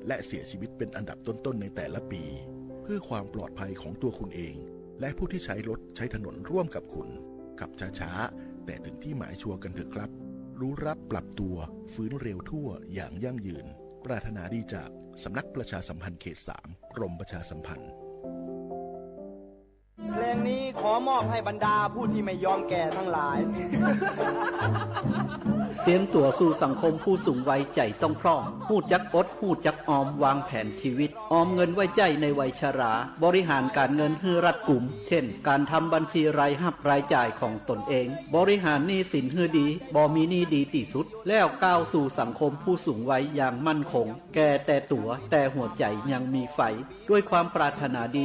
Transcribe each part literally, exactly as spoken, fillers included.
และเสียชีวิตเป็นอันดับต้นๆในแต่ละปี เพื่อความปลอดภัยของตัวคุณเอง และผู้ที่ใช้รถใช้ถนนร่วมกับคุณ ขับช้าๆ แต่ถึงที่หมายชัวร์กันเถอะครับ รู้รักปรับตัว ฟื้นเร็วทั่วอย่างยั่งยืน ปรารถนาดีจากสำนักประชาสัมพันธ์เขตสาม กรมประชาสัมพันธ์ เพลงนี้ขอมอบให้บรรดาผู้ที่ไม่ยอมแก่ทั้งหลาย เตรียมตั๋วสู่สังคมผู้สูงวัยใจ๋ต้องพร่อง ฮู้จักอด ฮู้จักออม วางแผนชีวิต ออมเงินไว้ใจ๊ในวัยชรา บริหารก๋านเงินหื้อรัดกุม เช่น ก๋านทำบัญชีรายฮับรายจ่ายของตนเอง บริหารหนี้สินหื้อดี บ่มีหนี้ดีตี้สุด แล้วก้าวสู่สังคมผู้สูงวัยอย่างมั่นคง แก่แต่ตั๋ว แต่หัวใจ๋ยังมีไฟ ด้วยความปรารถนาดี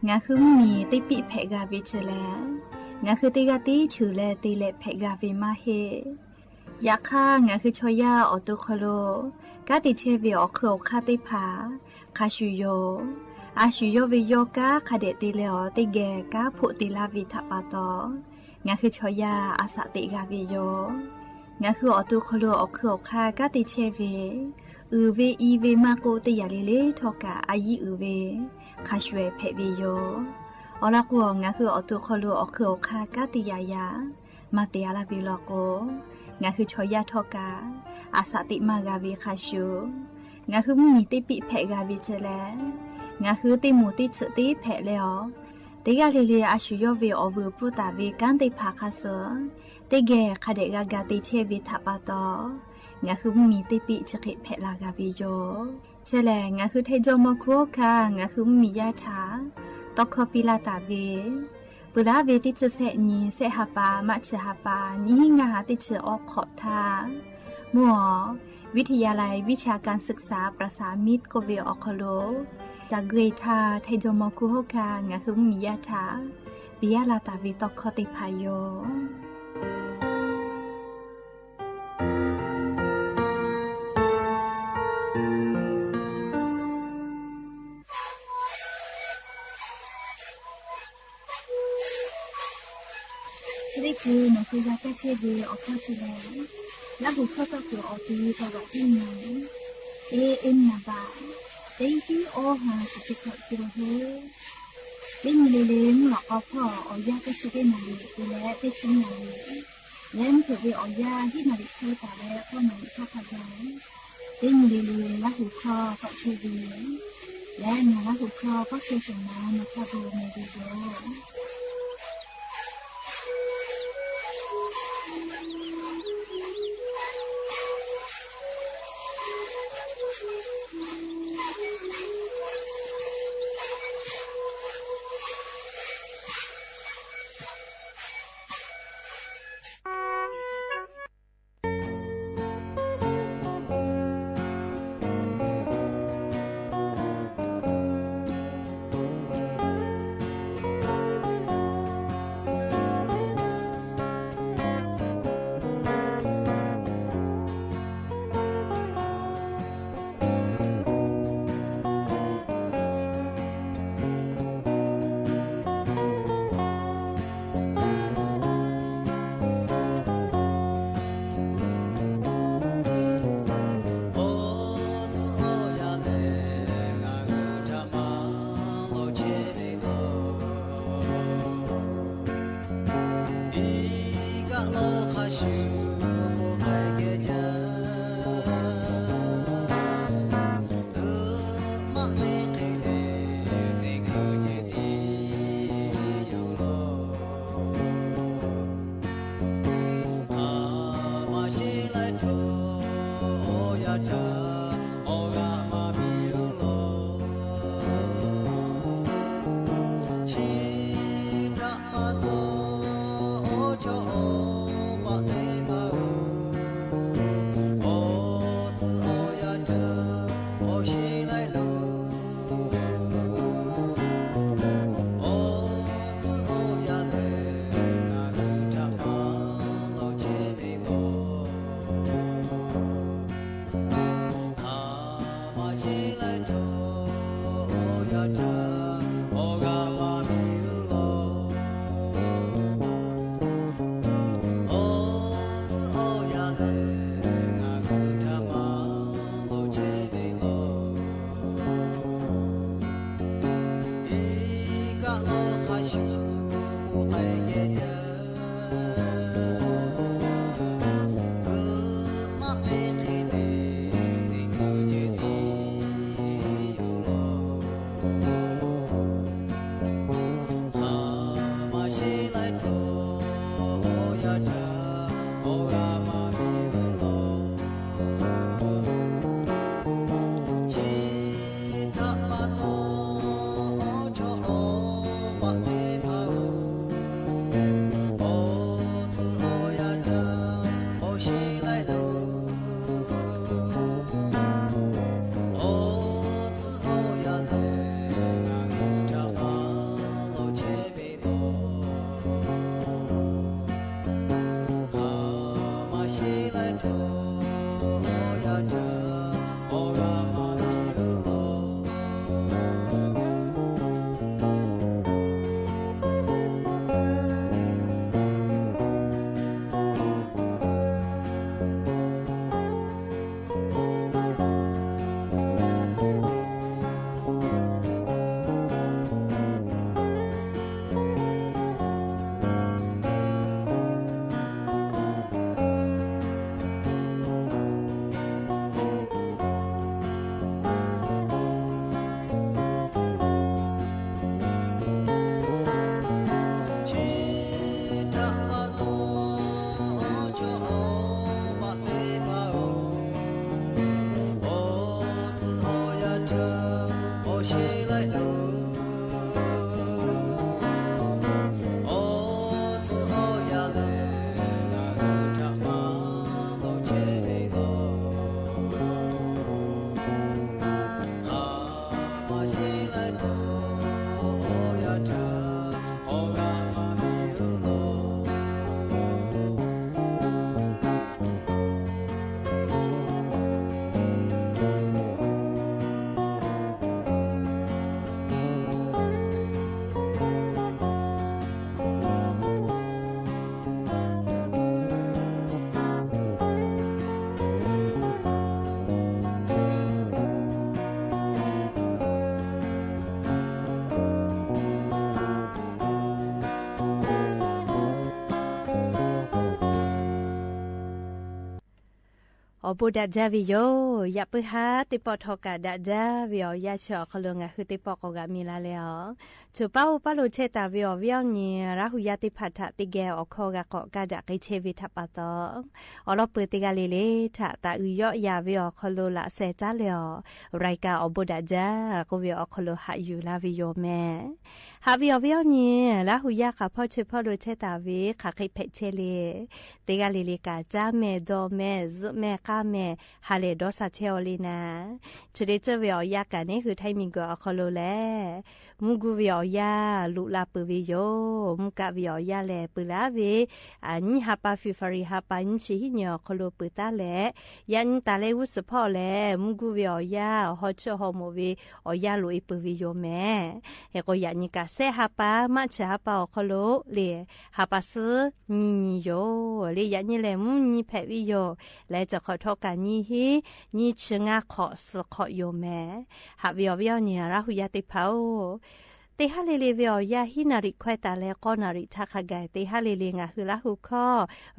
ငါခုမီး တေပ့းဖဲးဂ့ၤဝဲဆၢလဲၣ်, ငါခုတဂၤတဆၢလဲၣ် တလဲၤဖဲးဂ့ၤဝဲမးဟ့ၣ် ယခါ ငါခုဆီယၢ်အီၣ်တူၢ်ခီလိာ် ကါတဆဲးဝဲအီၣ်ခုၣ်အီၣ်ခါသ့ၣ်တဖၣ် ခါဆူၣ်ယိာ် အါဆူၣ်ယိာ်ဝဲယီၢ်ကါ ခါဒဲးတလဲၤအီၤ တဂဲၤကါဖိးတ့လၢ်ဝဲထးပာ်တီၤ ငါခုဆီယၢ်အသးတ့ဂ့ၤဝဲယိာ် ငါခုအီၣ်တူၢ်ခီလိာ်အီၣ်ခုၣ်အီၣ်ခါ ကါတဆဲးဝဲ အုၣ်ဝဲအံၤဝဲမးကိးတယၢ်လၢ်လၢ်ထီၣ်ကၢ် အယံၤအုၣ်ဝဲ ခါဆူၣ်ဖဲးဝဲယိာ် အီၤလီၤကိး ငါခုအီၣ်တူၢ်ခီလိာ်အီၣ်ခုၣ်အီၣ်ခါ ကါတယၢ်ယၢ် မၤတ့အါလၢ်ဝဲလီၤကိး ငါခုဆီယၢ်ထီၣ်ကၢ် အသးတ့မၤဂ့ၤဝဲခါဆူၣ် ငါခုမီး တေပ့းဖဲးဂ့ၤဝဲဆၢလဲၣ်, ငါခုတ့မူးတ့ဆၢး တ့ဖဲးလဲၤအီၤ တဂၤလၢ်လၢ် အါဆူၣ်ယိာ်ဝဲအီၣ်ဝဲပုၢ်တၢ်ဝဲ ကါသ့ၣ်တဖၣ်ခါစၢၢ် တဂဲၤ ခါဒဲးဂၤဂၤတဆဲးဝဲထးပာ်တီၤ ငါခုမီး တေပ့းဆၢဃ့ဖဲးလၢ်ဂ့ၤဝဲယိာ် ဆၢလဲၣ် ငါခုထဲကၠီမီၤခူဟီၣ်ခါ ငါခုမီးယၢ်ထၢ် တီခီပံလၢ်တၢ်ဝဲ ပှၤလၢအဝဲတဆၢဆဲးနံၣ် ဆဲးဟးပၢ် မးဆၢဟးပၢ် နံၣ်ဟံးငါးဟး တဆၢအိၣ်ခိးထၢ် မုၢ်အီၤ วิทยาลัยวิชาการศึกษาประสานมิตร ကိးဝဲအီၤခီလိာ် တၢ်ဂ့ၢ်ထၢ် ထဲကၠီမီၤခူဟီၣ်ခါ ငါခုမီးယၢ်ထၢ် ပံယၢ်လၢ်တၢ်ဝဲတီခီသ့ၣ်တဖၣ်ယိာ် ဆၢဒ့ၣ်ပူၤ နီၢ်ခိယၢ်ကၢ်ဆ့ဝဲ အီၣ်ခီၣ်ဆၢလဲၣ်, လၢဟူၣ်ခီၣ်သီၣ်ကျိၤအီၤ ပယီၤတၢ်ဘၣ်တံၢ်နၤ, တ့အ့ၣ်နၤဘၣ်, တ့ဟံးအီၣ်ဟး ကစ့ၢ်ကီးက့ၤလီၤဟဲ, တ့နံၤလၢလၢ မုၢ်လီၤကီဖီၣ် အီၣ်ယၢ်ကၢ်ဆ့ဒ့ၣ်နၤလံ ပူၤလဲၣ် တ့ဆံနၤလံ လၢမုၢ်ထီၣ်ဝဲအီၣ်ယၢ် ဟံးနၤလံ ဆၢတၢ်လၢ အီၣ်နၤလံ ဆၢခါယၤ တ့နံၤလၢလၢ လၢဟူၣ်ခီၣ်သီၣ်ဆ့ဝဲ, လၢနၤလၢဟူၣ်ခီၣ် ကီၢ်ဆၢၣ်စၢၣ်နၤ နၤဖးဒိၣ်မဲာ်ဒိၣ်ယိာ် တၢ် အိၣ်ဘူးဒၣ်ဒၢဝဲယိာ် ယၢပ်ႇပုၢ်ဟါ သ့ၣ်ပီၣ်ထီၣ်ကၢ်ဒၣ်ဒၢဝဲအီၤ ယၢ်ဆၢအီၤခီလိာ် ငါဟုသ့ၣ်ပီၣ်ကိးဂၤမံၤလၢ်လၢ်အီၤ ဆိၣ်ပၢ်အိၣ်ပၢ်လိာ်ထဲတၢ်ဝဲအီၤ ဝဲအီၤန့ၣ် ရၢ်ဟူယၢ်သ့ၣ်တဖၣ် တၢ်သ့ၣ်ဂဲၤအီၤခီဂၤ ကိးကါဒၣ်က့ၤထဲဝဲတၢ်ပာ်သီ အီၤလီၤပၢၢ်သ့ၣ်ဂၤလၢ်လၢ် တၢ် တၢ်အုၣ်ယီၣ်ယၢ်ဝဲအီၤခီလိာ် လၢ်စဲးတၢ်လၢာ်အီၤ ရၢးကၢ်အိၣ်ဘူးဒၣ်ဒၢ ကီးဝဲအီၤခီလိာ် ဟးယူၢ်လၢ်ဝဲယိာ်မဲာ် ဟးဝဲအီၤဝဲအီၤန့ၣ် ရၢ်ဟူယၢ်ဃာ်ဖီၣ်ဆၢဖီၣ်လိာ်ထဲတၢ်ဝဲ ဃၣ်ဃ့ဖဲးထဲလံ သ့ၣ်ဂၤလၢ်လၢ် ကၢ်တၢ်မဲာ်ဒီးမဲာ် စူးမဲာ်ဃါမဲာ် ဟးလဲၤဒီးစၢ်ထဲအီၤလံနၤ ဆိၣ်ဒ့ၣ်စၢၣ်ဝဲအီၤယၢ်ကၢ်န့ၣ် ဟုးထၢၣ်မံၤကၢၢ်အီၤခီလိာ်လဲၣ် မူၢ်ကူၢ်ဝဲအီၤယၢ် လူၤလၢ်ပၢၢ်ဝဲယိာ် မူၢ်ကၣ်ဝဲအီၤယၢ်လဲၣ် ပၢၢ်လၢ်ဝဲ အနံၣ်ဟါပၢ် ဖ့ၤဘြူၤအါရံၤဟါပၢ် နံၣ်ဆံဟံၣ်န့ၣ်အီၤခီလိာ် ပၢၢ်တၢ်လဲၣ် ယၢ်နံၣ်တၢ်လၢဝူစၢဖီၣ်လဲၣ် မူၢ်ကူၢ်ဝဲအီၤယၢ် ဟီၣ်ဆၢၣ်ဟီၣ်မိာ်ဝဲ အီၤယၢ်လိာ်အံၤပၢၢ်ဝဲယိာ်မဲာ် ဟဲကိးယၢ်နံၣ်ကၢ် စဲးဟါပၢ် မးဆၢဟါပၢ်အီၤခီလိာ်လၢ် ဟါပၢ်သၢနံၣ်ယိာ် လၢယၢ်နံၣ်လဲၣ် မူၢ်နံၣ်ဖဲးဝဲယိာ် လၢတခီၣ်ထီၣ်ကၢ်နံၣ်ဟံၣ် နံၣ်ဆံငါခီၣ်သၢခီၣ်ယိာ်မဲာ် ဟးဝဲအီၤဝဲအီၤန့ၣ် ရၢ်ဟူယၢ်သ့ၣ်တဖၣ်အိၣ် သ့ၣ်ဟးလၢ်လၢ်ဝဲအီၤယၢ် ဟံၣ်နၣ်ရံၣ်ခွဲးတၢ်လၢ ဃိးနၣ်ရံၣ်ထးခါဂၤ သ့ၣ်ဟးလၢ်လၢ် ငါဟုးလၢ်ဟူခီ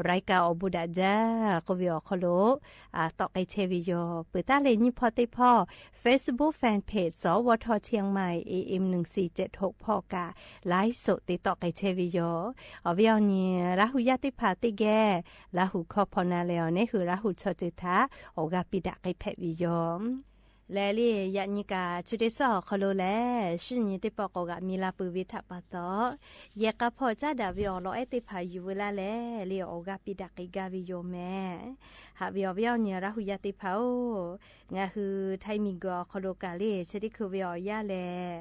ရၢးကၢ် အိၣ်ဘူးဒၣ်ဒၢ ကီးဝဲအီၤခီလိာ် အသီၣ်ကဲထဲဝဲယိာ် ပၢၢ်တၢ်လၢနံၣ်ဖီသ့ၣ်ဖီၣ် Facebook Fanpage စဝထ Chiang Mai AM หนึ่งสี่เจ็ดหก ဖီၣ်ကၢ် live သိးသ့ၣ်သီၣ်ကဲထဲဝဲယိာ် အီၤဝဲအီၤန့ၣ် ရၢ်ဟူယၢ်သ့ၣ်တဖၣ်သ့ၣ်ဂဲၤ လၢဟူခီဖီနၤလဲၣ်အီၤန့ၣ် ဟုးရၢ်ဟူဆီၣ်တၢ် အီၣ်ဂၤပံးဒၣ်ကဲဖဲးဝဲယိာ် လဲၣ်လၢယၢ်နံၣ်ကၢ် ဆိၣ်ဒ့ၣ်စၢၣ်အီၤခီလိာ်လဲၣ် ဆူညါသ့ၣ်ပီၣ်ကိးဂၤမံၤလၢ်ပၢၢ်ဝဲတၢ်ပာ်သီ ယဲၢ်ကၢ်ဖီၣ်ကၢ်ဒၣ်ဝဲအီၤလီၤအဲၣ်သ့ၣ်တဖၣ် ယူၤဝဲလၢ်လဲၣ် လၢအီၣ်ဂၤပံးဒၣ်ကဲဂၤဝဲယိာ်မဲာ် ဟးဝဲအီၤဝဲအီၤန့ၣ် ရၢ်ဟူယၢ်သ့ၣ်တဖၣ်အိၣ် ငါဟုးထၢၣ်မံၤကၢၢ်အီၤခီလိာ်ကၢ်လၢ် ဆိၣ်ဒ့ၣ်ခုးဝဲအီၤယၢ်လဲၣ်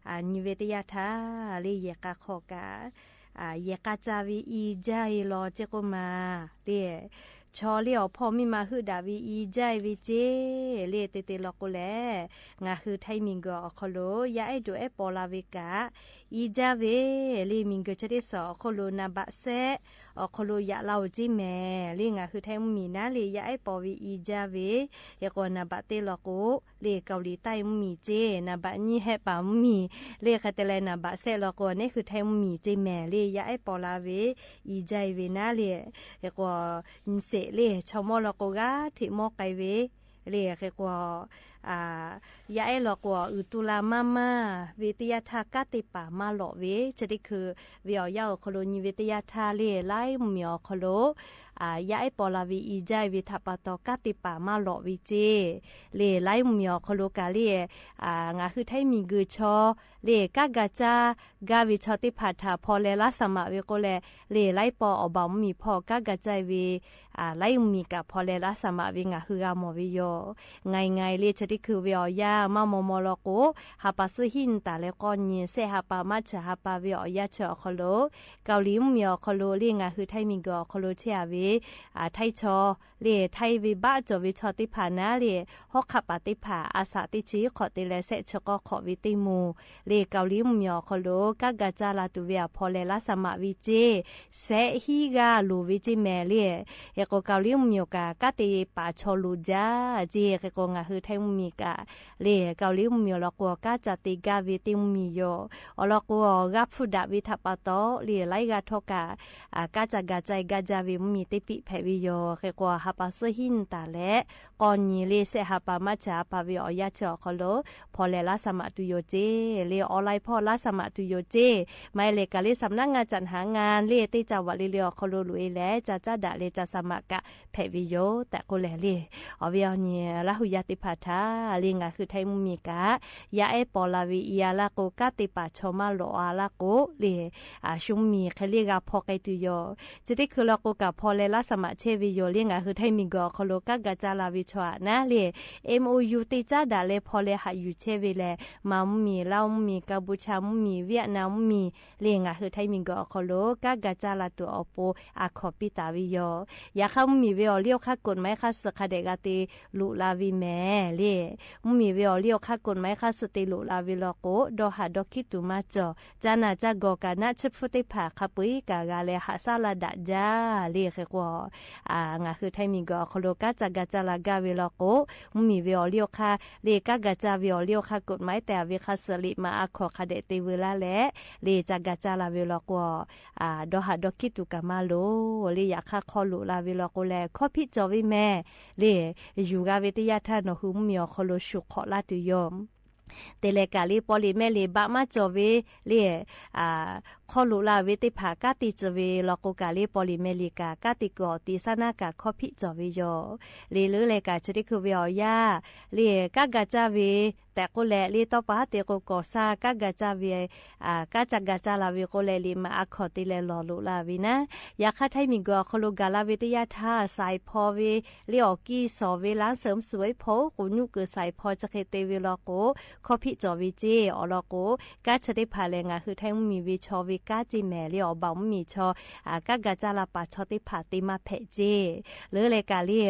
အနံၣ်ဝဲတယၢ်ထါ လၢယဲၢ်ကၢ်ခီၣ်ကၢ် ယဲၢ်ကၢ်စၢ်ဝဲအံၤဒၣ်အံၤလီၤ ကဲကိးမး လၢ ချီလ့အီၤဖီမ့ၢ်မၤဟုၣ်ဒၣ်ဝံၤ အံၤကၠၢ်ဝံၤက့ လ့တ့တ့လီၤကိးလဲၣ်, ငါဟုထၢမံၤကီးအီၤခီလိ ယၢ်အဲၣ်ဒိးအဲၣ်ပီလၢ်ဝံၤကး အံၤကၠၢ်ဝံၤ လ့မံၤကၢဆၢတ့စီၤအီၤခီလိ နဘၣ်စဲး အီၤခီလိယၢ်လၢအိၣ်က့မဲာ် လ့ငါဟုထၢမံၤနၤ လ့ယၢ်အဲၣ်ပီဝံၤ အံၤကၠၢ်ဝံၤ ယဲၢ်ကီးနဘၣ်တ့လီၤကိး လ့ကီၤလံၤတၢ်မံၤက့ နဘၣ်ညံဟဲပာ်မံၤ လ့ဃဲတလဲနဘၣ်စဲးလီၤကိး န့ၣ်ဟုထၢမံၤက့မဲာ် လ့ယၢ်အဲၣ်ပီလၢ်ဝံၤ အံၤကၠၢ်ဝံၤနၤ လ့ ယဲၢ်ကီး စဲးလ့ ဆီမီလီၤကိးဂၤ ထံးမီကဲဝံၤ လ့ဃဲကီး ယၢ်အဲၣ်လီၤကိး အုးတူလၢ်မါမါ ဝံၤတယၢ်ထါ ကးတ့ပာ်မၤလိာ်ဝံၤ ဆၢတ့ခုး ဝံၤအီၤယၢ်အီၤခီလိ ညံဝံၤတယၢ်ထါ လ့လၢမုၢ်မံၤအီၤခီလိ ယၢ်အဲၣ်ပီလၢ်ဝံၤ အံၤကၠၢ်ဝံၤ ထးပာ်တီၤ ကးတ့ပာ်မၤလိာ်ဝံၤက့ လ့လၢမုၢ်မံၤအီၤခီလိကး လ့ ငါဟုထၢမံၤဂုာ်ဆီ လ့ကးဂၤကၠၢ် ဂၤဝံၤဆီတ့ဖၣ်ထး ဖီလဲလါစမးဝံၤကိးလဲၣ် လ့လၢပီအီၤဘၣ်မုၢ်မံၤဖီ ကးဂၤကၠၢ်ဝံၤ လၢမုၢ်မံၤကး ဖီလဲလါစမးဝံၤ ငါဟုဂၤမီၤဝံၤယိာ် ငါအံၤငါအံၤ လ့ဆၢတ့ခုး ဝံၤအီၤယၢ် မၤမီၤမီၤလီၤကိး ဟးပာ်စၢ်ဟံၣ်နတၢ်လဲၤကီးနံၤ စဲးဟးပာ်မၤဆၢဟးပာ် ဝံၤအီၤယၢ်ဆၢအီၤခီလိ ကီၤလံၤမုၢ်မံၤအီၤခီလိ လ့ငါဟုထၢမံၤဂုာ်အီၤခီလိ ဆဲးအဝံၤ ထၢဆီ လ့ထၢဝံၤဘၣ်ကၠီၤဝံၤဆီတ့ဖၣ်နၤ လ့ ဟီၣ်ခးပာ်တ့ဖၣ် အစးတ့ဆံးခီၣ်တ့လဲၤ စဲးဆၢကီၢ်ခီၣ်ဝံၤတ့မူၤ လ့ကီၤလံၤမုၢ်မံၤအီၤခီလိ ကးဂၤကၠၢ်လၢ်တုၤဝံၤအဖီလဲလါစမးဝံၤက့ စဲးဟံးဂၤလိၤဝံၤက့မဲာ် လ့ ယဲၢ်ကီးကီၤလံၤမုၢ်မံၤကး ကးတ့ပာ်ဆီလိာ်ကၠၢ်က့ ယဲၢ်ကီးငါဟုထၢမုၢ်မံၤကး လ့ကီၤလံၤမုၢ်မံၤအီၤလီၤကိး ကးကၠၢ်တ့ဂၤဝံၤတ့မုၢ်မံၤယိာ် အီၤလီၤကိး ဂၤဖုဒၣ်ဝံၤထးပာ်တီၤ လ့လၢဂၤထီၣ်ကး ကးကၠၢ်ဂၤကၠၢ်ဂၤကၠၢ်ဝံၤမုၢ်မံၤတ့ပံးဖဲးဝံၤယိာ် ယဲၢ်ကီးဟးပာ်စၢ်ဟံၣ်နတၢ်လဲၤ ကီးနံၤ လ့စဲးဟးပာ်မၤဆၢဟးပာ် ဝံၤအီၤယၢ်ဆၢအီၤခီလိ ဖီလဲလါစမးတုၤယိာ်က့ လ့အီလၢဖီလါစမးတုၤယိာ်က့ မၤအဲလဲၤကးလ့ စံနါငါ จัดหางาน လ့တ့ကၠၢ်ဝးလံလ့အီၤခီလိ လိၤအ့လဲၣ် ကၠၢ်ကၠၢ်ဒၣ်လ့ကၠၢ်စမးကး ဖဲးဝံၤယိာ် တၢ်ကိးလဲၣ်လ့ အီၤဝံၤအီၤနံၤ လၢဟူယၤတ့ဖၣ်ထး လ့ငါဟုထၢမုၢ်မံၤကး ယၢ်အဲၣ်ပီလၢ်ဝံၤအံၤအါလၢ်ကိး ကးတ့ပာ်ဆီမၤလိာ်အါလၢ်ကိး လ့ ဆိမုၢ်မံၤခဲလ့ဂၤဖီကဲတုၤယိာ် ဆၢတ့ခုးလီၤကိးကးဖီလဲလါစမးဆဲးဝံၤယိာ် လ့ငါဟုထၢမံၤဂုာ်အီၤခီလိ ကးဂၤကၠၢ်လၢ်ဝံၤဆီနၤ လ့ MOU တ့ကၠၢ်ဒၣ်လၢဖီလဲဟးယူၤဆဲးဝံၤလဲၣ် မၤမုၢ်မံၤ လၢမုၢ်မံၤ ကၢဘူၣ်ဆၣ်မုၢ်မံၤ ဝံယၣ်နၣ်မုၢ်မံၤ လ့ငါဟုထၢမံၤဂုာ်အီၤခီလိ ကးဂၤကၠၢ်လၢ်တုၤအီၤပိ အခီၣ်ပံတၢ်ဝံၤယိာ် ယခါမုၢ်မံၤဝံၤအီၤလံအီၤခါ กฎหมาย ခါစုးခါဒဲးဂၤတ့လိာ်လၢ်ဝံၤမဲာ် လ့ မုၢ်မံၤဝံၤအီၤလံအီၤခါ กฎหมาย ခါစုးတ့လိာ်လၢ်ဝံၤလီၤကိး ဒီးဟးဒီးခံတူာ်မၤကၠီၤ ကၠၢ်နၢ်ကၠၢ်ဂီၤကး နၢ်ဆၢဖုသ့ၣ်တဖၣ် ခါပှ့ၤကးဂၤလဲၤဟးစၢ်လၢ်ဒၣ်ကၠၢ် လ့ဃဲကီး ငါဟုထၢမံၤဂုာ်အီၤခီလိ ကးကၠၢ်ဂၤကၠၢ်လၢ်ဂၤဝံၤလီၤကိး မုၢ်မံၤဝံၤအီၤလံအီၤခါ လ့ကးဂၤကၠၢ်ဝံၤအီၤလံအီၤခါ กฎหมาย တဲအဝဲခါစုး လံာ်မၤအခီၣ်ခါဒဲးတ့ဝဲလၢ်လဲၣ် လ့ကၠၢ်ဂၤကၠၢ်လၢ်ဝံၤလီၤကိး ဒီးဟးဒီးခံတူာ်ကမၤလိာ် လ့ယခါခီလိာ်လၢ်ဝံၤလီၤကိးလဲၣ် ခီၣ်ဖံးကၠီၤဝံၤမဲာ် လ့ ယူၤဂၤဝဲတယၢ်ထၢ်နီၣ်ဃုာ် မုၢ်မံၤအီၤခီလိ ဆူၣ်ခီၣ်လၢ်တုၤယိာ် တဲလဲၤကးလံ ပီၣ်လံၣ်မဲာ်လံ ဘၣ်မၤကၠီၤဝဲ လ့ ခီလိာ်လၢ်ဝဲသ့ၣ်တဖၣ် ကးတ့စၢၤဝဲလီၤကိးကးလံ ပီၣ်လံၣ်မဲာ်လံကး ကးတ့ကီၤတံၢ်စၢ်နၢ်ကး ခီၣ်ဖံးကၠီၤဝဲယိာ် လ့လၢလဲၤကးဆၢတ့ခုးဝံၤအီၤယၢ် လ့ကးဂၤကၠၢ်ဝဲ တဲကိးလဲၣ် လ့တီပှၤတ့ကိးကီၢ်ဆၣ် ကးဂၤကၠၢ်ဝဲ ကးကၠၢ်ဂၤကၠၢ်လၢ်ဝံၤကိးလဲၣ် လံာ်မၤအခီၣ်တ့လဲၤလီၤလိာ်လၢ်ဝံၤနၤ ယခါထၢမံၤဂုာ်အီၤခီလိ ကးလၢ်ဝဲတယၢ်ထၢ် စဲးဖီဝဲ လ့အီၣ်ကံၢ်စီၤဝဲ လၢစၢၤမုၢ်စူၤဝဲဖီ ကိးညူးကၢၢ်စဲးဖီ ဆၢဃ့တ့ဝဲလီၤကိး ခီၣ်ဖံးကၠီၤဝဲက့ အီၤလီၤကိး ကးဆၢသ့ၣ်တဖၣ်လဲၣ် ငါဟုထၢမုၢ်မံၤဝံၤဆီဝဲကးက့မဲာ် လ့အီၣ်ဘၣ်မုၢ်မံၤဆီ ကးဂၤကၠၢ်လၢ်ပာ်ဆီသ့ၣ်တဖၣ်တ့မၤဖဲးက့ လၢလဲၤကးလံ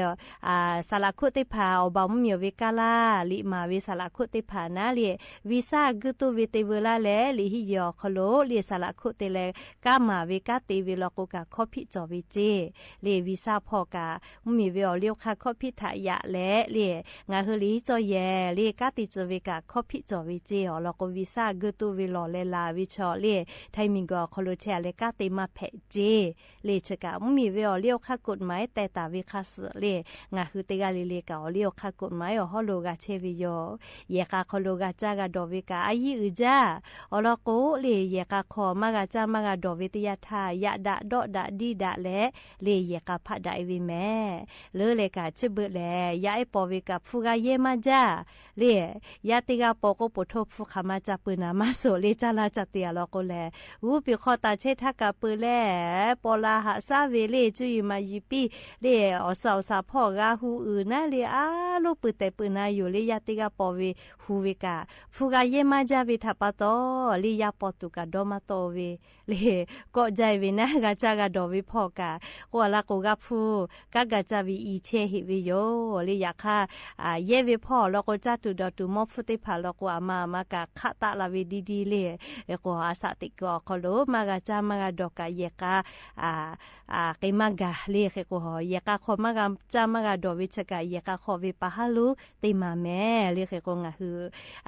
စးလၢခိၣ်သ့ၣ်တဖၣ် အီၣ်ဘၣ်မုၢ်မံၤဝံၤကါလၢ် လံာ်မၤဝဲစးလၢခိၣ်သ့ၣ်တဖၣ်နၤလံ ဝံစၢ်အဂုၢ်တိၢ်ဝံၤတ့ဝဲလၢ်လဲၣ် လံာ်ဟံးယီၤအီၤခီလိ လံာ်စးလၢခိၣ်တ့လဲၤ ကးမၤဝံၤကးတ့ဝံၤလီၤကိးကး ခီၣ်ဖံးကၠီၤဝံၤက့ လံာ်ဝံစၢ်ဖီၣ်ကး မုၢ်မံၤဝံၤအီၤလံအီၤခါ ခီၣ်ဖံးထးယၣ်လဲၣ် လံာ် ငါဟုလံာ်ဟံးကၠီယဲၢ် လံာ်ကးတံာ်စၢၤဝံၤကး ခီၣ်ဖံးကၠီၤဝံၤက့ အီၤလီၤကိး ဝံစၢ်အဂုၢ်တိၢ်ဝံၤလီၤလဲၤလၢ်ဝံၤဆီ လံာ် ထၢမံၤဂီၤအီၤခီလိာ်ဆဲး အလဲၤကးတ့မၤဖဲးက့ လံာ်ဆၢကး မုၢ်မံၤဝံၤအီၤလံအီၤခါ กฎหมาย တဲတၢ်ဝံၤခါစုး လံာ် ငါဟုတ့ဂၤလံလံကး အီၤလံအီၤခါ กฎหมาย အီၤဟီၣ်လိာ်ဂၤဆဲးဝံၤယိာ် ယဲၢ်ဃးခီလိာ်ဂၤကၢ်ဂၤဒီးဝံၤကး အယံၢ်အုၣ်ကၢ် အီၤလီၤကိး လံာ် ယဲၢ်ဃးခီမၤဂၤကၢ်မၤဂၤဒီးဝံၤတယၢ်ထၢ် ယၣ်ဒၣ်ဒီးဒၣ်ဒံးဒၣ်လဲၣ် လံာ် ယဲၢ်ဃးဖးဒၣ်အံၤဝံၤမဲာ် လၢလဲၤကး ဆၢဘၢးလဲၣ် ယဲၢ်အဲၣ်ပီၤဝံၤကး ဖုဂၤယဲၢ်မၤကၢ် လံာ် ယဲၢ်တ့ဂၤပီၤကိးပိာ်ထိ ဖုခးမၤကၢ်ပၢၢ်နၤမၤစိး လံာ် ကၢ်လၢ်ကၢ်တ့ၢ်အလီၤကိးလဲၣ် ဂူပံာ်ခီၣ်တၢ်ဆဲးထးကးပၢၢ်လဲၣ် ပီၤလၢ်ဟးစၢ်ဝံၤ လံာ် ကၠူယံၤမၤယံၤပံၣ် လံာ် အီၣ်စၢ်အီၣ်စၢ်ဖီၣ်ဂၤဟူးအုၣ်နၤ လံာ် အါလိပၢၢ်တဲာ်ပၢၢ်နၤယိာ် လံာ် ယဲၢ်တ့ဂၤပီၤဝံၤ ဟူဝေကၣ် ဖုဂၤယဲၢ်မါယါဝေထၣ်ပၢ်တီ လၢယါပီတူၣ်ကၣ်ဒီမါတီဝေ လၢ ကိးယဲၢ်ဝေနၢ် ဂၤကၢ်ဂၤဒီးဝ့ၢ်ဖီၣ်ကၣ် ကိးလၢကိးဂၤဖု ကၢ်ဂၤကၢ်ဝေအံၤဆဲးဟ့ၣ်ဝေယိာ် လၢယခါ ယဲၢ်ဝ့ၢ်ဖီၣ်လီၤကိး ကၢ်တူၢ်ဒီးတူၢ်မီၢ်ဖုသ့ၣ်တဖၣ်လီၤကိး အမၤအမၤကၣ်ခးတၢ်လၢဝ့ၢ်ဒ်ဒ်လၢ ကိးအသးတ့ၢ်ကီး ခီလိာ် မါဂၤကၢ်မါဂၤဒီးကၣ် ယဲၢ်ကၢ် အ က့ၤမါဂၤ လၢဃ့ကိး ယဲၢ်ကၢ်ခီမါဂၤကၢ်မါဂၤဒီးဝ့ၢ်ဆၢကၣ် ယဲၢ်ကၢ်ခီဝ့ၢ်ပာ်ဟးလူ တ့ၢ်မးမဲာ် လၢဃ့ကိး ငါဟု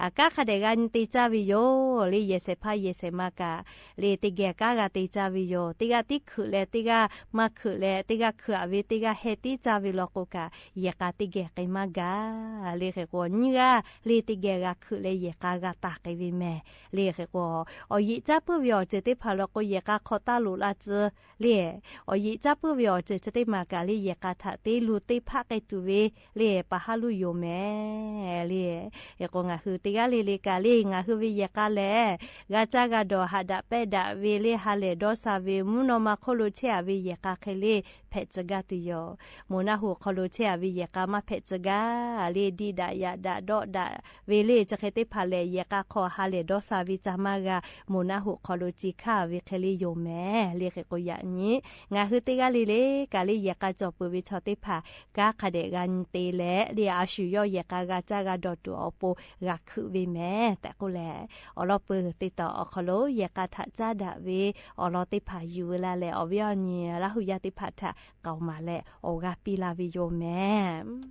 အကၢ်ခါဒဲးဂၤတ့ၢ်ကၢ်ဝေယိာ် လၢယဲၢ်ဆဲးဖါယဲၢ်ဆဲးမါကၣ် လၢတဂဲၤကၢ်ဂၤတ့ၢ်ကၢ်ဝေယိာ် တဂၤတံခုးလဲၣ် တဂၤမၤခုးလဲၣ် တဂၤခုးအဝဲ တဂၤဟဲတ့ၢ်ကၢ်ဝေလီၤကိးကၣ် ယဲၢ်ကၢ်တဂဲၤက့ၤမါဂၤ လၢဃ့ကိး နွံဂၤ လၢတဂဲၤဂၤခုးလဲၣ် ယဲၢ်ကၢ်ဂၤတ့ၢ်က့ၤဝဲမဲာ် လၢဃ့ကိး အီၤယံာ်ကၢ်ပုၢ်ဝဲအီၤစၢၤသ့ၣ်တဖၣ်လီၤကိး ယဲၢ်ကၢ်ခီတၢ်လိၣ်လၢ်စၢၤ လၢ အီၤယံာ်ကၢ်ပုၢ်ဝဲအီၤစၢၤသ့ၣ်တဖၣ်မၤကၣ် လၢယဲၢ်ကၢ်ထးတ့ၢ်လူၤတ့ၢ်ဖးကဲတူၢ်ဝဲ လၢပာ်ဟးလူယိာ်မဲာ် လၢ ဃ့ကိး ငါဟုတဂၤလၢ်လၢ်ကၣ် လၢငါဟုဝ့ၢ်ယဲၢ်ကၢ်လဲၣ် ဂၤကၢ်ဂၤဒီးဟးဒၣ်ပဲဒၣ်ဝဲ လၢဟးလဲၢ်ဒီးစၢ်ဝဲ မုၢ်နီၢ်မၤခိၣ်လိာ်ဆဲးအဝဲ ယဲၢ်ကၢ်ခဲလၢာ် ဖဲးစှၤဂၤတုၤယိာ် မိၢ်နၢ်ဟူးခီလိာ်ဆဲးအဝဲ ယဲၢ်ကၢ်မၤဖဲးစှၤဂၤ လၢဒံးဒၣ်ယၣ်ဒၣ်ဒီးဒၣ်ဝဲ လၢဆၢကတီၢ်သ့ၣ်တဖၣ်လဲၣ် ယဲၢ်ကၢ်ခီဟးလဲၢ်ဒီးစၢ်ဝဲ ကၢ်မါဂၤ မိၢ်နၢ်ဟူးခီလိာ် စံးခါဝဲခဲလၢာ်ယိာ်မဲာ် လၢဃ့ကိးယၤနံၤ ငါဟုတဂၤလၢ်လၢ်ကၣ် လၢယဲၢ်ကၢ်ကၠီၣ်ပၢၤဝဲဆီၣ်သ့ၣ်တဖၣ် ကၢ်ခါဒဲးဂၤတ့ၢ်လဲၣ် လၢအဆူၣ်ယီၢ်ယဲၢ်ကၢ် ဂၤကၢ်ဂၤဒီးတူၢ်အီၤပိာ် ဂၤခုးဝဲမဲာ် တၢ်ကိးလဲၣ် အီၤလီၤပၢၤတ့ၢ်တီၢ်အီၤခီလိာ် ယဲၢ်ကၢ်ထးကၢ်ဒၣ်ဝဲ အီၤလီၤသ့ၣ်တဖၣ်ယူၤဝဲလၢ်လဲၣ် အီၤဝဲအီၤနံၤ လၢဟူးယါသ့ၣ်တဖၣ်ထး ကီမးလဲၣ် အီၤဂၤပံလၢ်ဝဲယိာ်မဲာ်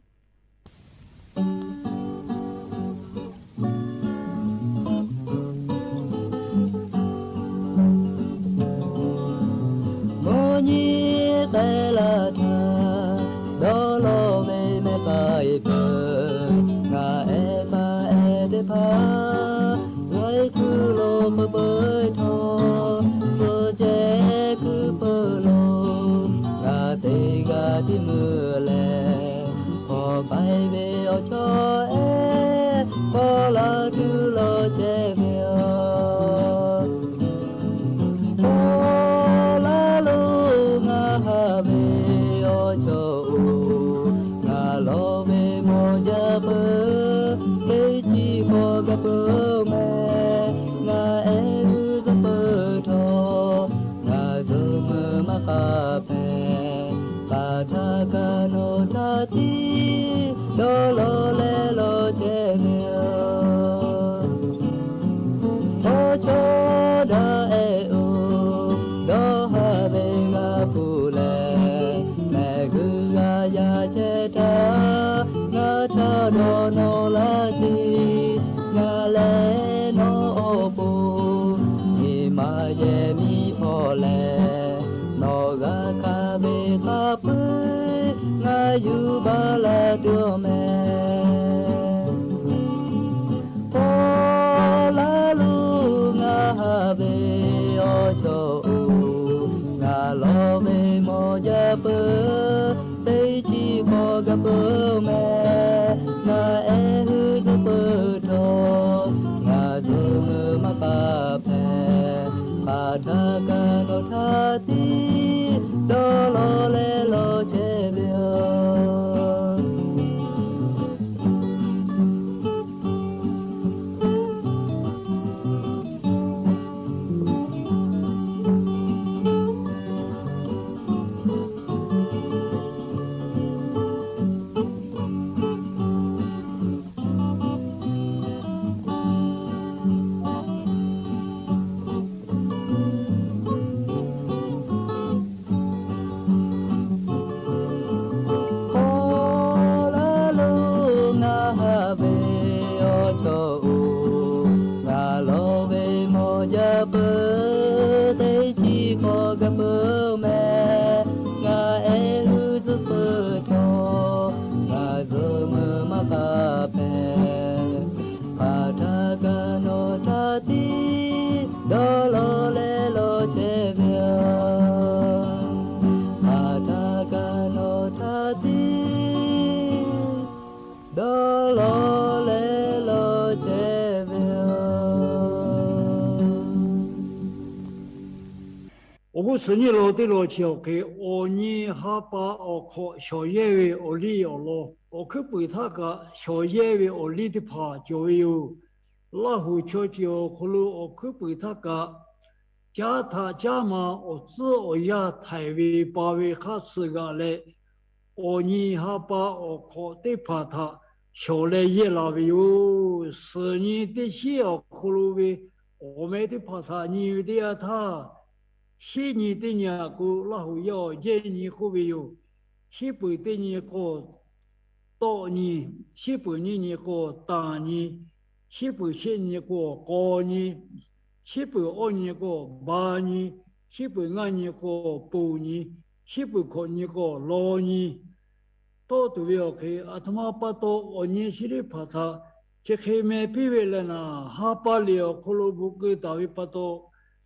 မိၢ်နံၤကဲလၢ်ထး ဒီးလီၤဝဲမဲာ်ပၢ်အ့ၣ်ပၢၢ် ဂၤအဲၣ်ပၢ်အဲၣ်သ့ၣ်တဖၣ် လွဲခုၣ်လိာ်ပၢၢ်ပၢၢ်ထီၣ် သိးကဲကုၢ်ပၢၢ်လိာ် ဂၤတ့ၢ်ဂၤတံၤမုၢ်လဲၣ် ခီပၢ်ဝဲအီၤဆီအဲၣ် ပီလၢ်တုၤလီၤဆဲးဝဲအီၤ ပီလၢ်လိာ် ငါဟးဝဲအီၤဆီအိၣ် ငါလီၤဝဲမီၢ်ယၢ်ပၢၢ် သ့ၣ်ဆံးခီကပၢၢ်မဲာ် ငါအဲၣ်ဂုၢ်ကပၢၢ်ထီၣ် ငါစၢၤမုၢ်မၤဃာ်ဖဲ ပာ်ထးကနီၤထးတံၢ် ဒီးလီၤလဲၤလီၤဆဲးဝဲအီၤ ပီဆီဒၣ်အဲၣ်အိၣ် ဒီးဟးဝဲဂၤဖုလဲၣ် မ့ၢ်ဂုၤဂၤယၤဆဲးထး ငါထးဒီးနီၢ်လၢ်တံၢ် ငါလဲၤနီၢ်အီၣ်ပူၤ မ့ၢ်မၤယဲၢ်မံဖီလဲၣ် နီၢ်ဂၤခးဝဲခးပှ့ၤ ငါယူၤဘၣ်လၢ်တုၤမဲာ် ပီလၢ်လိာ် ငါဟးဝဲအီၤဆီအိၣ် ငါလီၤဝဲမီၢ်ယၢ်ပၢၢ် သ့ၣ်ဆံးခီကပၢၢ်မဲာ် ငါအဲၣ်ဂုၢ်ကပၢၢ်ထီၣ် ငါစၢၤမုၢ်မၤဃာ်ဖဲ ပာ်ထးကနီၤထးတံၢ် ဒီးလီၤလဲၤလီၤဆဲးဝဲအီၤ ပီလၢ်လိာ် ငါဟးဝဲအီၤဆီအိၣ် ငါလီၤဝဲမီၢ်ယၢ်ပၢၢ် သ့ၣ်ဆံးခီကပၢၢ်မဲာ် ငါအဲၣ်ဂုၢ်ကပၢၢ်ထီၣ် ငါစၢၤမုၢ်မၤဃာ်ဖဲ ပာ်ထးကနီၤထးတံၢ် ဒီးလီၤလဲၤလီၤဆဲးဝဲအီၤ ပာ်ထးကနီၤထးတံၢ် ဒီးလီၤလဲၤလီၤဆဲးဝဲအီၤ အိၣ်ဘိၣ်စၢၤနံၣ်လီၤတံၢ်လီၤဆဲးအီၤက့ၤ အီၤနံၣ်ဟါပၢ်အီၣ်ခိး ဆီၣ်ယဲၢ်ဂ့ၤ အီၤလံၣ်အီၤလီၤ အီၣ်ခုပိုၣ်ထၢ်ကး ၡီၣ်ယဲၢ်ဝဲအီၣ်လံတဖၣ် ကၠီၣ်ဝဲယိၤ လၢ်ဟူၣ်ချီၣ်ကၠီၣ် ဟီၣ်ခိၣ်လိၤ အီၣ်ခုပိုၣ်ထၢ်ကး ကၢထးကၢမၤ အီၣ်သ့အီၣ်ယၢ် ထၢၣ်ဝဲပၢ်ဝဲ ခါဆၢၣ်ဂာ်လၢ အီၣ်နံၤဟးပၢ် အီၣ်ခိးသ့ၣ်တဖၣ်ထၢ် ၡီၣ်လၢယဲၢ်လၢ်ဝဲယိၤ သၢနံၤတဆံ ဟီၣ်ခိၣ်လိၤဝဲ အီၣ်မ့ၢ်သ့ၣ်တဖၣ်ထၢ် နံၤဝဲတ့ၢ်အါထၢ် ဆံနံၤတ့ၢ်နံၤအကိး လၢ်ဟူၣ်ယဲၢ်အီၤ ယဲၢ်နံၤဃိဝဲယိၤ ဆံပုၢ်တ့ၢ်နံၤကိး တီၣ်နံၤ ဆံပုၢ်နံၣ်နံၤကိး တၢ်နံၤ ဆံပုၢ်ဆံနံၤကိး ကီၢ်နံၤ ဆံပုၢ်အီၣ်နံၤကိး ဘၣ်နံၤ ဆံပုၢ်ငါနံၤကိး ပူၤနံၤ ဆံပုၢ်ခီၣ်နံၤကိး လီၤနံၤ တီၣ်တုၤဝဲအီၤခဲ အတမၤပာ်တီၢ် အီၣ်နံၤဆံသ့ၣ်တဖၣ်ထၢ် ကၠီၣ်ဃ့မဲာ်ပံၢ်ဝဲလဲၣ်နၤ ဟးပၢ်လၢဟီၣ်ခိၣ်လိၤ ဘူးကၢၢ်တၢ်ဝဲပာ်တီၢ်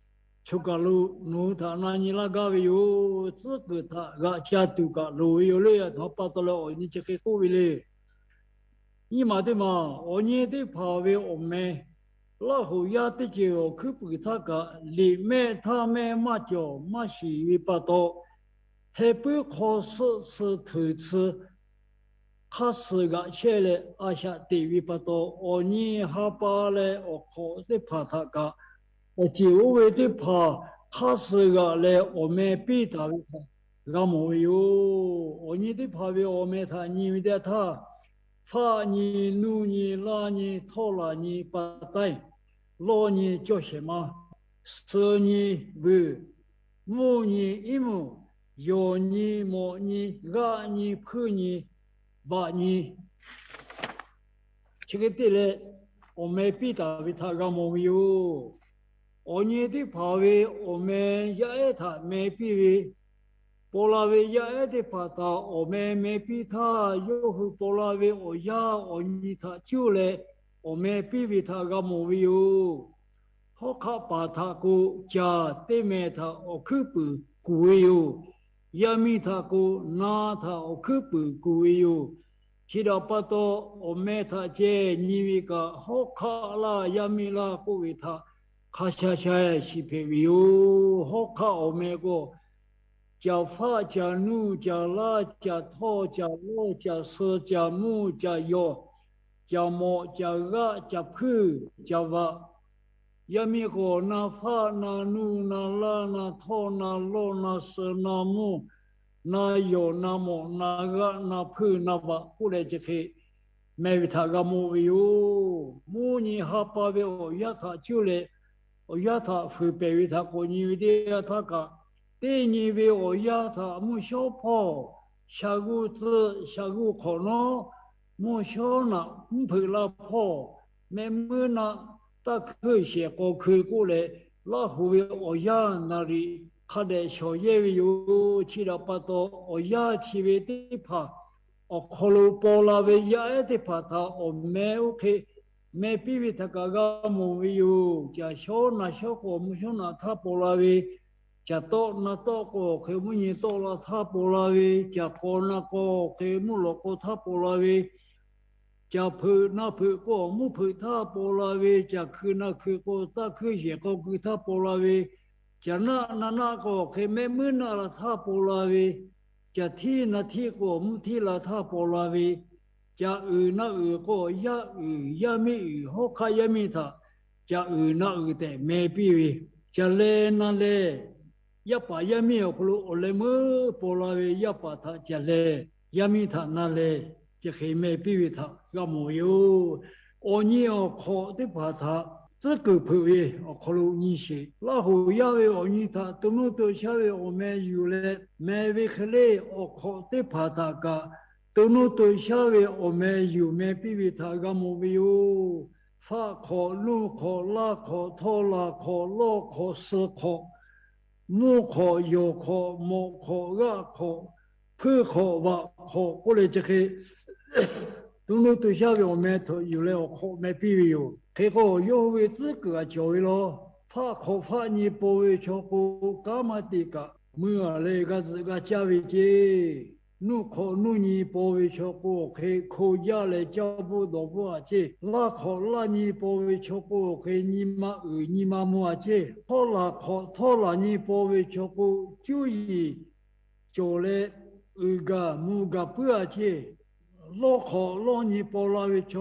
ဆိၣ်ကၣ်လိၤ နူၤထၢၣ်နၤနံၤလၢဂၤဝဲယိၤ သုကၢၢ်ထၢၣ်ဂၤကၠီၣ်တုၤကၣ်လိၤဝဲယိၤလၢ အတမၤပာ်တီၢ်လၢအီၣ်နံၤ ကၠီၣ်ဃ့ကိးဝဲလၢ နံၤမးတ့ၢ်မး အီၣ်နံၤသ့ၣ်တဖၣ်ဝဲအီၣ်မ့ၢ် လၢ်ဟူၣ်ယၢ်တက့ၢ် အီၣ်ခုပိုၣ်ထၢ်ကး လံာ်မဲာ်ထါမဲာ် မၤကၠီၣ် မၤဆံၣ်ဝဲပာ်တီၢ် ဟဲပုၢ်ခီၣ်ဆၢၣ်ဆၢၣ်ထုးဆၢၣ် ခါဆၢၣ်ဂာ်ဆဲးလၢ အစၢ်တ့ၢ်ဝဲပာ်တီၢ် အီၣ်နံၤဟးပၢ်လၢ အီၣ်ခိးသ့ၣ်တဖၣ်ထၢ်ကး အစ့ၢ်အိၣ်ဝဲသ့ၣ်တဖၣ် ခါဆၢၣ်ဂာ်လၢ အီၣ်မ့ၢ်ပံၢ်တၢ်ဝဲထၢ် ဂၤမီၣ်ဝဲယိၤ အီၣ်နံၤသ့ၣ်တဖၣ်ဝဲအီၣ်မ့ၢ်ထၢ် နံၤဝဲတ့ၢ်အါထၢ် ဖးနံၤ နူနံၤ လါနံၤ ထီၣ်လၢ်နံၤ ပၢ်တၢ် လီနံၤ ကၠီၣ်ဆဲးမါ သၢနံၤ ဘုၣ် မူနံၤ အံမူၣ် ယီၢ်နံၤ မီၣ်နံၤ ဂၣ်နံၤ ဖုၣ်နံၤ ဘၣ်နံၤ ဆၢကတီၢ်လၢ အီၣ်မ့ၢ်ပံၢ်တၢ်ဝဲထၢ် ဂၤမီၣ်ဝဲယိၤ အီၣ်နံၤသ့ၣ်တဖၣ်ဝဲ အီၣ်မ့ၢ်ယၢ်အဲၣ်ထၢ် မဲာ်ပံၢ်ဝဲ ပီၣ်လၢ်ဝဲယၢ်အဲၣ်သ့ၣ်တဖၣ်ထၢ် အီၣ်မ့ၢ်မဲာ်ပံၢ်ထၢ် ယိဟိၣ်ပီၣ်လၢ်ဝဲအီၣ်ယၢ် အီၣ်နံၤထၢ်ကၠိလၢ အီၣ်မ့ၢ်ပံၢ်ဝဲထၢ် ဂၤမီၣ်ဝဲယိၤ ဟီၣ်ခးပၢ်ထၢ်ကိး ကၠၢ်တ့ၢ်မဲာ်ထၢ် အီၣ်ခုပိုၣ်ကူၣ်ဝဲယိၤ ယၢ်မံထၢ်ကိး နါထၢ် အီၣ်ခုပိုၣ်ကူၣ်ဝဲယိၤ ဆံးဒီးပာ်တီၢ် အီၣ်မ့ၢ်ထၢ်ကဲ နံၤဝဲကး ဟီၣ်ခးလၢ် ယၢ်မံလၢ် ကိးဝဲထၢ် ခါဆါဆါ ဆံးဖဲးဝဲယိၤ ဟီၣ်ခးအီၣ်မ့ၢ်ကိး ကၠၢ်ဖး ကၠၢ်နူ ကၠၢ်လါ ကၠၢ်ထီၣ် ကၠၢ်လီၢ် ကၠၢ်ဆၢ ကၠၢ်မူ ကၠၢ်ယီၢ် ကၠၢ်မီၣ် ကၠၢ်ဂၣ် ကၠၢ်ဖုၣ် ကၠၢ်ဘၣ် ယၢ်မံကိး နါဖး နါနူ နါလါ နါထီၣ် နါလီၢ် နါဆၢ နါမူ နါယီၢ် နါမီၣ် နါဂၣ် နါဖုၣ် နါဘၣ် ကိးလၢကၠၢ်ဃ့ မဲာ်ဝဲထၢ် ဂၤမီၣ်ဝဲယိၤ မူနံၤဟးပၢ်ဝဲ အီၣ်ယၢ်ထၢ်ကၠိလၢ အီၣ်ယၢ်ထၢ် ဖုၣ်ပဲာ်ဝဲထၢ်ကိး နံၤဝဲတ့ၢ်အါထၢ်ကး တ့ၢ်နံၤဝဲ အီၣ်ယၢ်ထၢ် မုၢ်ဆှီဖီ ဆၣ်ဂူၢ်စၢၢ် ဆၣ်ဂူၢ်ခီၣ်နီ မုၢ်ဆှီနၢ် မုၢ်ဖုးလါဖီ မဲာ်မုၢ်နၢ် တၢ်ခုၣ်ဆဲးကီၢ်ခုၣ်ကိးလၢ လၢဟူဝဲအီၣ်ယၢ်နၣ်ရံၣ် ခါဒဲးဆီၣ်ယဲၢ်ဝဲယိၤ ဆံးဒီးပာ်တီၢ် အီၣ်ယၢ်ဆံးဝဲသ့ၣ်တဖၣ် အီၣ်ခိၣ်လိၤပီၣ်လၢ်ဝဲယၢ်အဲၣ်သ့ၣ်တဖၣ်ထၢ် အီၣ်မ့ၢ်အိၣ်ဃ့ မဲာ်ပံၢ်ဝဲထၢ်ကး ဂၤမီၣ်ဝဲယိၤ ကၠၢ်ဆှီနၢ်ဆှီကိး မုၢ်ဆှီနၢ်ထၢ်ပီၣ်လၢ်ဝဲ ကၠၢ်တီၣ်နၢ်တီၣ်ကိးဃ့ မုၢ်နံၤတီၣ်လါထၢ်ပီၣ်လၢ်ဝဲ ကၠၢ်ကီၢ်နၢ်ကီၢ်ဃ့ မုၢ်လီၤကီၢ်ထၢ်ပီၣ်လၢ်ဝဲ ကၠၢ်ဖုးနၢ်ဖုးကိး မုၢ်ဖုးထၢ်ပီၣ်လၢ်ဝဲ ကၠၢ်ခုးနၢ်ခုးကိး တၢ်ခုၣ်ဆဲးကီၢ်ခုၣ်ထၢ်ပီၣ်လၢ်ဝဲ ကၠၢ်နၢ်နၢ်နၢ်ကိးဃ့ မဲာ်မုၢ်နၢ်လါထၢ်ပီၣ်လၢ်ဝဲ ကၠၢ်ထံနၢ်ထံကိး မုၢ်ထံလါထၢ်ပီၣ်လၢ်ဝဲ ကၠၢ်အုၣ်နၢ်အုၣ်ကိး ယၢ်အုၣ် ယၢ်မံအုၣ် ဟီၣ်ခးယၢ်မံထၢ် ကၠၢ်အုၣ်နၢ်အုၣ်တဲာ် မဲာ်ပံၢ်ဝဲ ကၠၢ်လဲၤနၤလဲၤ ယၢ်ပာ်ယၢ်မံအီၣ်ခိၣ်လိၤ အီၣ်လဲၤမုၢ်ပီၣ်လၢ်ဝဲ ယၢ်ပာ်ထၢ်ကၠၢ်လဲၤ ယၢ်မံထၢ်နၤလဲၤ ကၠၢ်ဃ့မဲာ်ပံၢ်ဝဲထၢ် ဂၤမီၣ်ယိၤ အီၣ်နံၤအီၣ်ခိးသ့ၣ်တဖၣ်ထၢ် သုကၢၢ်ဖုးဝဲ အီၣ်ခိၣ်လိၤနံၤဆံး လၢဟူဝဲယၢ်ဝဲအီၣ်နံၤထၢ် တိၢ်နီၣ်တိၢ်ဆါဝဲ အီၣ်မ့ၢ်ယူၢ်လၢ မဲာ်ဝဲချ့ အီၣ်ခိးသ့ၣ်တဖၣ်ထၢ်ကး တိၢ်နီၣ်တိၢ်ဆါဝဲ အီၣ်မ့ၢ်ယူၢ် မဲာ်ပံၢ်ဝဲထၢ် ဂၤမီၣ်ဝဲယိၤ ဖးခိး နူခိး လါခိး ထီၣ်လါခိး လီၢ်ခိး ဆၢခိး မူခိး ယီၢ်ခိး မီၣ်ခိး ဂၣ်ခိး ဖုၣ်ခိး ဘၣ်ခိး ကိးလၢကၠၢ်ဃ့ တိၢ်နီၣ်တိၢ်ဆါဝဲ အီၣ်မ့ၢ်ထီၣ်ယူၢ်လၢ အီၣ်ခိးမဲာ်ပံၢ်ဝဲယိၤ ခဲကိး ယိဟိဝ့ၣ် သုကၢၢ်အကၠီၣ်ဝဲလီၤ ဖးခိးဖးနံၤပီၣ်ဝဲဆိကိး ကါမၤတံာ်ကး မုၢ်ဂၤလၢဂၤစၢၤဂၤကၢ်ဝဲက့ၢ် နူခိးနူနံၤပီၣ်ဝဲဆိကိးဃ့ ခိၣ်ယၢ်လၢကၠီဘိဒီးဘိအကၠ့ၢ် လါခိးလါနံၤပီၣ်ဝဲဆိကိးဃ့ နံၤမၤအုၣ်နံၤမၤမူအကၠ့ၢ် ထီၣ်လါခိးထီၣ်လါနံၤပီၣ်ဝဲဆိကိး ကၠူယံာ်ကၠီၣ်လၢ အုၣ်ဂၤမူဂၤပုၢ်အကၠ့ၢ် လော့ၶောက်လော့ညီပော်လႃႈဝေၸေၵူႈ ဢေႃႈဝီဢေႃႈညီ ဢေႃႈယႃဢေႃႈတူ မႃးမႃးၸေး မႃးမႃးၸော်လႃႈဝေၸေး ၶောက်လော့လႃႈဝေ သိုၶောက်သိုညီပော်ဝေၸေၵူႈ ၸူးၸိုဝ်ႈႁႃးၸႃႇၸေး ယေႃၶောက်ယေႃညီပော်ဝေၸေၵူႈ ႁႃႈတႃႇပႄႉတႃႇလႄႈ ၵႃႈတႃႇပိုဝ်ႉဢႃႇၸေး မေႃၶောက်မေႃညီပော်ဝေၸေၵူႈ ၸူဝ်ႈမူႇၸူဝ်ႈၸူၵ်ႈၶူႉ ဢေႃႈႁူးဢေႃႈၼႃႇ ၵႃႈတေလႆႈသုၶူႉၵႃႈၸေးၸေး ငႃႇၵႃႇမေႃၶေၢပ်ႈမေႃညီပေႃးဝႃႈဝႃႈ သီႇတိၶိုၵ်ႉဢဝ်ႁူႉတေၶျေႇဝႃႈ ၸဝ်ႈၵႃႈၸဝ်ႈဝႃႈၶေႃႈလႄႈ ၵႃႈၶေႃႈၵႃႈညီပေႃးဝႃႈ ၸဝ်ႈၵူႈၵႃႈၸႃႉၵႃႈတေႃႇလႄႈ တေႃႇႁႃၵႃႈႁႃဢၵျေႃႇၸေႇ ဝႃႈၶေႃႈဝႃႈညီပေႃးဝႃႈ ၸဝ်ႈၵူႈၽႄႈၶေႃႈၽႄႈညီ ၵႃႈမေႃၸေႇ ၽိုၵ်းၶေႃႈၽိုၵ်းညီပေႃးဝႃႈ ၸဝ်ႈၵူႈ ယေႇသေႇၽႃႉယေႇသေႇမၵ်ႉၵႃႇႁႃႈလႄႈ ၶႃႈလႄႈၸႃႉ ၶႃႈလႄႈတေႃႇပီႈဝေႇ ပေႃးႁႃၵႃႈဝႃႈၸေႇ သီႇတႃႇပႃႇတေႃႇ ယႃႉပႃႇယႃႉမီး တီႈပႃႇတေႃႇ ဢေႃႈမႄႈ မႄႈပီႈဝေႇတယႃႉ ဢေႃႈမႄႈဝေႇ ၸိူဝ်ႉၵိူဝ်ႇၶႃႈသူၽႄႈလႃႈပီႈတႄႉ တေႃႇလႄႈမႄႈပီႈဝေႇၵႃႈၸူဝ်ႈဝႃႈယူႇ တီႈပႃႇပႃႇ ပေႃးၵႃႈသီႇၵႃႈလႄႈ ၸႃႉပေႃးၼႃႈပေႃး မႄႈဝေႇၵႃႈၸူဝ်ႈဝႃႈယူႇ တီႈပႃႇပႃႇ သီႇၼီႈထႃႈ ပေႃးလႃႈဝႃႈပႃႇတေႃႇ ၸႃႉသီႇၼႃႇသီႇ မႄႈဝေႇၵႃႈၸူဝ်ႈဝႃႈယူႇ လႄႈ ယႃႇပေႁႂ်ႈတေပေႃးထေႃးၵႃႈ သုရႃႇၵႃႇရႃႇ တူဝ်ဝေႇ ဢေႃႈ လေႃးတေၽႃႇ ၸႅၵ်ႇၶိုၼ်းမႃးၸႅၵ်ႇတီႈယူႇမႄႈ ၵႃႈၵႃႈၽွၼ်းၼႃႇလႄႈ ဢေႃႈ ဢေႃႈ ၵႃႈပီႈလႃႈ ၸႅၵ်ႇဝေႇ တေၵႃႈလီလီၵႃႈ ၸိုဝ်ႈမႄႈၵႃႈမႄႈ ၸႅၵ်ႇသႃႇၸေႃႇသႃႇပိုၼ်းလႄႈ ႁႃလႄႈတေႃႇသႃႇပီႈ ဢေႃႈ ပေႃးၸႃႉမႄႈ မုသႃႇ တူၺ်းတႄႉ ၶေႃႈမုၼ်ၽႂ် ၽႂ် ၵႃႈၸႃႉလႃႈ တေႃႇမႄႈ ႁႃ လေႃးမႄႈ ဢႃႇလူႇႁႃႇ ႁႃႇ ၶႃႈ မီးၸဝ်ႈသုတႃႇဢေႃႈ ၶုၼ် မီးဢၶျေႇဝေႇတေႃး တေႇ ၸဵမ်မႃးႁဵတ်းလွင်ႈငႃး ၶေႃးၵႃႇလႃႇဝေႇ ဢေႃး ဝိၼိသၸ်ႉၸႃႇ ငႃးဝေႇ ဢေႃး ၼီႇ ဢေႃး ႁၵ်ႉၶႃႈၸႃႉ မီးၵိူဝ်းတၼိသႃႇပီႇဝေႇ ဢေႃး ၸေႇ ဢေႃး ၽူႈၸဝ်ႈပႃႇတေႃးမႃႇႁေ ယေႇတႃႇပႃႇတေႃးမႃႇႁေ ပေႃးသႃႇထုၸဝ်ႈ ပႃႇတေႃးမႃႇႁေ မီးၵိူဝ်းဢႃႇလေႃးၶႃႇလႃႇမႃႇႁေ ဢႃႇလေႃးၵႃႇၼီႇမႃႇတႃႇ ၸေႇပုဝေႇ ပႃႇတႃႇယေႃး ငႃးဝေႇ ဢေႃး ၼီႇ ဢေႃး ႁၵ်ႉၶႃႈၸႃႉ မီးၵိူဝ်းတၼိသႃႇပီႇဝေႇ ဢေႃး ၸေႇ ဢေႃး ၽူႈၸဝ်ႈပႃႇတေႃးမႃႇႁေ ယေႇတႃႇပႃႇတေႃးမႃႇႁေ ပေႃးသႃႇထုၸဝ်ႈ ပႃႇတေႃးမႃႇႁေ မီးၵိူဝ်းဢႃႇလေႃးၶႃႇလႃႇမႃႇႁေ ဢႃႇလေႃးၵႃႇၼီႇမႃႇတႃႇ ၸေႇပုဝေႇ ပႃႇတႃႇယေႃး ဢုသႃႇဝေႇ ယႃႇၵေႃး ၵုလူဝ်ႇ ၸဝ်ႈမူဝ်းမႃး ယႃႇလႃႇသေႇတႃႇ ဢုသႃႇဝေႇ ယႃႇၵေႃး ၵုလူဝ်ႇ သူသၢင်ႇပိူဝ်ႇတႃႇဝေႇယူႇပႃႈ တေႇၽႃႇပႃႇၼေႃး ၵုသတူႇ တေႇၽႃႇပႃႇၼေႃး ၵုႁႃႇၸႃႇ ဢုသႃႇဝေႇ ၼေႃးၶႃႈၵေႇတေႇ ၼေႃးမီးဢေႃး ၽူဝ်ႇၵႃႇယေႃး ဢုသႃႇဝေႇ ယႃႇၵေႃး ၵုလူဝ်ႇ ၸဝ်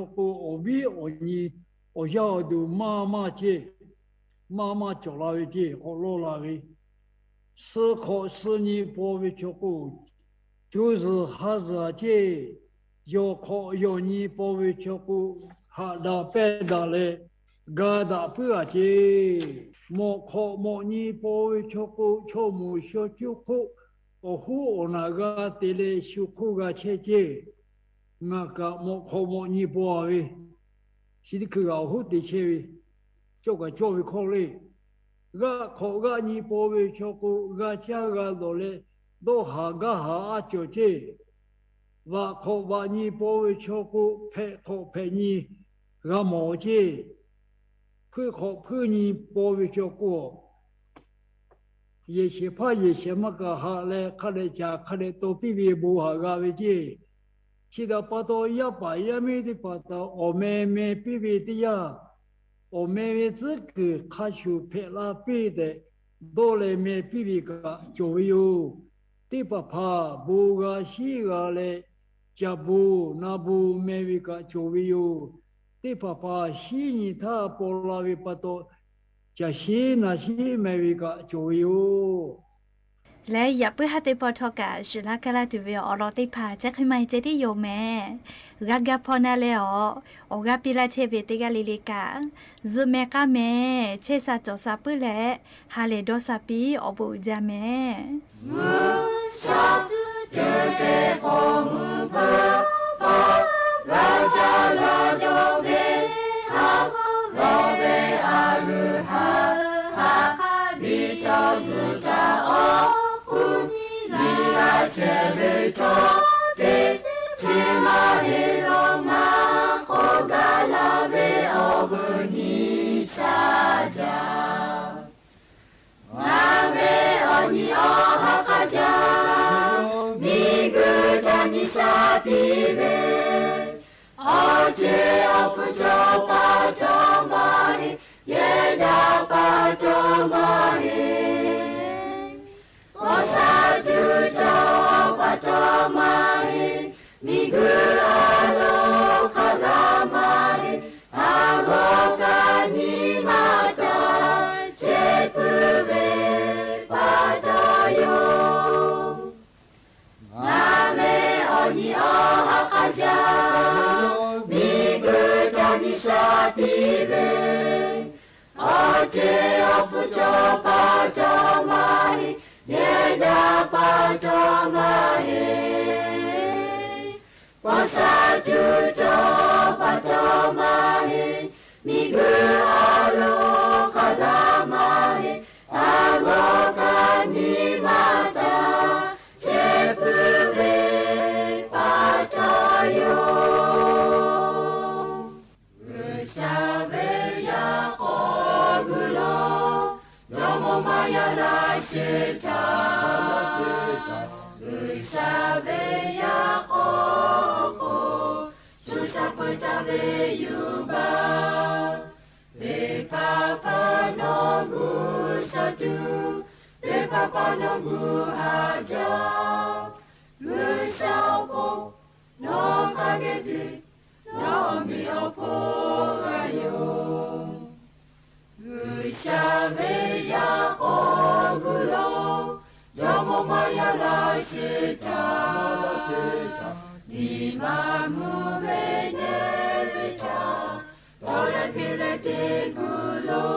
ႈမူဝ်းမႃး ယႃႇလႃႇသေႇတႃႇ ၼီႇမႃႇမူႇဝေႇၼေႇဝေႇတႃႇ တေႃႇလႄႈၽေးလႄႈတေႇ ၵုလူ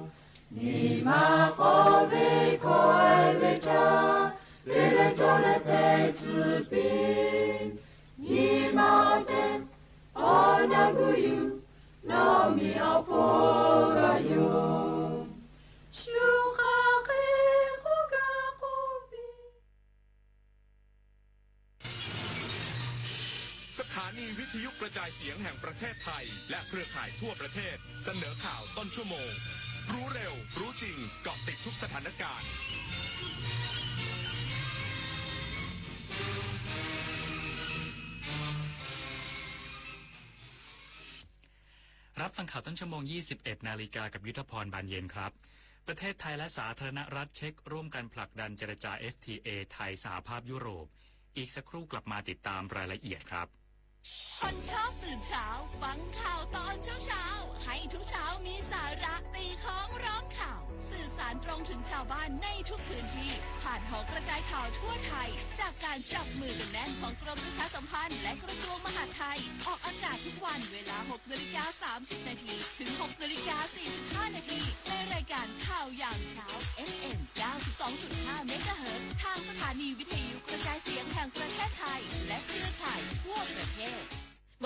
ဝ်ႇ ၼီႇမႃႇၵေႃးဝေႇ ၵွႆဝေႇတႃႇ တေႇလႄႈၸေႃႇလႄႈၽေးၸူးပီႇ ၼီႇမႃႇတႄႉ ဢေႃး ၼႃႇၵူႇယူႇ ၼေႃးမီးဢေႃး ၽူဝ်ႇၵႃႇယေႃး သုၶႃႇၵေႇ ၵူႈၵႃႈၵူႈပီႈ။ สถานีวิทยุกระจายเสียงแห่งประเทศไทย และเครือข่ายทั่วประเทศ เสนอข่าวต้นชั่วโมง รู้เร็ว รู้จริง เกาะติดทุกสถานการณ์ รับฟังข่าวต้นชั่วโมง ยี่สิบเอ็ดนาฬิกา กับยุทธพร บานเย็นครับ ประเทศไทยและสาธารณรัฐเช็กร่วมกันผลักดันเจรจา เอฟทีเอ ไทย สหภาพยุโรป อีกสักครู่กลับมาติดตามรายละเอียดครับ คนชอบตื่นเช้า ฟังข่าวตอนเช้าๆ ให้ทุกเช้ามีสาระ ตีค้องร้องข่าว สื่อสารตรงถึงชาวบ้านในทุกพื้นที่ ผ่านหอกระจายข่าวทั่วไทย จากการจับมือกันแน่นของกรมประชาสัมพันธ์ และกระทรวงมหาดไทย ออกอากาศทุกวันเวลา หกนาฬิกาสามสิบนาที ถึง หกนาฬิกาสี่สิบห้านาที ในรายการข่าวยามเช้า เอฟเอ็ม เก้าสิบสองจุดห้าเมกะเฮิรตซ์ ทางสถานีวิทยุกระจายเสียงแห่งประเทศไทย และเครือข่ายทั่วประเทศ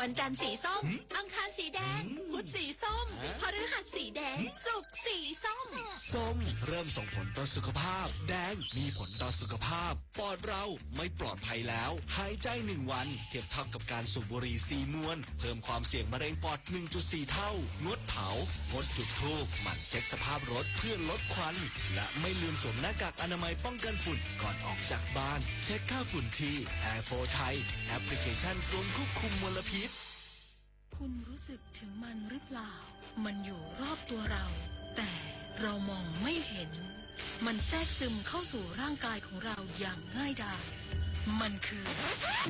วันจันทร์สีส้ม หืม อังคารสีแดง หืม พุธสีส้ม ฮะ พฤหัสสีแดง หืม ศุกร์สีส้ม ส้มเริ่มส่งผลต่อสุขภาพ แดงมีผลต่อสุขภาพ ปอดเราไม่ปลอดภัยแล้ว หายใจหนึ่งวัน เทียบเท่ากับการสูบบุหรี่สี่มวน เพิ่มความเสี่ยงมะเร็งปอด หนึ่งจุดสี่เท่า งดเผา งดจุดธูป หมั่นเช็คสภาพรถเพื่อลดควัน และไม่ลืมสวมหน้ากากอนามัยป้องกันฝุ่นก่อนออกจากบ้าน เช็คค่าฝุ่นที่ แอร์โฟร์ไทย แอปพลิเคชันกรมควบคุมมลพิษ คุณรู้สึกถึงมันหรือเปล่า มันอยู่รอบตัวเรา แต่เรามองไม่เห็น มันแทรกซึมเข้าสู่ร่างกายของเราอย่างง่ายดาย มันคือ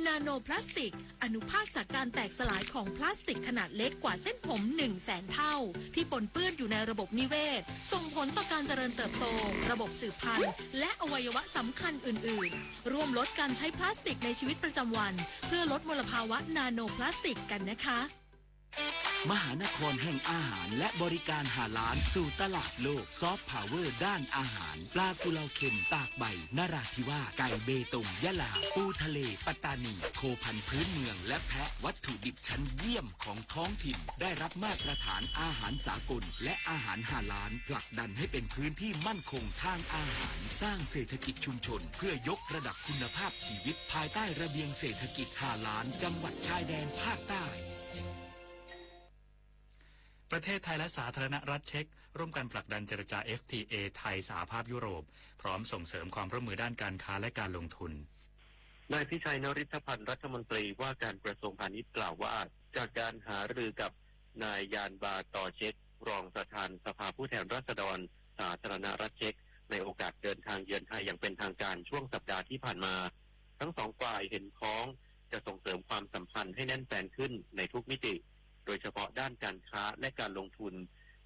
นาโนพลาสติก อนุภาคจากการแตกสลายของพลาสติกขนาดเล็กกว่าเส้นผมหนึ่งแสนเท่า ที่ปนเปื้อนอยู่ในระบบนิเวศ ส่งผลต่อการเจริญเติบโต ระบบสืบพันธุ์ และอวัยวะสำคัญอื่นๆ ร่วมลดการใช้พลาสติกในชีวิตประจำวัน เพื่อลดมลภาวะนาโนพลาสติกกันนะคะ มหานครแห่งอาหารและบริการฮาลาลสู่ตลาดโลก ซอฟต์พาวเวอร์ด้านอาหาร ปลากุเลาเค็มตากใบนราธิวาส ไก่เบตงยะลา ปูทะเลปัตตานี โคพันธุ์พื้นเมือง และแพะวัตถุดิบชั้นเยี่ยมของท้องถิ่น ได้รับมาตรฐานอาหารสากล และอาหารฮาลาล ผลักดันให้เป็นพื้นที่มั่นคงทางอาหาร สร้างเศรษฐกิจชุมชน เพื่อยกระดับคุณภาพชีวิต ภายใต้ระเบียงเศรษฐกิจฮาลาล จังหวัดชายแดนภาคใต้ ประเทศไทยและสาธารณรัฐเช็ก ร่วมกันผลักดันเจรจา เอฟทีเอ ไทย-สหภาพยุโรป พร้อมส่งเสริมความร่วมมือด้านการค้าและการลงทุน นายพิชัย นฤทธพันธ์ รัฐมนตรีว่าการกระทรวงพาณิชย์กล่าวว่า จากการหารือกับนายยานบาตอเช็ก รองประธานสภาผู้แทนราษฎร สาธารณรัฐเช็ก ในโอกาสเดินทางเยือนไทยอย่างเป็นทางการช่วงสัปดาห์ที่ผ่านมา ทั้งสองฝ่ายเห็นพ้องจะส่งเสริมความสัมพันธ์ให้แน่นแฟ้นขึ้นในทุกมิติ โดยเฉพาะด้านการค้าและการลงทุน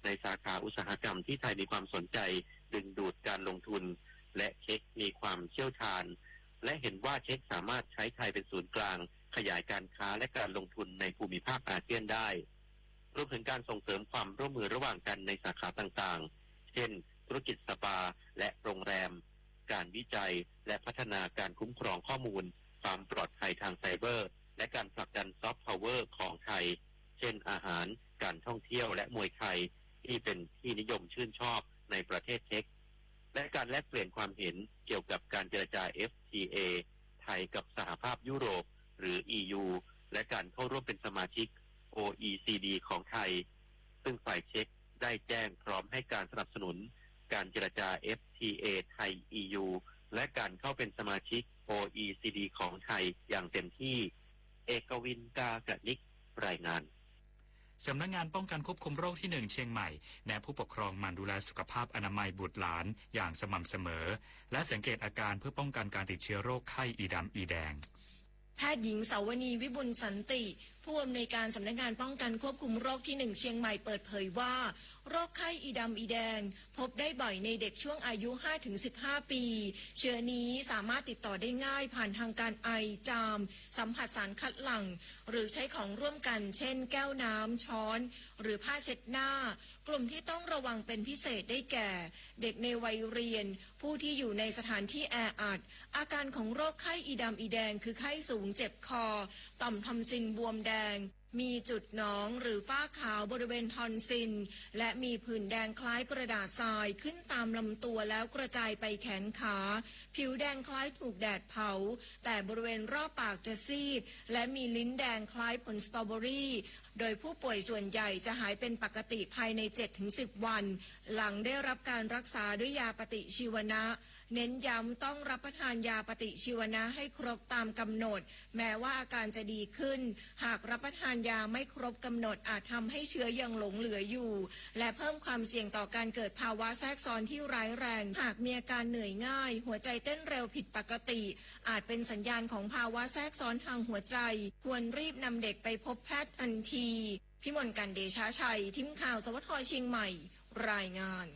ในสาขาอุตสาหกรรมที่ไทยมีความสนใจดึงดูดการลงทุน และเช็กมีความเชี่ยวชาญ และเห็นว่าเช็กสามารถใช้ไทยเป็นศูนย์กลางขยายการค้าและการลงทุนในภูมิภาคอาเซียนได้ รวมถึงการส่งเสริมความร่วมมือระหว่างกันในสาขาต่างๆ เช่น ธุรกิจสปา และโรงแรม การวิจัย และพัฒนาการคุ้มครองข้อมูล ความปลอดภัยทางไซเบอร์ และการผลักดันซอฟต์พาวเวอร์ของไทย เช่น อาหาร การท่องเที่ยว และมวยไทย ที่เป็นที่นิยมชื่นชอบในประเทศเช็ก และการแลกเปลี่ยนความเห็นเกี่ยวกับการเจรจา เอฟทีเอ ไทยกับสหภาพยุโรป หรือ อียู และการเข้าร่วมเป็นสมาชิก โออีซีดี ของไทย ซึ่งฝ่ายเช็กได้แจ้งพร้อมให้การสนับสนุนการเจรจา เอฟทีเอ ไทย อียู และการเข้าเป็นสมาชิก โออีซีดี ของไทยอย่างเต็มที่ เอกวิน กากนิก รายงาน สำนักงานป้องกันควบคุมโรคที่หนึ่งเชียงใหม่ แนะผู้ปกครองหมั่นดูแลสุขภาพอนามัยบุตรหลานอย่างสม่ำเสมอ และสังเกตอาการเพื่อป้องกันการติดเชื้อโรคไข้อีดำอีแดง แพทย์หญิง เสาวณี วิบุลสันติ ผู้อำนวยการสำนักงานป้องกันควบคุมโรคที่หนึ่งเชียงใหม่เปิดเผยว่า โรคไข้อีดำอีแดง พบได้บ่อยในเด็กช่วงอายุ ห้าถึงสิบห้า ปี เชื้อนี้สามารถติดต่อได้ง่ายผ่านทางการไอ จาม สัมผัสสารคัดหลั่ง หรือใช้ของร่วมกัน เช่น แก้วน้ำ ช้อน หรือผ้าเช็ดหน้า กลุ่มที่ต้องระวังเป็นพิเศษได้แก่ เด็กในวัยเรียน ผู้ที่อยู่ในสถานที่แออัด อาการของโรคไข้อีดำอีแดง คือไข้สูง เจ็บคอ ต่อมทอนซิลบวมแดง มีจุดหนองหรือฝ้าขาวบริเวณทอนซิล และมีผื่นแดงคล้ายกระดาษทรายขึ้นตามลำตัวแล้วกระจายไปแขนขา ผิวแดงคล้ายถูกแดดเผา แต่บริเวณรอบปากจะซีด และมีลิ้นแดงคล้ายผลสตรอเบอรี่ โดยผู้ป่วยส่วนใหญ่จะหายเป็นปกติภายใน เจ็ดถึงสิบ วัน หลังได้รับการรักษาด้วยยาปฏิชีวนะ เน้นย้ำต้องรับประทานยาปฏิชีวนะให้ครบตามกำหนด แม้ว่าอาการจะดีขึ้น หากรับประทานยาไม่ครบกำหนดอาจทำให้เชื้อยังหลงเหลืออยู่ และเพิ่มความเสี่ยงต่อการเกิดภาวะแทรกซ้อนที่ร้ายแรง หากมีอาการเหนื่อยง่าย หัวใจเต้นเร็วผิดปกติ อาจเป็นสัญญาณของภาวะแทรกซ้อนทางหัวใจ ควรรีบนำเด็กไปพบแพทย์ทันที พิมลกาญจน์ เดชะชัย ทีมข่าว สวท เชียงใหม่ รายงาน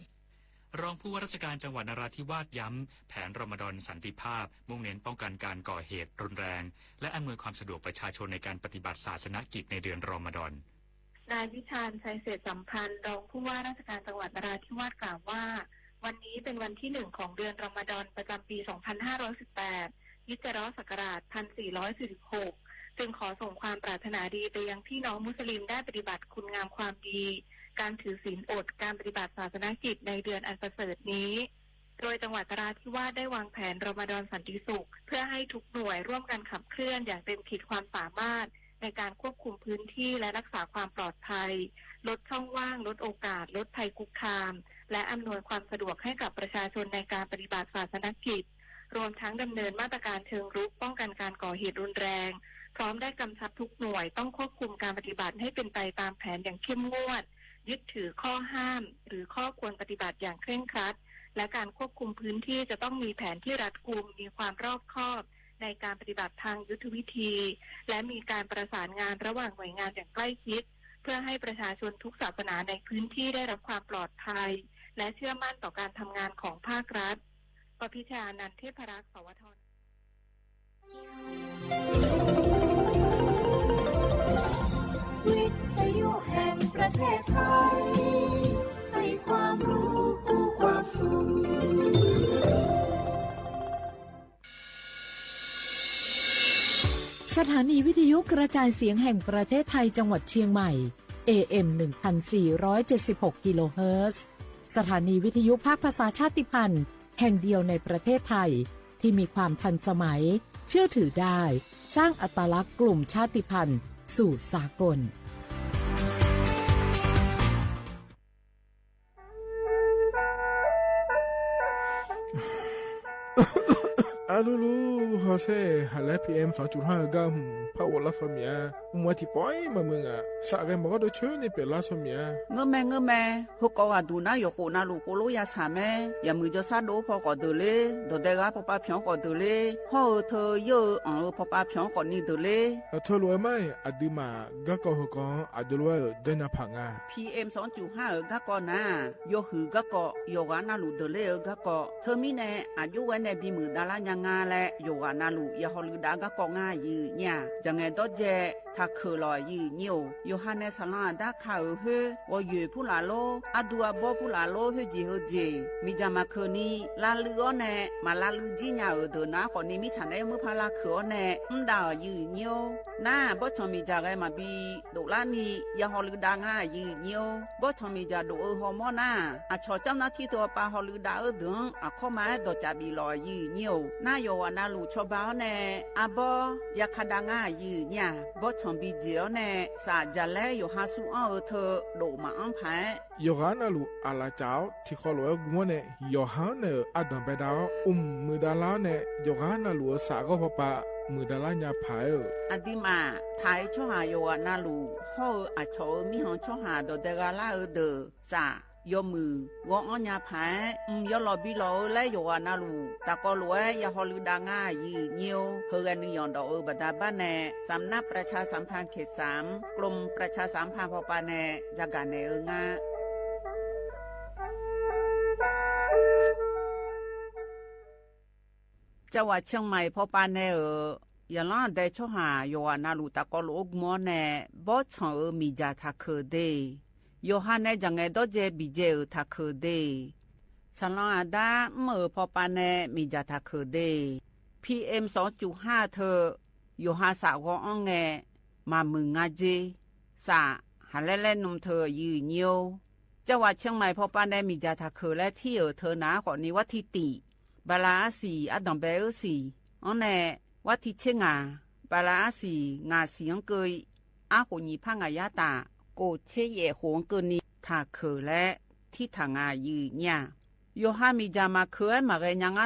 รองผู้ว่าราชการจังหวัดนราธิวาสย้ำ แผนรอมฎอนสันติภาพ มุ่งเน้นป้องกันการก่อเหตุรุนแรง และอำนวยความสะดวกประชาชนในการปฏิบัติศาสนกิจในเดือนรอมฎอน นายวิชาญ ชัยเศรษฐสัมพันธ์ รองผู้ว่าราชการจังหวัดนราธิวาสกล่าวว่า วันนี้เป็นวันที่หนึ่งของเดือนรอมฎอนประจำปี สองพันห้าร้อยสิบแปด ฮิจเราะห์ศักราช พันสี่ร้อยสี่สิบหก จึงขอส่งความปรารถนาดีไปยังพี่น้องมุสลิมได้ปฏิบัติคุณงามความดี การถือศีลอด การปฏิบัติศาสนกิจในเดือนอันประเสริฐนี้ โดยจังหวัดนราธิวาสได้วางแผนรอมฎอนสันติสุข เพื่อให้ทุกหน่วยร่วมกันขับเคลื่อนอย่างเต็มขีดความสามารถ ในการควบคุมพื้นที่และรักษาความปลอดภัย ลดช่องว่าง ลดโอกาส ลดภัยคุกคาม และอำนวยความสะดวกให้กับประชาชนในการปฏิบัติศาสนกิจ รวมทั้งดำเนินมาตรการเชิงรุกป้องกันการก่อเหตุรุนแรง พร้อมได้กำชับทุกหน่วยต้องควบคุมการปฏิบัติให้เป็นไปตามแผนอย่างเข้มงวด ยึดถือข้อห้าม หรือข้อควรปฏิบัติอย่างเคร่งครัด และการควบคุมพื้นที่จะต้องมีแผนที่รัดกุม มีความรอบคอบในการปฏิบัติทางยุทธวิธี และมีการประสานงานระหว่างหน่วยงานอย่างใกล้ชิด เพื่อให้ประชาชนทุกศาสนาในพื้นที่ได้รับความปลอดภัย และเชื่อมั่นต่อการทำงานของภาครัฐ ประพิชยานันท์ เทพรักษ์ สวท วิทยุแห่งประเทศไทย ให้ความรู้คู่ความสุข สถานีวิทยุกระจายเสียงแห่งประเทศไทยจังหวัดเชียงใหม่ เอเอ็ม หนึ่งพันสี่ร้อยเจ็ดสิบหก กิโลเฮิรตซ์ สถานีวิทยุภาคภาษาชาติพันธุ์ แห่งเดียวในประเทศไทย ที่มีความทันสมัย เชื่อถือได้ สร้างอัตลักษณ์กลุ่มชาติพันธุ์สู่สากล อะลูลู ฮอเซ่ หันแล พีเอ็ม สองจุดห้า เอิ้นก้า หืม ผ้าอบล้างซอเมีย อืม ว่าตี้ป้อยมาเมืองอะ สะแกมบอกว่าโดยเชิญนี่เป๋นล้างซอเมีย เงอะแม เงอะแม เฮอ กอว่าดูนะ หยอโขนาลูกโคโลยาสาแม อย่ามือจอซาโดพอก่อเดินเลย ดอแดกาพอปาเผียงก่อเดินเลย ห่อเออเธอเยอะเอออ่างเออพอปาเผียงก่อนี่เดินเลย เออ เธอรู้ไหม อะดื้อมา ก้าก่อเฮอกอ อะดื้อรู้เออ เดินนาผางา พีเอ็ม สองจุดห้า เออ ก้าก่อนา ยอหือกาเกาะ หยอกหานาลูกเดินเลอเออกาเกาะ เธอมีแน่ อายุไว้ในบีหมื่นดาลายังงาแล หยอกหานาลูก อย่าหอลือดากาเกาะงายือเนี่ย จะไงดอเจ ถ้าเขอหล่อยือเนี่ย หยอกหาในสาราด้าคาเออเฮ้อ วอเยอผู้หลาโล อาดูอาบอผู้หลาโล เฮ้อจีเฮ้อเจ มีจามาเขอนี้ ลาลืออ้อแน่ มาลาลือจี้เนี่ยเออเดินนาขอนี้มิฉันได้เมื่อพาลาเขออ้อแน่ อืมดายือเนี่ย นา บอสชองมีจาแกมาบี โดกล้านี่ อย่าหอลือดางายือเยียว บอสชองมีจาโดกเออหอมอนา อะชอเจ้าหน้าที่ตัวปาหอลือดาเออเดือง อะเข้ามาดอจ่าบีหล่อยือเยียว นาหยอกหานาลูกชอบาอ้อแน่ อะบอ อย่าคาดางายือเนี่ย บอสชองบีเจียวแน่ สาจะแลหยอกหาสู้อ้อเออเธอ โดกมาอ้อผาย หยอกหานาลูกอะลาเจ้า ตี้คอหลวงกุมอแน่ หยอกหาเน่อ อะดำแบดา อุ้มหมื่นดาลาแน่ หยอกหานาลูกสาก็พอปา หมื่นดาลายาผายเออ อะดีมา ถ้าเอชอบหาหยอกหานาลูก ห่อเอออะชอเออมีหองชอบหาดอแดกาลาเออเดอ สา ยอหมื่น วออ้อยาผาย อืม ยอหล่อบีหล่อเออแลหยอกหานาลูก ตากอหลวง อย่าหอลือดางายือเยียว เฮอแกนึ่งหย่อนดอกเออบาดาบ้านแน่ สำนักประชาสัมพันธ์เขตสาม กรมประชาสัมพันธ์พอปาแน่ จะกาแน่เอองา จังหวัดเชียงใหม่พอปาแน่เออ อย่าล้อแดชอบหาหยอกหานาลูกตากอหลวงกุมอแน่ บอสชองเออมีจาถ้าเขอเด หยอกหาแน่จะไงดอเจบีเจเออถ้าเขอเด สาลองอาด้า อืมเออพอปาแน่มีจาถ้าเขอเด พีเอ็ม สองจุดห้า เธอ หยอกหาสาก็อ้องแง มามืองาเจ สา หาแลแลนมเธอยือเยียว จังหวัดเชียงใหม่พอปาแน่มีจาถ้าเขอแลตี้เออเธอนาขอนี้วัดตี้ตี๋ บาลาอาสี่ อะดำแบเออสี่ อ้อแน่ วัดตี้เชงา บาลาอาสี่ งาสี่อังเกย อาโขหนีผ้างายาตา โกเชแย่โขอังเกยนี้ ถ้าเขอแล ตี้ถ้างายือเนี่ย ယိၤဟႃမီၸ်ၢမ်ႇမၢၵ်ႇၶိူဝ် မၢၵ်ႇဂဲညါငါထိူဝ် လႄႈ ဒူၼႃႈၶေႃၼီႈ တဂၤလႃႈ ဘိုၵ်ႉၾၢႆႇလီ လႄႈ ၶူးၵႃး တေႃႇၸႃႇမီႇလေႇၸေး ဢႄႇငႄႇ မႃႇၼႃႉႁႃၼီႈၶိူဝ်ၼႃႇ ၶွင်ပီႈဢွင်ႇ ၽိဝ်းၽေႃႈပႃႈၵႃႈ ၺီႇၽၢင်ႇဢႃႇယႃႇ တီႈဢိူဝ်ႈၸေး ၶွင်ၵႃႈပီႈဢွင်ႇၼႆႉ ၽိဝ်းၽေႃႈၵႃႈ တီႈဢိူဝ်ႈၸေး ၸင်ႇဝႃႈ ၶျဵင်းမႆႇၽေႃႈပႃႈၼႃႇ သႃႇလွင်ႇဢႃႇတႃႇၶႃႈဢိူဝ်ႈ ၽေႃႈပႃႈ ယိၤဟႃဢမ်ႇလိုဝ်ႈသႃႇလိုဝ်ႈၸီႉၼႃႇ ၶေႃၼီႈ မီၸႃႇမႃႇပီႈၶိူဝ်လႄႈ ႁေႃႈလိုဝ်ႈတႃႇလူႇမႃးၸေး ႁိူဝ်ႈၼႃႇ ၸူႇႁူးၽေႃႈပႃႈၵႃႈ မီၸႃႇၵႃႈ မႃႇပီႈၶိူဝ်ၽၢႆႇ ယိၤဟၼ်ႇၸေႃးတူၸေႃးယၢင်းလႄႈ မိူဝ်ႈတြႃးလႃးၺႃးၽၢႆႇ ႁိူဝ်ႈၼၼ်ႉၼီႈသေႃးၽႄႈ ဢူဝ်း မိူင်းၵိူဝ်ႇၼီႈ ပီႈမိူဝ်ႈတြႃးလႃးၺႃးၽၢႆႇ ႁေႃႈလိုဝ်ႈတႃႇလူႇမႃးၸေး ယိုဝ်းၺႃး မီႇၸႃႇၶိူဝ်ဢိူဝ်ႈ ၶျေႃးႁႃႇႁေႃႈမေႃးၼႃႇ တေႃႇၸႃႇပီႇလေႇၺႃႇမႄးၸေး ယိုဝ်းၺႃး ၼႃႇၵႃႇဢိူဝ်ႈ သမ်ႇပူဝ်ႇၼႃႇ ၶေႃၼီႈ ၸမ်ႇမျေႃႇ ငႃႇသုမ်း တီႇတီႇ ၺီႇယႄႇ ၸမ်ႇမျေႃႇယႄႇ လႄႈ ထႃႇၵႃႇ ငႄႇလေႇၺႃႇမႄးၸေး ႁေႃႈဢိူဝ်ႈ တီႇဝိူဝ်ႇတီႇ ထႃႇၵႃႇ ငႄႇလေႇၺႃႇမႄးၸေး ဢူႇၸီႇ ၼႃႇၵေႃႈ မႃးဢၼ်ၼႆႉ ဢယိုဝ်းၺႃး ၶႃႈ ၶျေႃး ၶျေႃး ၶျေႃး မႄးၼူ မႄးၼူ မႄးၼူ ၸၢၼ်ႇၺီႇ ၸေႃးၵူႇလီႇ ငႄႈတေႃးဝိူဝ်ႇ ထူႇယႃႇၶႃႈပိူဝ်ႈ ၸၢၼ်ႇၺီႇ ၸူဝ်ႈမေႃးလီႇ ငႄႈတေႃး ငႄႈၶျေႃးယႃႇၶႃႈပိူဝ်ႈ သေႃးၽႃႇမႃႇသီႇ ၸေႃးၶျႃႇလူဝ်း ဢေႇ ၼႃႇယီႇပိူဝ်ႈ သမ်ႇမႃႇငိူဝ်ႈၼႃႇ မႃႇသီႇၶူဝ်းလႄႈ ပျႃႇယီႇပိူဝ်ႈ ၽိူဝ်ႇၼူမႃႇသီႇလႃႇ ဢေႃႈ သေႃးလႄႈ မႃႇၸေႃးလီႇငႃးၸေး မႃႇသီႇလႃႇ ဢေႃႈ ပေႃးၸႃႉသႃႇလႃႇ မႃႇၸူဝ်ႇငႃးၸေး ၽိူဝ်ႇၼူမႃႇသီႇ ၽိူဝ်ႇမီးသူး သေႃးၸႃႇငႃးၸေး မႃႇသီႇလႃႇၼႃႇ ၽိူဝ်ႇမီးဢႃႇ သေႃးၸႃႇငႃးၸေး ဢိၼ်ႇသီႇလႃႇ ယေႃးႁႃႇ သေႃးမျႃး သီႇလႃႇငႄႈၼႃႇၺႃး ယေႃးႁႃႇ သေႃးႁႃႇမျႃး ၵႃႈဢိူဝ်ႈ ယိုၼ်ႈယိုၼ်ႈၼႆႉ ဝႆႉဢိူဝ်ႈ သေႃး သေႃးမျႃး တူႇလႄႈ ယိုၼ်ႈယိုၼ်ႈ တူႇမျႃး မေႃးလႄႈ သေႃး သေႃးလူၺ်ႈ ဢႃႇ တိုဝ်ႉၸႃႇဢၼီႇ တီႈၽူႈမႃးၸၢင်ႈလႄႈ သေႃးမိူဝ်ႈယိုၼ်းယၢဝ်း ဝႆႉတီႈၼုမ်ႇမႃးတႃႇ ၸႃႇယိင်းသေႃးၸေႃးလႄႈ ဢႃႇ တိုဝ်ႉၵိူဝ်းလင်ႁိုဝ်မီး ဢိၼ်ႇၼႃႇယႃႇ မေႃးၸေႃးၼႄႇ ၸေႃးငႄႈသေႃးတႃႇမႃး ႁေး ဢုတ်ႇတု ထွမ်ႇမႃး ယိုဝ်းၺႃး ၺုမ်းၸီႇၵႄႈ ယိုဝ်းၺႃးၼႄႇ ၽယႃႇထွၼ်ၸိူဝ်းလႃးမႄႈ ယိုဝ်းၺႃး ယွၼ်ႉမီးၼႃႈလူႇထွၼ်ၸိူဝ်းလႃးလူႇဢေႃႈ ဢႃႇယမ်ႇ ၼႃႇလီႇထီႇလႃႇၵႃႇတူႇ ၼႃႇလီႇ ဝူၺ်ႇလၢၼ်ႇၼႄႇ ၶျေႇလၢၼ်ႇ ၵိူဝ်ႇၼိူဝ်ႇ ထွၼ်ၸိူဝ်းလႃးၼႄႇ ၵေႃႈၵေႃႈ ထီႇၸေႇဢႅတ်ႉၸ်ဢေႃႈ ၽယႃႇၸႃႇၵႃႇ ၼႄႇလႃးမႄႈ ယိုဝ်းၺႃး ၺုမ်းၸီႇဢေႃႈ ယိုဝ်းၺႃးၼႄႇ ထွၼ်ၸိူဝ်းလႃးဢေႃႈ ဢႃႇ တိုဝ်ႉဢၶႃႇဢေႃႈ ဢၼ်ၼွင်ႉၼႃႇ မွင်ႇထီႇၼွင်ႉၵိူဝ်ႇလႃးငႃႇ ဢီႇၼႃႇ ပလႃႇဢႃႇသီႇၼႃႇ ၶေႃၼႆႉ ၶုမ်ႇသိုဝ်ႇ လႄႈ ၶူးဢေႃႈသီႇ ဢႃႇၶူဝ်ႇၼႃႇ ၶေႃၼႆႉ သႄႇထီႇၶူဝ်ႇ မီးၸူးမိူဝ်ႈဢၼ်ၼွင်ႉၼႃႇ ၶေႃၼႆႉ ၸွမ်းၼင်ႇငိုၼ်းၼွင်ႉၵိူဝ်ႇလႃးငႃႇ ယိုဝ်းၺႃး ဝၼ်းဢႃးတိတ်ႉငိုၼ်းၼွင်ႉ ဝၼ်းထီႉၼိုင်ႈငိုၼ်းၼွင်ႉ ပလႃႇဢႃႇသီႇ သုမ်းသဵင်ႈ သီႇလႄႈၵႃႈ ၶူဝ်ႇၺီႇၽၢင်ႇဢႃႇယႃႇ တႃႇၵူဝ်ႇၶျေႇ ယႄႇၶူဝ်ႇ ဢႃႇယၢင်ႇဝႆႉ တိုၼ်းမႃးၶႂၢႆႇယိုဝ်းၺႃး တႄႉ ပလႃႇဢႃႇသီႇ သုမ်းသဵင်ႈ ဢွၼ်လႃႇ သွင်ႇငႃႈဢေႃႈ ဢိၼ်ၼွင်ႉဢေႃႈ လေႃႈ ယိုဝ်းၺႃး ဢူႈၸီႇၸီႇလႄႈငႃႇ ယူႇဝႃႈၼႃႇ လုၵ်ႈလၢၼ်ၶျေႇၶျေႇ ဢိူဝ်ႈ ၸေႃးၸီႇလႄႈ ဢိူဝ်ႈ တူၺ်းဝႆႉလေႃႈ ယိုဝ်းၺႃးလူး ထႃႈ ယူႇႁႃႉဢိူဝ်ႈယႃႇ ယူႇႁႃႉဢိူဝ်ႈ ၽႂ်မႃးၼႄႇ ဢိူဝ်ႈ ယႃႇၸေႃး ဢိူဝ်ႈ တိူဝ်ႉမႃးငႃးၸေႇ ယူႇႁႃႉဢိူဝ်ႈယႃႇ ယူႇႁႃႉဢိူဝ်ႈ ၽႂ်မႃး ၸီႇၸႃႇၶိုၼ်းယႃႇငႃးလႄႈ လႄႈ ၸင်ႇၶိုၼ်း ၶိုၼ်းပီႈၸႃႇလေႃႈ ၸွမ်းၼင်ႇၵႃႈလႃႈလူးလေႃႈ ယိုဝ်းၺႃး တိုဝ်ႉယေႇသူႇဢၼ်ၼၼ်ႉၵေႃႈ ဢိူဝ်ႈ တိူဝ်ႉမႃးငႃးၸေႇ ၵိုင်ႇလွင်ႈသၢႆးဢၼ်ၼင်ႇလေႃႈ ယိုဝ်းၺႃး တိူဝ်ႉမီးၼႄႇ ၵိုင်ႇလွင်ႈၽႃႇသႃႇဢိၵ်ႇၵႃႈ ယူႇႁႃႉ မူတ်းတူဝ်ႈ ယွမ်းမိုဝ်း ဢမ်ႇၸေႃးဝႃႈ ၼင်ႇၵႃႈၸေႇ ယွမ်းမိုဝ်း ဢမ်ႇယွမ်းတႄႉ ယႃႇ ယႃႇမေႃးမႄး ယႃႇၶျွင်ႈထႄႇမႄး ယိုဝ်းၺႃး ၺုမ်းၸီႇဢႃႇ တူၺ်းဝႆႉ ထီႇၸေႇဢႃႇၸိုဝ်ႈ ဢႃႇၸိုဝ်ႈ ဢိူဝ်ႈ ပီႈၼႃႈႁႃႉ တႃႇမႃး ယိုဝ်းၺႃး ဢိၼ်ႇၺုမ်ႇ ဢႃႇတမ်ႇ ပႅင်ႇငႄႈ ဢၼ်ၼႆႉ ၼွင်ႉၽလွႆး လႄႈ ၶူးဢၼ်ၼႆႉ ၸႂ်ႉလေႃႈ ယွင်ႈသႃႇမႃႇ လႄႈ ၸႂ်ႉထိူဝ်ႈတီႈ တႃႇၵေႃႈလူဝ်ႇဝႆႉ ၼႃႈႁႃႉ ပျေႃႇတႃႇမႃး ယိုဝ်းၺႃး ထီႇရႃႇတႄႉ ၸေႃးလႄႈ ပိူဝ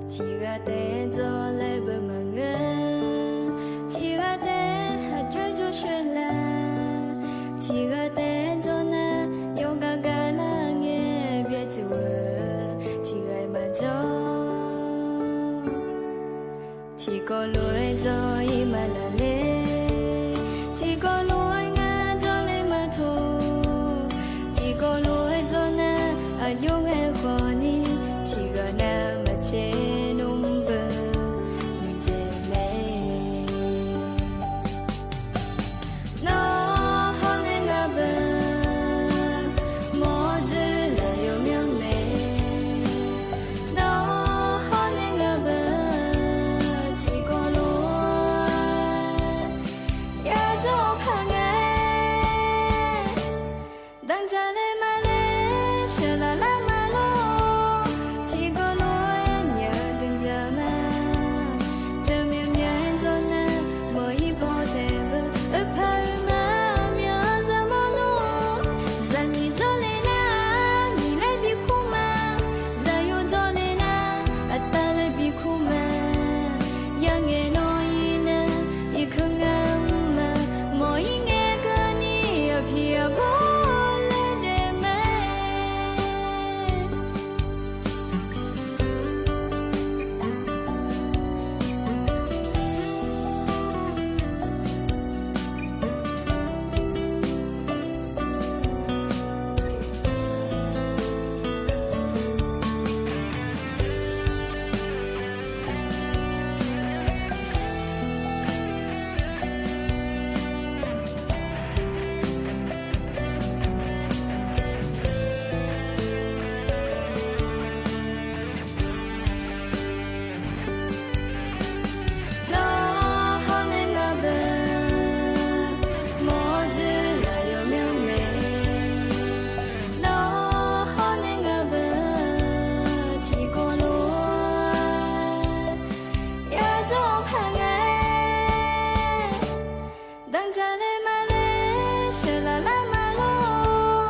်ႈမၢင်ႇငိူဝ်ႈ၊ ထီႇရႃႇတႄႉ ထံဂၤတဲကျော်နၤ ယိၤကကလၢ်ငဲ ဘျဲၣ်စူၤဧၢ ထံဂၤမၤကၠီ ထံကီၢ်လိၤအဲၣ်ကၠီအံၤမၤလၢ်လဲၣ်, ထံကီၢ်လိၤအဲၣ်ငါကၠီလဲၣ်မၤထိၣ်, ထံကီၢ်လိၤအဲၣ်ကၠီနၤ အယိၤဂဲၤဃီန့ၣ် ထံဂၤနၤမၤဆဲးနုာ်ဘၢ မုၢ်ကဲၤလဲၣ် နီၢ်ဟီၣ်န့ၣ်ငါဘၣ်, မ်ဒုးလၢယိၤမၠီမဲ, နီၢ်ဟီၣ်န့ၣ်ငါဘၣ်, ထံကီၢ်လိၤ ယၤကၠီဖးငါ ဒၣ်ကၠီလဲၣ်မၤလဲၣ် ဆှၢလီၤလၢမၤလိ ထံကီၢ်လိၤအဲၣ်ညါဒုးကၠီမၤ တမံၤမံၤကၠီနၤ မ့ၢ်ဟံၣ်ဖိတဲဘၢအဖၢမၤမၠီ စီၤမီၢ်နိ စီၤမံၣ်ကၠီလဲၣ်နၤ မံၤလဲၣ်ဘံခူမၤ စီၤယိၤကၠီလဲၣ်နၤ အတၢ်လဲၣ်ဘံခူမၤ ယၤငဲၤနီၢ်အံၤနၤ ယခၢၣ်ငါမုာ်မး မ်အံၤငဲၤကၢနံၣ်အဖံအဖီလဲၣ်ဒဲးမး နီၢ်ဟီၣ်န့ၣ်ငါဘၣ်, မ်ဒုးလၢယိၤမၠီမဲ, နီၢ်ဟီၣ်န့ၣ်ငါဘၣ်, ထံကီၢ်လိၤ ယၤကၠီဖးငါ ဒၣ်ကၠီလဲၣ်မၤလဲၣ် ဆှၢလီၤလၢမၤလိ ထံ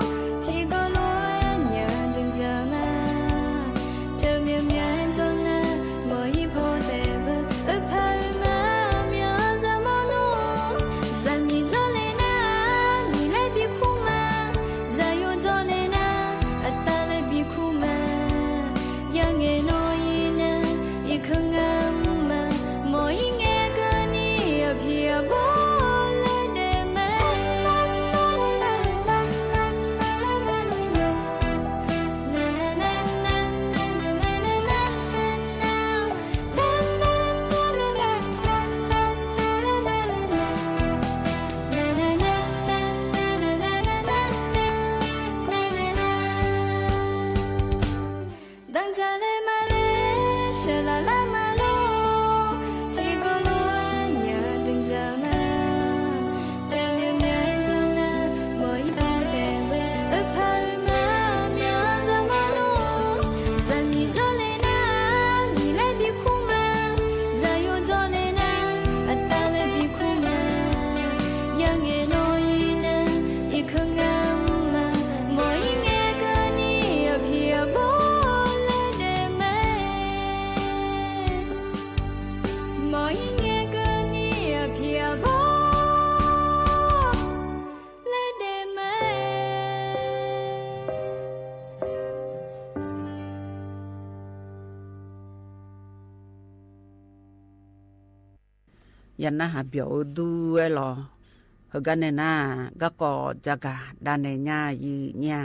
ကီၢ်လိၤညါဒုးကၠီမၤ တမံၤမံၤကၠီနၤ မ်ဟံၣ်ဖိတဲဘၢအဖၢမၤမၠီ စီၤမီၢ်နိ စီၤမံၣ်ကၠီလဲၣ်နၤ မံၤလဲၣ်ဘံခူမၤ စီၤယိၤကၠီလဲၣ်နၤ အတၢ်လဲၣ်ဘံခူမၤ ယၤငဲၤနီၢ်အံၤနၤ ယခၢၣ်ငါမုာ်မး မ်အံၤငဲၤကၢနံၣ်အဖံအဖီလဲၣ်ဒဲးမး ဒၣ်ကၠီလဲၣ်မၤလဲၣ် ဆှၢလီၤလၢမၤလိ ထံကီၢ်လိၤညါဒုးကၠီမၤ တမံၤမံၤကၠီနၤ မ်ဟံၣ်ဖိတဲဘၢအဖၢမၤမၠီ စီၤမီၢ်နိ စီၤမံၣ်ကၠီလဲၣ်နၤ မံၤလဲၣ်ဘံခူမၤ စီၤယိၤကၠီလဲၣ်နၤ အတၢ်လဲၣ်ဘံခူမၤ ယၤငဲၤနီၢ်အံၤနၤ ယခၢၣ်ငါမုာ်မး မ်အံၤငဲၤကၢနံၣ်အဖံအဖီလဲၣ်ဒဲးမး မ်အံၤငဲၤကၢနံၣ်အဖံအဖီလဲၣ်ဒဲးမး ယနၢ်ဟးပျီၣ်အၢဒူဝဲလီၤ. ဟါဂၤန့ၣ်နၤ ကၣ်ကီၤကၢ်ဂၤ ဒၣ်နဲညါယုၢ်ညါ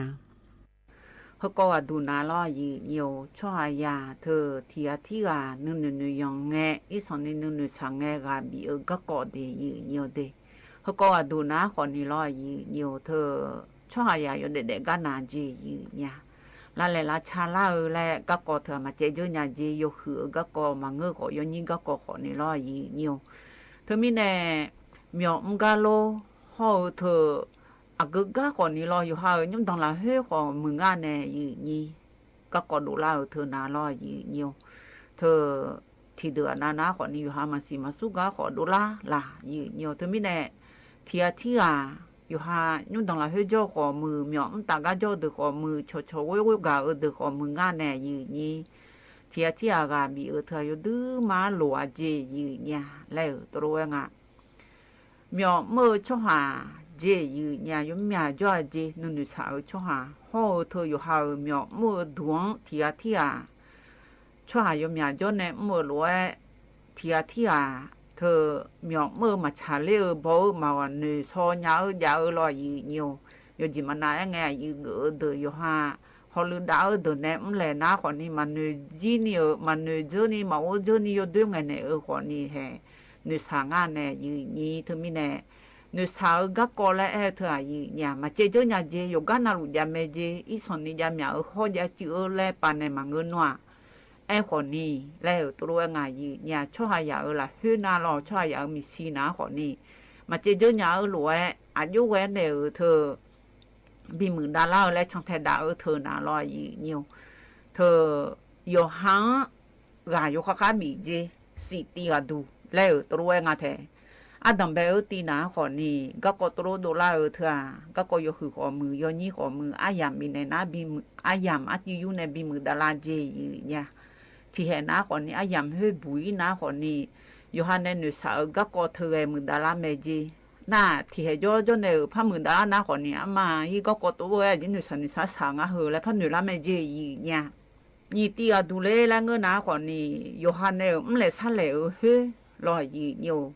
ဟါကီးဝဲဒုးနၤလီၤယုၢ်ညိၣ် ဆီဟါယၤ ထၢၣ်ထံဂၤထံဂၤ နုာ်နုာ်နုာ်ယီၤငဲ အံၤစီၤန့ၣ် နုာ်နုာ်ဆၣ်ငဲ ဂၤဘံၣ်အၢကၣ်ကီၤဒ့ၣ်ယုၢ်ညိၣ်ဒ့ၣ် ဟါကီးဝဲဒုးနၤဃီန့ၣ်လီၤယုၢ်ညိၣ် ထၢၣ်ဆီဟါယၤ ယိၤဒဲးဒဲးကနၣ်က့ယုၢ်ညါ လါလဲၤလါဆါလၢအၢလၢ ကၣ်ကီၤထၢၣ်မၤစဲးကၠိညါက့ ယိၤဟုၣ်အၢကၣ်ကီၤ မၤငၢၢ်ဃီၤ ယိၤညံကၣ်ကီၤဃီန့ၣ်လီၤယုၢ်ညိၣ် ထၢၣ်မံၤန့ၣ် မၠီၤအူကါလိ ဟီၣ်အၢထၢၣ် အကၢကၣ်ဃီန့ၣ်လီၤ ယိၤဟၣ်အၢ ညိၣ်ဒၢလၢဟ့ဃီၤမုၢ်ငါန့ၣ်ယုၢ်ညိၣ် ကၣ်ကီၤဒိးလၢအၢထၢၣ်နၤလီၤယုၢ်ညိၣ် ထၢၣ်ထံၣ်ဒုးအနၤနၤဃီန့ၣ် ယိၤဟၣ်မၤစံးမၤဆူၣ်ကါဃီၤဒိးလၢ်လၢ်ယုၢ်ညိၣ် ထၢၣ်မံၤန့ၣ် ထံဂၤထံဂၤ ယိၤဟၣ်ညိၣ်ဒၢလၢဟ့ကၠိဃီၤမုၢ် မၠီၤအူတၢ်ကါကၠီဒုးဃီၤမုၢ် ဆိဆိဝဲဝဲဂၤအၢဒုးဃီၤမုၢ်ငါန့ၣ်ယုၢ်ညိၣ် ထံဂၤထံဂၤဂၤဘံၣ်အၢထၢၣ်ယိၤဒုးမၤလိာ်အက့ယုၢ်ညိၣ် လၢအၢတရူးဝဲငါ မၠီၤမၢၢ်ဆီဟါ jeˬ yiˍ nyei, yawmyà jawˇ a jeˬ, nuˇ nuiˬ shaˍ-eu tsawˇ haˍ hawˇ-eu teu yawˬ ha-euˬ myawˬ mvuhˇ-eu duˬ-anˉ tiꞈ g'a tiˉ aꞈ. Tsawˇ haˍ yawmyà jawˇ neh mvuhˇ-eu loꞈ-ehˉ tiꞈ g'a tiˉ aꞈ, teu myawˬ mvuhˇ-eu maˍ chaˍ leˇ-eu baw-euˬ maˍ g'a noeˬ shaw nya-eu jaꞈ-eu law yiˍ nyi-oˬ. Yawˇ jeˬ maˍ na ehˉ ngeh a yiˍ g'euꞈ-eu deuˬ yawˬ ha hawꞈ leu daꞈ-eu deuˬ neh mvuhˇ lehˬ naˉ hk'awꞈ ni maˍ noeˬ jiˇ ni-euˬ, maˍ noeˬ jeuˇ ni, maˍ oˇ jeuˇ ni yawˇ doiˉ ngeh nehˬ-eu hk'awꞈ ni hehˍ noeˬ shaˍ ngaˇ neh yiˍ nyi. Teu miˇ neh noeˬ shaˍ-eu gaˇ k'aw leh ehˉ teu aꞈ yiˍ nyi-aˬ, maˍ ceh jeuˇ nya jeˬ, yawˬ gaˇ na luꞈ jaꞈ meh jeˬ, iˉ shawˍ ni jaˇ myaꞈ-euˬ hawˇ jaˇ cuˇ-eu leh paˍ nehˬ maˍ ngeu nawˇ-aꞈ. Ehˉ hk'awꞈ ni leh-euˬ tawˇ loˉ ehˉ ngaˬ yiˍ nyi-aˬ, tsawˇ haˍ yaꞈ-euˬ laˬ hoˉ na law, tsawˇ haˍ yaꞈ-euˬ miˬ shi naˉ hk'awꞈ ni maˍ ceh jeuˇ nya-eu loꞈ-ehˉ aꞈ, yawˇ g'aˇ nehˬ-euˬ teu biˇ muiˬ daꞈ laˇ-eu leh chang hteh daꞈ-eu teu naˍ law yiˍ nyi-oˬ. Teu yawˬ ha-anˉ g'aˬ yawˬ hk'aˇ hk'aˇ biˍ jeˬ, shiˍ ti g'a duˬ leh-euˬ tawˇ loˉ ehˉ ngaˬ htehꞈ aˉ danˬ behˬ-eu ti naˉ hk'awꞈ ni, gaˇ k'aw tawˇ loˉ dawˇ laˇ-eu teu aꞈ, gaˇ k'aw yawˇ huiˍ hk'awꞈ muiˬ, yawˇ nyiˇ hk'awꞈ muiˬ, aˉ yanˍ miˬ nehˬ naˉ biˇ muiˬ, aˉ yanˍ aˉ tiˇ yuˬ neh biˇ muiˬ daꞈ la jeˬ yiˍ nyi-aˬ. Tiꞈ hehˍ naˉ hk'awꞈ ni aˉ yanˍ heuˆ buˬ iˉ naˉ hk'awꞈ ni, yawˬ ha neh noeˬ shaˍ-eu gaˇ k'aw teu g'aˇ muiˬ daꞈ laˇ meh jeˬ. Naˆ tiꞈ hehˍ jawˇ jawˇ neh-euˬ hpaˇ muiˬ daꞈ laˇ naˉ hk'awꞈ ni, aˉ ma iˉ gaˇ k'aw tawˇ loˉ ehˉ a jeˬ noeˬ shaˍ noeˬ shaˍ shaˍ ngaˇ heu leh hpaˇ noeˬ laˇ meh jeˬ yiˍ nyi-aˬ. Nyi ti g'a duˬ le leh ngeuˇ naˉ hk'awꞈ ni, yawˬ ha neh-euˬ mvuhˇ lehˬ shaˉ lehˬ-euˬ hoˉ law yiˍ nyi-oˬ.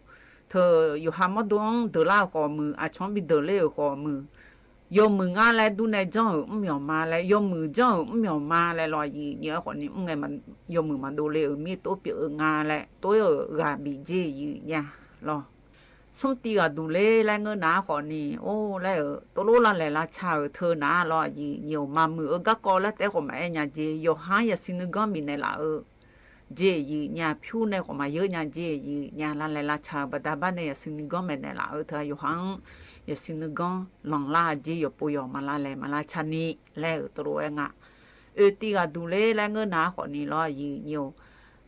Teu yawˬ ha mawˇ dawˇ-anˉ deuˬ laˇ-euˬ hk'awꞈ muiˬ, aˬ chawˉ biˇ deuˬ le-euˬ hk'awꞈ muiˬ, yawˇ muiˬ ngaˇ leh duˇ neh janˇ-euˬ mvuhˇ myawˬ ma leh, yawˇ muiˬ janˇ-euˬ mvuhˇ myawˬ ma leh law yiˍ nyi-aˬ hk'awꞈ ni, mvuhˇ ngeh ma yawˇ muiˬ maˍ dawˇ le-euˬ miˇ toˉ piˇ-eu ngaˇ leh toˉ-euˬ g'aˬ biˍ jeˬ yiˍ nyi-aˬ law. Suhˉ ti g'a duˬ le leh ngeuˇ naˉ hk'awꞈ ni, oˇ leh-euˬ tawˇ loˉ la lehˬ la cha-euˬ teu naˉ law yiˍ nyi-oˬ, maˍ muiˬ-eu gaˇ k'aw leh tehꞈ k'awꞈ maˍ ehˉ nya jeˬ, yawˬ ha-anˉ yaꞈ suh nuˇ gaˇ miˬ nehˬ laˬ-eu jeˬ yiˍ nyi-aˬ, hpiˇ nehˬ k'awꞈ maˍ yeuˆ nya jeˬ yiˍ nyi-aˬ, la lehˬ la cha-euˬ baˬ daꞈ baˆ nehˬ yaꞈ suh nuˇ gaˇ mehˬ nehˬ laˬ-eu teu aꞈ, yawˬ ha-anˉ yaꞈ suh nuˇ gaˇ lanˍ laˇ jeˬ, yawˬ po yawˬ maˍ la lehˬ maˍ la cha ni leh-euˬ tawˇ loˉ ehˉ ngaˬ oˬ ti g'a duˬ le leh ngeuˇ naˉ hk'awꞈ ni law yiˍ nyi-oˬ.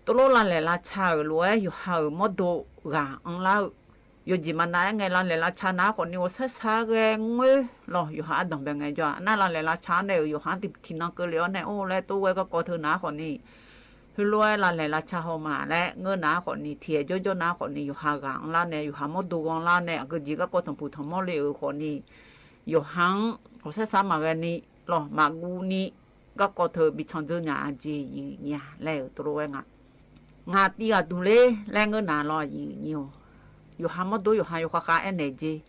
Tawˇ loˉ la lehˬ la cha-euˬ loꞈ ehˉ yawˬ ha-euˬ mawˇ dawˇ g'aˬ anˇ laˇ-eu, yawˬ jeˬ maˍ na ehˉ ngeh la lehˬ la cha naˉ hk'awꞈ ni g'aw shaˉ shaˉ g'aˇ ngeuˇ law, yawˬ ha aˉ danˬ behˬ ngeh jaˇ, naˆ la lehˬ la cha neh-euˬ yawˬ ha tiꞈ hki naˇ keu le awˬ nehˬ oˇ leh toˇ g'aˇ gaˇ k'aw teu naˉ hk'awꞈ ni, heuˆ loꞈ ehˉ la lehˬ la cha haw ma leh ngeuˇ naˉ hk'awꞈ ni, tiꞈ hehˍ jawˇ jawˇ naˉ hk'awꞈ ni yawˬ ha g'aˬ anˇ laˇ neh, yawˬ ha mawˇ dawˇ g'aˇ laˇ neh, aˬ geu jeˬ gaˇ k'aw tanˬ puˍ tanˬ mawˇ le-euˬ hk'awꞈ ni, yawˬ ha-anˉ g'aw shaˉ shaˉ maˍ g'a ni law, maˍ gu ni, gaˇ k'aw teu biˇ chawˇ jeuˇ nya a jeˬ yiˍ nyi-aˬ leh-euˬ tawˇ loˉ ehˉ ngaˬ ngaˬ ti g'a duˬ le leh ngeuˇ naˉ law yiˍ nyi-oˬ. Yawˬ ha mawˇ dawˇ yawˬ ha yawˬ hk'aˇ hk'aˇ ehˉ nehˬ jeˬ,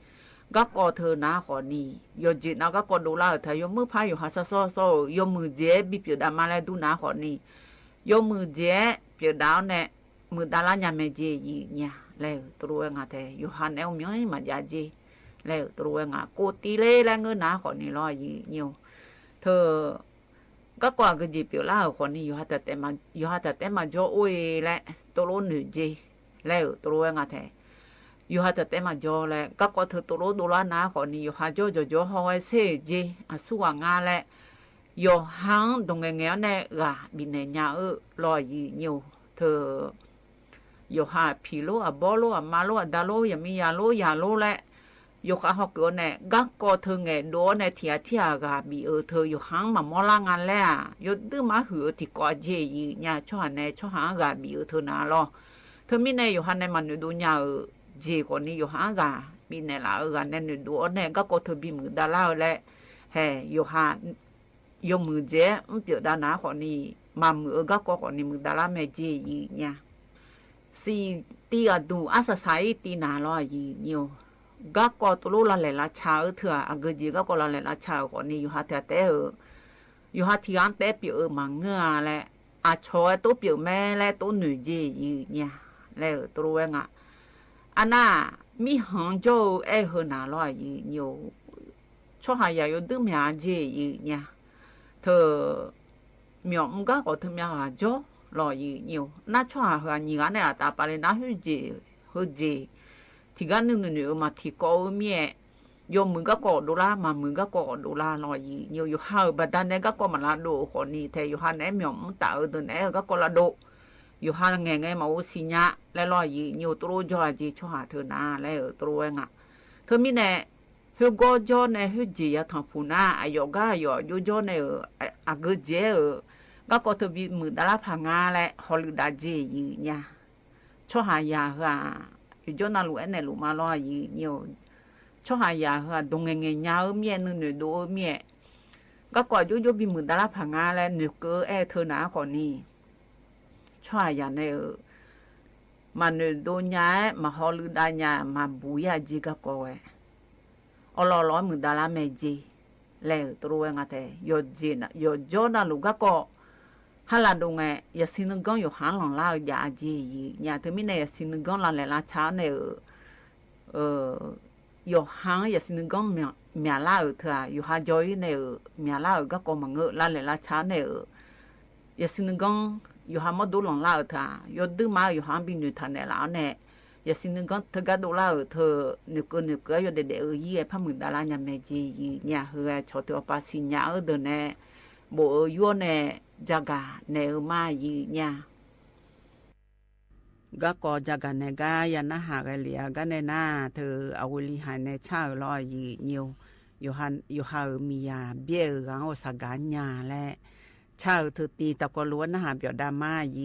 gaˇ k'aw teu naˉ hk'awꞈ ni, yawˬ jeˬ naꞈ gaˇ k'aw dawꞈ laˇ-euˬ htaꞈ yawˇ meuˇ hpaˇ yawˬ ha shaˉ shaˉ shaw-euˬ, yawˇ muiˬ jeˬ ehˉ biˇ pyeˬ daꞈ ma leh duˇ naˉ hk'awꞈ ni, yawˇ muiˬ jeˬ ehˉ pyeˬ daꞈ awˬ nehˬ muiˬ daꞈ laˇ nya meh jeˬ yiˍ nyi-aˬ leh-euˬ tawˇ loˉ ehˉ ngaˬ htehꞈ yawˬ ha nehˉ oˇ miˬ maꞈ jaˇ jeˬ leh-euˬ tawˇ loˉ ehˉ ngaˬ k'oˆ ti le leh ngeuˇ naˉ hk'awꞈ ni law yiˍ nyi-oˬ. Teu gaˇ k'aw aˬ geu jeˬ pyeˬ laˇ-euˬ hk'awꞈ ni yawˬ ha tehꞈ tehꞈ maˍ jawˇ oˇ e leh tawˇ loˉ noeˬ jeˬ leh-euˬ tawˇ loˉ ehˉ ngaˬ htehꞈ yawˬ ha tehꞈ tehꞈ maˍ jawˇ leh, gaˇ k'aw teu tawˇ loˉ dawꞈ laˇ naˉ hk'awꞈ ni yawˬ ha jawˇ jawˬ jawˇ haw g'a sheˍ jeˬ, aˬ suˉ g'aꞈ nga leh, yawˬ ha-anˉ dawˬ ngeh ngeh awˬ nehˬ g'aˬ biˬ nehˬ nya-eu law yiˍ nyi-oˬ. Teu yawˬ ha hpiˍ lonˉ, aˬ bawˇ lonˉ, aˬ ma lonˉ, aˬ da lonˉ, yaꞈ miˇ yaˇ lonˉ, yaˇ lonˉ leh, yawˬ hk'aˇ haw kuiˬ awˬ nehˬ gaˇ k'aw teu ngehˬ dawꞈ awˬ nehˬ tiꞈ aꞈ tiˉ aꞈ g'aˬ biˬ-euˬ teu yawˬ ha-anˉ maˍ mawˇ laˇ nga leh aꞈ, yawˇ duiˇ maˇ huiˍ-eu tiꞈ k'awꞈ jeˬ yiˍ nyi-aˬ, chaw haˍ nehˬ chaw haˍ-anˉ g'aˬ biˬ-euˬ teu naˉ law. Teu miˇ nehˬ yawˬ ha nehˬ maˍ noeˬ dawꞈ nya-euˬ jeˬ hk'awꞈ ni yawˬ ha-anˉ g'aˬ biˬ nehˬ laˬ-eu g'aˬ nehˬ noeˬ dawꞈ awˬ nehˬ gaˇ k'aw teu biˇ muiˬ daꞈ laˇ-eu leh, hehˬ yawˬ ha yawˇ muiˬ jeˬ ehˉ mvuhˇ pyeˬ daꞈ naˉ hk'awꞈ ni, maˍ muiˬ-eu gaˇ k'aw hk'awꞈ ni muiˬ daꞈ laˇ meh jeˬ yiˍ nyi-aˬ. Shiˍ ti g'a duˬ aˉ shaˍ shaˍ iˉ ti naˉ law yiˍ nyi-oˬ. Gaˇ k'aw tawˇ loˉ la lehˬ la cha-eu teu aꞈ, aˬ geu jeˬ gaˇ k'aw la lehˬ la cha-euˬ hk'awꞈ ni yawˬ ha tehꞈ tehꞈ-eu, yawˬ ha tiꞈ g'aˇ tehꞈ pyeˬ-eu maˍ ngeuˇ-a leh, aˬ chawˬ ehˉ toˉ pyeˬ meh leh toˉ noeˬ jeˬ yiˍ nyi-aˬ leh-euˬ tawˇ loˉ ehˉ ngaˬ aˬ naˉ miˇ hanˬ jawˇ-eu ehˉ heu naˉ law yiˍ nyi-oˬ. Chaw haˍ yaꞈ yawˇ duiˇ myaꞈ jeˬ yiˍ nyi-aˬ. Teu myawˬ mvuh gaˇ k'awꞈ teu myaꞈ g'aˬ jawˇ law yiˍ nyi-oˬ. Naˉ chaw haˍ heu aˬ nyi g'aˇ nehˬ aˬ taˍ pa leh naˉ huˉ jeˬ heu jeˬ tiꞈ g'aˇ nuˇ nuˇ nuˇ-eu maˍ tiꞈ k'awꞈ-eu miˇ-ehˍ, yawˇ muiˬ gaˇ k'aw dawꞈ laˇ, maˍ muiˬ gaˇ k'aw dawꞈ laˇ law yiˍ nyi-oˬ. Yawˬ ha-euˬ baˬ daꞈ nehˬ gaˇ k'aw maˍ la dawꞈ-euˬ hk'awꞈ ni tehꞈ yawˬ ha nehˬ miˬ awˬ mvuhˇ taˍ-eu deuˬ nehˬ ehˉ gaˇ k'aw la dawꞈ. Yawˬ ha ngehˬ ngeh maˍ g'uˇ si nyaˆ leh law yiˍ nyi-oˬ. Tawˇ loˉ jawˇ a jeˬ chaw haˍ teu naˉ leh-euˬ tawˇ loˉ ehˉ ngaˬ. Teu miˇ nehˬ, huiˉ gawˇ jawˇ nehˬ huiˉ jeˬ yaˇ htanˍ hpu naˉ, aˬ yawˬ gaˇ yawˬ aꞈ jawˇ jawˇ nehˬ-euˬ, aˬ geu jeˬ-euˬ, gaˇ k'aw teu biˇ muiˬ daꞈ laˇ hpaˍ nga leh haw leuꞈ daꞈ jeˬ yiˍ nyi-aˬ. Chaw haˍ yaꞈ hui aˬ, yawˬ jawˇ na loꞈ ehˉ nehˬ loꞈ ma law yiˍ nyi-oˬ. ချောဟၣ်ယၣ် ဟို ဒိၣ်ငဲၢ်ငဲၢ် ညၣ်ဧိၤ မ့ၢ်နုၢ်နုၢ်ဒိၣ်ဧိၤ မ့ၢ် ကၢ်ကီၢ် ယိယိဘံမုၢ်ဒၣ်လၢဖးငါလဲၣ် နုၢ်ကၢအဲၣ်ထၢနၤအကီၢ်န့ၣ် ချောဟၣ်ယၣ်န့ၣ်ဧိၤ မၤနုၢ်ဒိၣ်ညၣ် မၤဟီလုၢ်ဒၣ်ညၣ် မၤဘူးယၣ်စ့ကၢ်ကီၢ်ဝဲ အလီၢ်လီၢ်မုၢ်ဒၣ်လၢမဲာ်စ့ လဲၣ်ဧိၤ တရူဝဲ ငါတဲ ယီၢ်စ့နၤ ယီၢ်ကၠီနၤလူၤ ကၢ်ကီၢ် ဟါလၢဒိၣ်ငဲၢ် ယစံနုကီ ယိၤဟၣ်လီၤလၢအယၤအစ့ယံၤ ညၣ် တမ့ၢ်န့ၣ် ယစံနုကီ လါလဲၣ်လါဆါန့ၣ်ဧိၤ ယိၤဟၣ် ယစံနုကီ မၠၣ်လၢဧိၤထၢၣ် ယိၤဟၣ်ကၠီအံၤန့ၣ်ဧိၤ မၠၣ်လၢဧိၤ ကၢ်ကီၢ်မၤငၢၢ် လါလဲၣ်လါဆါန့ၣ်ဧိၤ ယစံနုကီ ယိၤဟၣ်မီၣ်ဒိလီၤလၢဧိၤထၢၣ် ယိၤဒုးမး ယိၤဟၣ်ဘံနုၢ်ထၢၣ်နဲၣ်လၢအီၤန့ၣ် ယစံနုကီ ထၢကါဒိၣ်လၢဧိၤထၢၣ် နုၢ်ကၢနုၢ်ကၢ ယိၤဒဲးဒဲးဧိၤယံၤ ဖးမုၢ်ဒၣ်လၢညၣ်မဲာ်စ့ယံၤ ညၣ် ဟိုဝဲ ဆီၣ်ထွဲအီၤပာ်စံၣ်ညါဧိၤဒီးန့ၣ် ဘိၣ်ဧိၤယိၤန့ၣ် ကၠၢ်ဂၤနဲၣ်ဧိၤမးယံၤ ညၣ် ကၢ်ကီၢ် ကၠၢ်ဂၤနဲၣ် ကါယၤနၢ်ဟးဂဲၤလံဧါ ကါန့ၣ်နၤ ထၢအဝံၤလံဟါန့ၣ် ဆၣ်ဧိၤလီၤယံၤ ညၣ် ယိၤဟၣ်ဧိၤ မံၤယၤ ဘျဲၣ်ဧိၤ ဂၤအိၣ်စ့ၢ်ကီးညၣ်လဲၣ် ဆၣ်ဧိၤထၢၣ်တံၤ တၢ်ကီၢ်လူၤဝဲနၢ်ဟ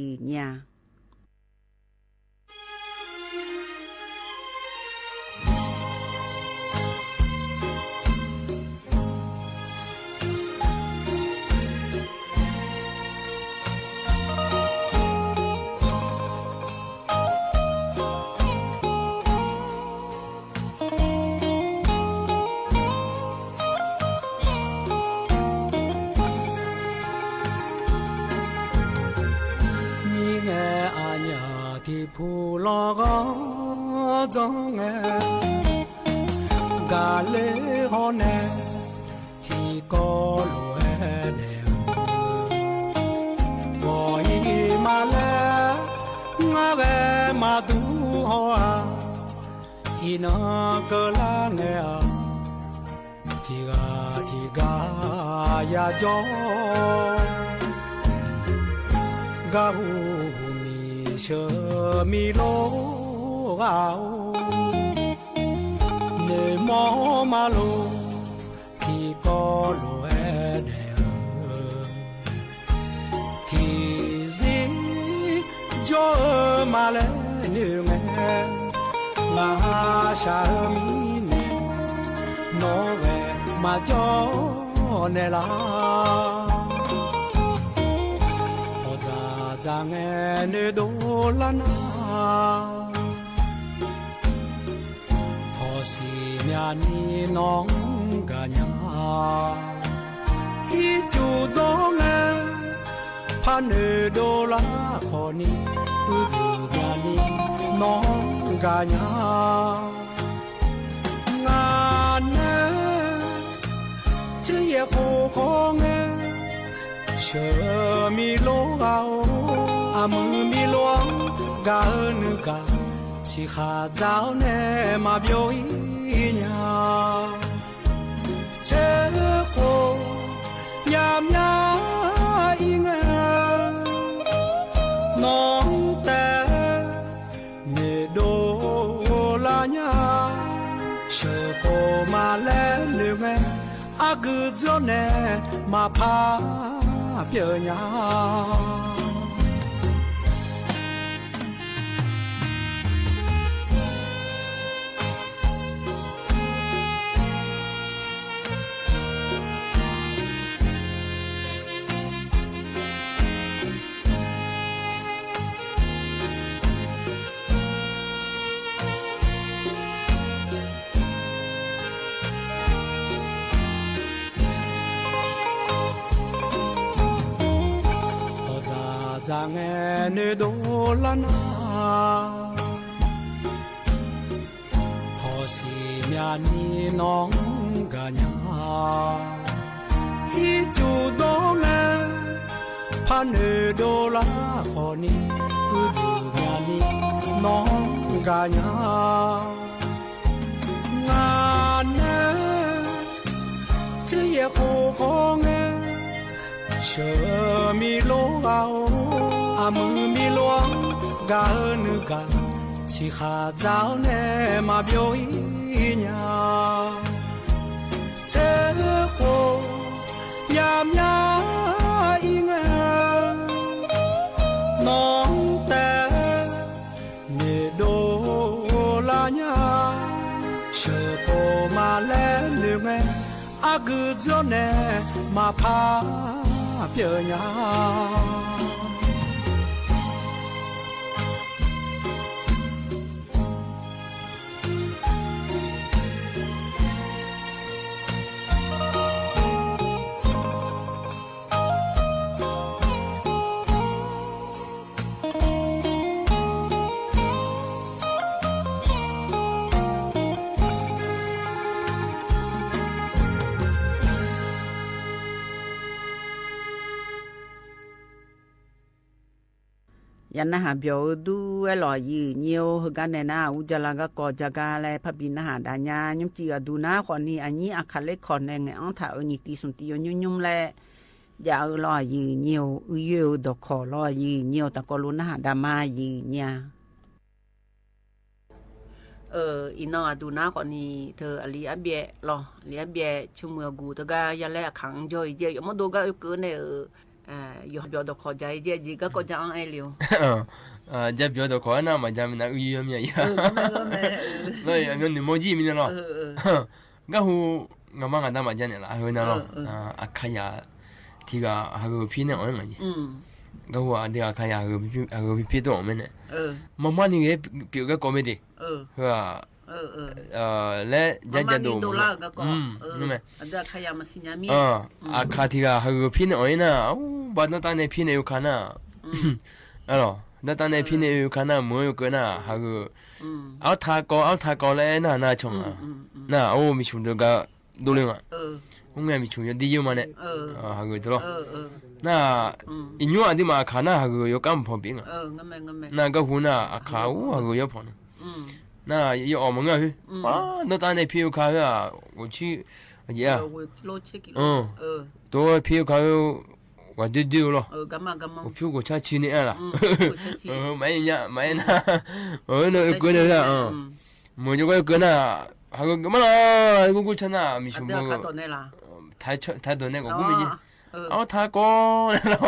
းပျီၣ်ဒၣ်မးယံၤ ညၣ် မံၤငဲၤအညၣ် ထံဖူလီၤဂီၤ ကၠီၤငဲၤ ကလဲၤဟီၣ်နဲၣ် ထံကီၢ်လိၤဝဲဒဲး ဂီၤအံၤမးလဲၣ် ငါဂဲၤမၤသူဟီၣ်ဧါ အံၤနီၢ်ကၢလၢငဲၤဧၢ ထံဂၤထံဂၤယၤကၠီ ကၢ်ဟူးနံၤဆၢမံၤလိဂၤဧိၤ န့ၣ်မီၢ်မးလိၤ ထံကီၢ်လိၤဝဲဒဲးဧၢ ထံစံကၠီဧၢ မးလဲၣ်နုၢ်ငဲၤ မၤဟါဆှဲမံၤန့ၣ် နီၢ်ဂဲၤမၤကၠီနဲၣ်လၢ ဖီၣ်စၢ်စၢ်ငဲၤနုၢ်ဒိၣ်လၢနၤ ဖီၣ်စံၣ်မၠၣ်နံၤနီၢ်ဂၤညါ အံၤကၠူဒီးငဲၤ ဖးနုၢ်ဒိၣ်လၢဃီၤနံၤ အုၣ်သူၣ်မၠၣ်နံၤနီၢ်ဂၤညါ ငါနဲၣ် ဆၢယဲၢ်ဃီဃီငဲၤ ဆၢမံၤလိဂၤဧိၤ အမုၢ်မံၤလိ ဂၤဧိၤနုၢ်ဂၤ စံးဃာ်စၢ်အီၤနဲၣ် မၤဘျီအံၤညါ ဆၢဃီယၤမၠၣ်အံၤငဲၤ နီၢ်တဲ နုၢ်ဒိၣ်လၢညါ ဆၢဃီမးလဲၣ်နုၢ်ငဲၤ အဂုာ်ကၠီနဲၣ် မၤဖးပျၢၤညါ ဖီၣ်စၢ်စၢ်ငဲၤနုၢ်ဒိၣ်လၢနၤ ဖီၣ်စံၣ်မၠၣ်နံၤနီၢ်ဂၤညါ အံၤကၠူဒီးငဲၤ ဖးနုၢ်ဒိၣ်လၢဃီၤနံၤ အုၣ်သူၣ်မၠၣ်နံၤနီၢ်ဂၤညါ ငါနဲၣ် ဆၢယဲၢ်ဃီဃီငဲၤ ဆၢမံၤလိဂၤဧိၤ အမုၢ်မံၤလိ ဂၤဧိၤနုၢ်ဂၤ စံးဃာ်စၢ်အီၤနဲၣ် မၤဘျီအံၤညါ ဆၢဃီယၤမၠၣ်အံၤငဲၤ နီၢ်တဲ နုၢ်ဒိၣ်လၢညါ ဆၢဃီမး အဂုၢ်ယိန့ၣ် မၤဖးပျၢၤညါ ယနၢ်ဟးပျီၢ်အဒူဝဲလီၤ ယံာ်ညိ ဟါကါန့ၣ်နၤ အူကၠၢလၤ ကၠီကၠီကၠီလၢ ဖးဘီနၢ်ဟးဒၣ်ညါ ညီစ့ၢ်ကီး အဒူနၤဃီန့ၣ် အညံအကလ့ခီန့ၣ် ငဲၤအီထၣ်အနံၣ်တံၤ သုးတံၤယိာ်ညိမ်ညိမ်လၢ ယအၢလီၤ ယံာ်ညိ အုယွဲၢ်ဒီးခီၣ်လီၤ ယံာ်ညိ တၢ်ကီလိာ်နၢ်ဟးဒၣ်မး ယံာ်ညိ အၢ အံၤနီၢ် အဒူနၤဃီန့ၣ် တၢ်အလံာ်အဘဲလီၤ အလံာ်အဘဲ ဆိမိၣ်အဂီၢ်တဂၤ ယလဲအကၠီအံၤကဲ ယမ့ၢ်ဒိကၠီအုကၢန့ၣ် ယဟးပျီၢ်ဒီးခီၣ်ကၠီအံၤကဲ ယံာ်ကၠီကၠီအီအဲလီၤ ကၠီပျီၢ်ဒီးခီၣ်နၤ မၤကၠီမ့ၢ်နၤ အုယွဲၢ်မ့ၢ်ယၤ လီၤ အမ့ၢ်နံၣ်မီၢ်ကၠံမ့ၢ်န့ၣ်လီၤ ကၠီဟူ ငါမါငါတၢ်မၤကၠီန့ၣ်လီၤ အဟၢနၤလီၤ အခါယၤ ထံဂၤ ဟးဂီၤဖံးန့ၢ်အီၤမး ကၠီဟူ အဒ့အခါယၤ ဟးဂီၤဖံးတအိၣ်မ့ၢ်န့ၣ် မၤမါန့ၣ်ဂ့ၤ ပျီၢ်ကၠီကိးမ့ၢ်ဒံး ဟၢ လၢ ယၤယၤဒိၣ် အခါထံဂၤ ဟးဂီၤဖံးန့ၢ်အီၤနၤ ဘၣ်နီၢ်တၢ်န့ၣ်ဖံးန့ၢ်အုခါနၤ အလီၤ နီၢ်တၢ်န့ၣ်ဖံးန့ၢ်အုခါနၤ မ့ၢ်ယိၤကၢနၤ ဟးဂီၤ အီထးကီ အီထးကီလၢနၤ နၤဆိမိၣ် နၤ အိၣ်မုၢ်ဆူၣ်တဂၤ ဒိၣ်လၢမး အိၣ်မုၢ်ဆူၣ်ယိၤဒ်ယိၤမးန့ၣ် ဟးဂီၤတလီၤ နၤ အံၤညိအဒံးမးအခါနၤ ဟးဂီၤယိၤကၣ်မဖီၣ်ဘ့ၣ် နၤ ကၠီဟူနၤ အခါအိၣ်ဟးဂီၤယိၤဖီၣ်န့ၣ် နၤ ယအီၣ်မုၢ်ငါဖဲ ပှၤနီၢ်တၢ်န့ၣ်ဖံးအုခါဖဲ အိၣ်ဆံ အယဲၢ် တိဖံးအုခါဖဲ ပှၤဒုဒုလီၤ အိၣ်ဖံးကိၣ်ဆါဆံန့ၣ်အါလီၤ မၤအါညါ မၤအါနၤ အနီၢ်အုကၢန့ၣ်ဖဲ မ့ၢ်ယိၤကၢနၤ ဟးဂီၤကမၣ်လီၤ ကူကူဆါနၤ မုၢ်ဆူၣ်မုၢ် ထါဒိးန့ၢ် ကီၢ်ကူမ့ၢ်ယဲ အီထးကီ န့ၣ်လီၤ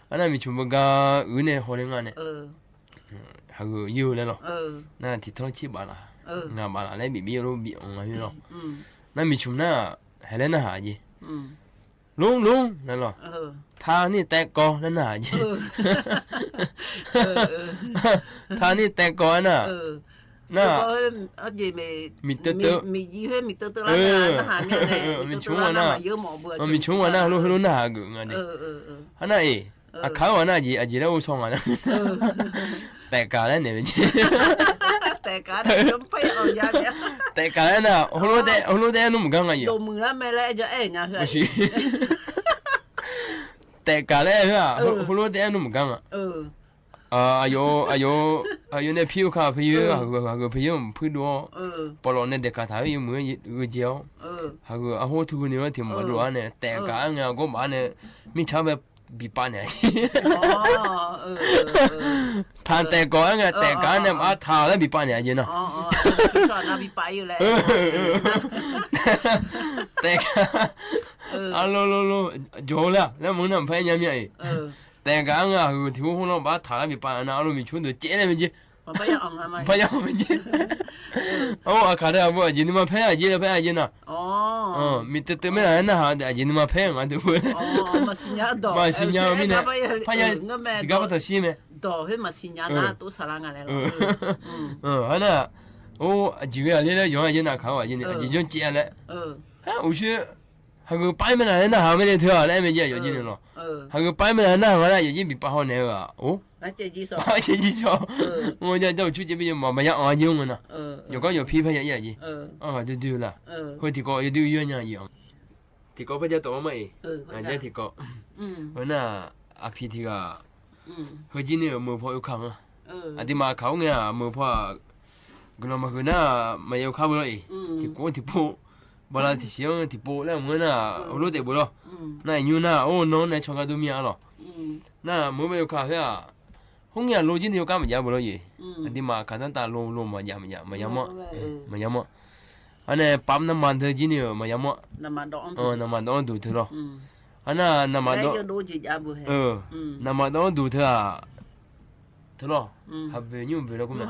အနၤမုၢ်ဆူၣ်မုၢ်ဂၤ အုၣ်န့ၣ်ဟီၣ်လၢငါန့ၣ် ဟးဂီၤယိၤလဲၣ်လီၤ နၤထံၣ်ထီၣ်ဆံးဘၣ်လၢ် ငါဘၣ်လၢ်လၢဘံၣ်ဘံၣ်ယိၤလီၤ ဘံၣ်အီၣ်ငါယိၤလီၤ နၤမုၢ်ဆူၣ်နၤ ဟဲလၢနၤဟးယဲ လူၤလူၤ နၤလီၤ ထါန့ၣ်တဲကီလၢနၤယဲ ထါန့ၣ်တဲကီနၤ နၤ မံၤတၢတၢ မုၢ်ဆူၣ်ဝဲနၤ မုၢ်ဆူၣ်ဝဲနၤ ဟိလိနၤဟးဂီၤငါန့ၣ် ဟါနၤအံၤ အခါဝဲနၤယဲ အယဲၢ်လၢအိၣ်ဆီဂၤန့ၣ် တဲကးလၢန့ၣ် တဲကးလၢနၤ ဟိလိတဲအဲၣ်နုၢ်မုၢ်ဂၤငါယဲ တဲကးလၢအဲၣ် ဟိလိတဲအဲၣ်နုၢ်မုၢ်ဂၤ အယိာ် အယိာ် အယိာ်န့ၣ်ဖံးအုခါဖဲယဲ ဟးဂီၤဖဲယဲ ဖုဒိၣ် ပီၣ်လီၤန့ၣ် ဒဲးကးထါဖဲယဲ မုၢ်ဂဲၤအီၤ ဟးဂီၤအဟိထူန့ၣ်ဝဲ ထံၣ်မၤဒိၣ်အါန့ၣ် တဲကးအါငါအကိးဘၣ်န့ၣ် မ့ၢ်ဆါဝဲဘံၣ်ပာ်န့ၣ် ထါတဲကီအါငါ တဲကးန့ၣ် ဘၣ်ထါလၢဘံၣ်ပာ်န့ၣ် အယဲၢ်နီၤ တဲကး အလိၤလိၤလိၤ ယိာ်လၢ လၢမုၢ်နၤဖဲညါမ့ၢ်အံၤ တဲကးအါငါ ဟးဂီၤထံၣ်ဟိဟိလီၤ ဘၣ်ထါလၢဘံၣ်ပာ်န့ၣ် အလိၤမုၢ်ဆူၣ်ဒိၣ်ကဲလၢမ့ၢ်ကဲ ဘၣ်ယၤအီၣ်မ့ၢ်ကဲ အိၣ်အခါတၢ်အဘိ အယဲၢ်န့ၣ်မၤဖဲအယဲၢ်လၢဖဲအယဲၢ်နီၤ မံၤတၢတၢမ့ၢ်နၤ နဟး အယဲၢ်န့ၣ်မၤဖဲငါတဝဲ မၤစံညါမံၤန့ၣ် ဖဲယၤ တဂၤဘၣ်ထီၣ်ဆံမဲာ် ဟါနၤ အိၣ်အယံၤဝဲအလၢလၢယီၤ အယဲၢ်နၤခါဝဲအယဲၢ်န့ၣ် အယံၤကဲလၢ ဟဲ အိၣ်ဆူ ဟးဂီၤပာ်မ့ၢ်နၤ နဟးမ့ၢ်န့ၣ် ထၢလၢအမဲာ်ယဲၢ် ယီၤက့ၤန့ၣ်လီၤ ဟးဂီၤပာ်မ့ၢ်နၤ နဟးဂီၤလၢယီၤက့ၤ ဘံၣ်ပာ်ဟီၣ်န့ၣ်ဝဲ အိၣ် ကဲကံစီ မ့ၢ်ယၤ ကၠီဆူက့ၤ မ့ၢ်ယၤ မၤယၤအီၤယဲၢ်မ့ၢ်နၤ ယီၤကီယီၤဖံးဖဲယဲၢ်ယဲၢ် အဒုဒုလၢ ဟဲထံကီၢ် ယဒုယဲၢ်ညါယဲၢ် ထံကီၢ်ဖဲယဲၢ်တီမ့ၢ်အံၤ ယဲၢ်ထံကီၢ် ဝဲနၤ အဖံထံဂၤ ဟဲကံန့ၣ် မုာ်ဖီအုခါမး အဒံးမးခါအိၣ်ငဲ မုာ်ဖီ ကနီၤမၤဃုာ်နၤ မၤယဲၢ်ခါဝဲလီၤအံၤ ထံကိးထံပိ ဘၣ်လၢထံဆံးထံပိလၢမုၢ်နၤ အိၣ်လိာ်တဲာ်ဘိလီၤ နၤအံၤညိနၤ အိၣ်နီၢ်နဲဆီဂၤဒိၣ်မံၤအါလီၤ နၤမုာ်ဖီအုခါဖဲ ဟိုငဲအလိၤကံန့ၣ် ယကမၤယါဘိလီၤအံၤ အဒံးမးခါတၢ်တၢ်လိၤလိၤ မၤယါမၤယါ မၤယါမး မၤယါမး အန့ၣ် ပာ်နမၤဒၢကံန့ၣ် မၤယါမး နမၤဒီးအီၣ်ဒူၣ်ထၢလီၤ အန့ၣ် နမၤဒီး နမၤဒီးအီၣ်ဒူၣ်ထၢဧါ ထၢလီၤ ဟးဘၢညိၣ်ဘၢလီၤ ကူမး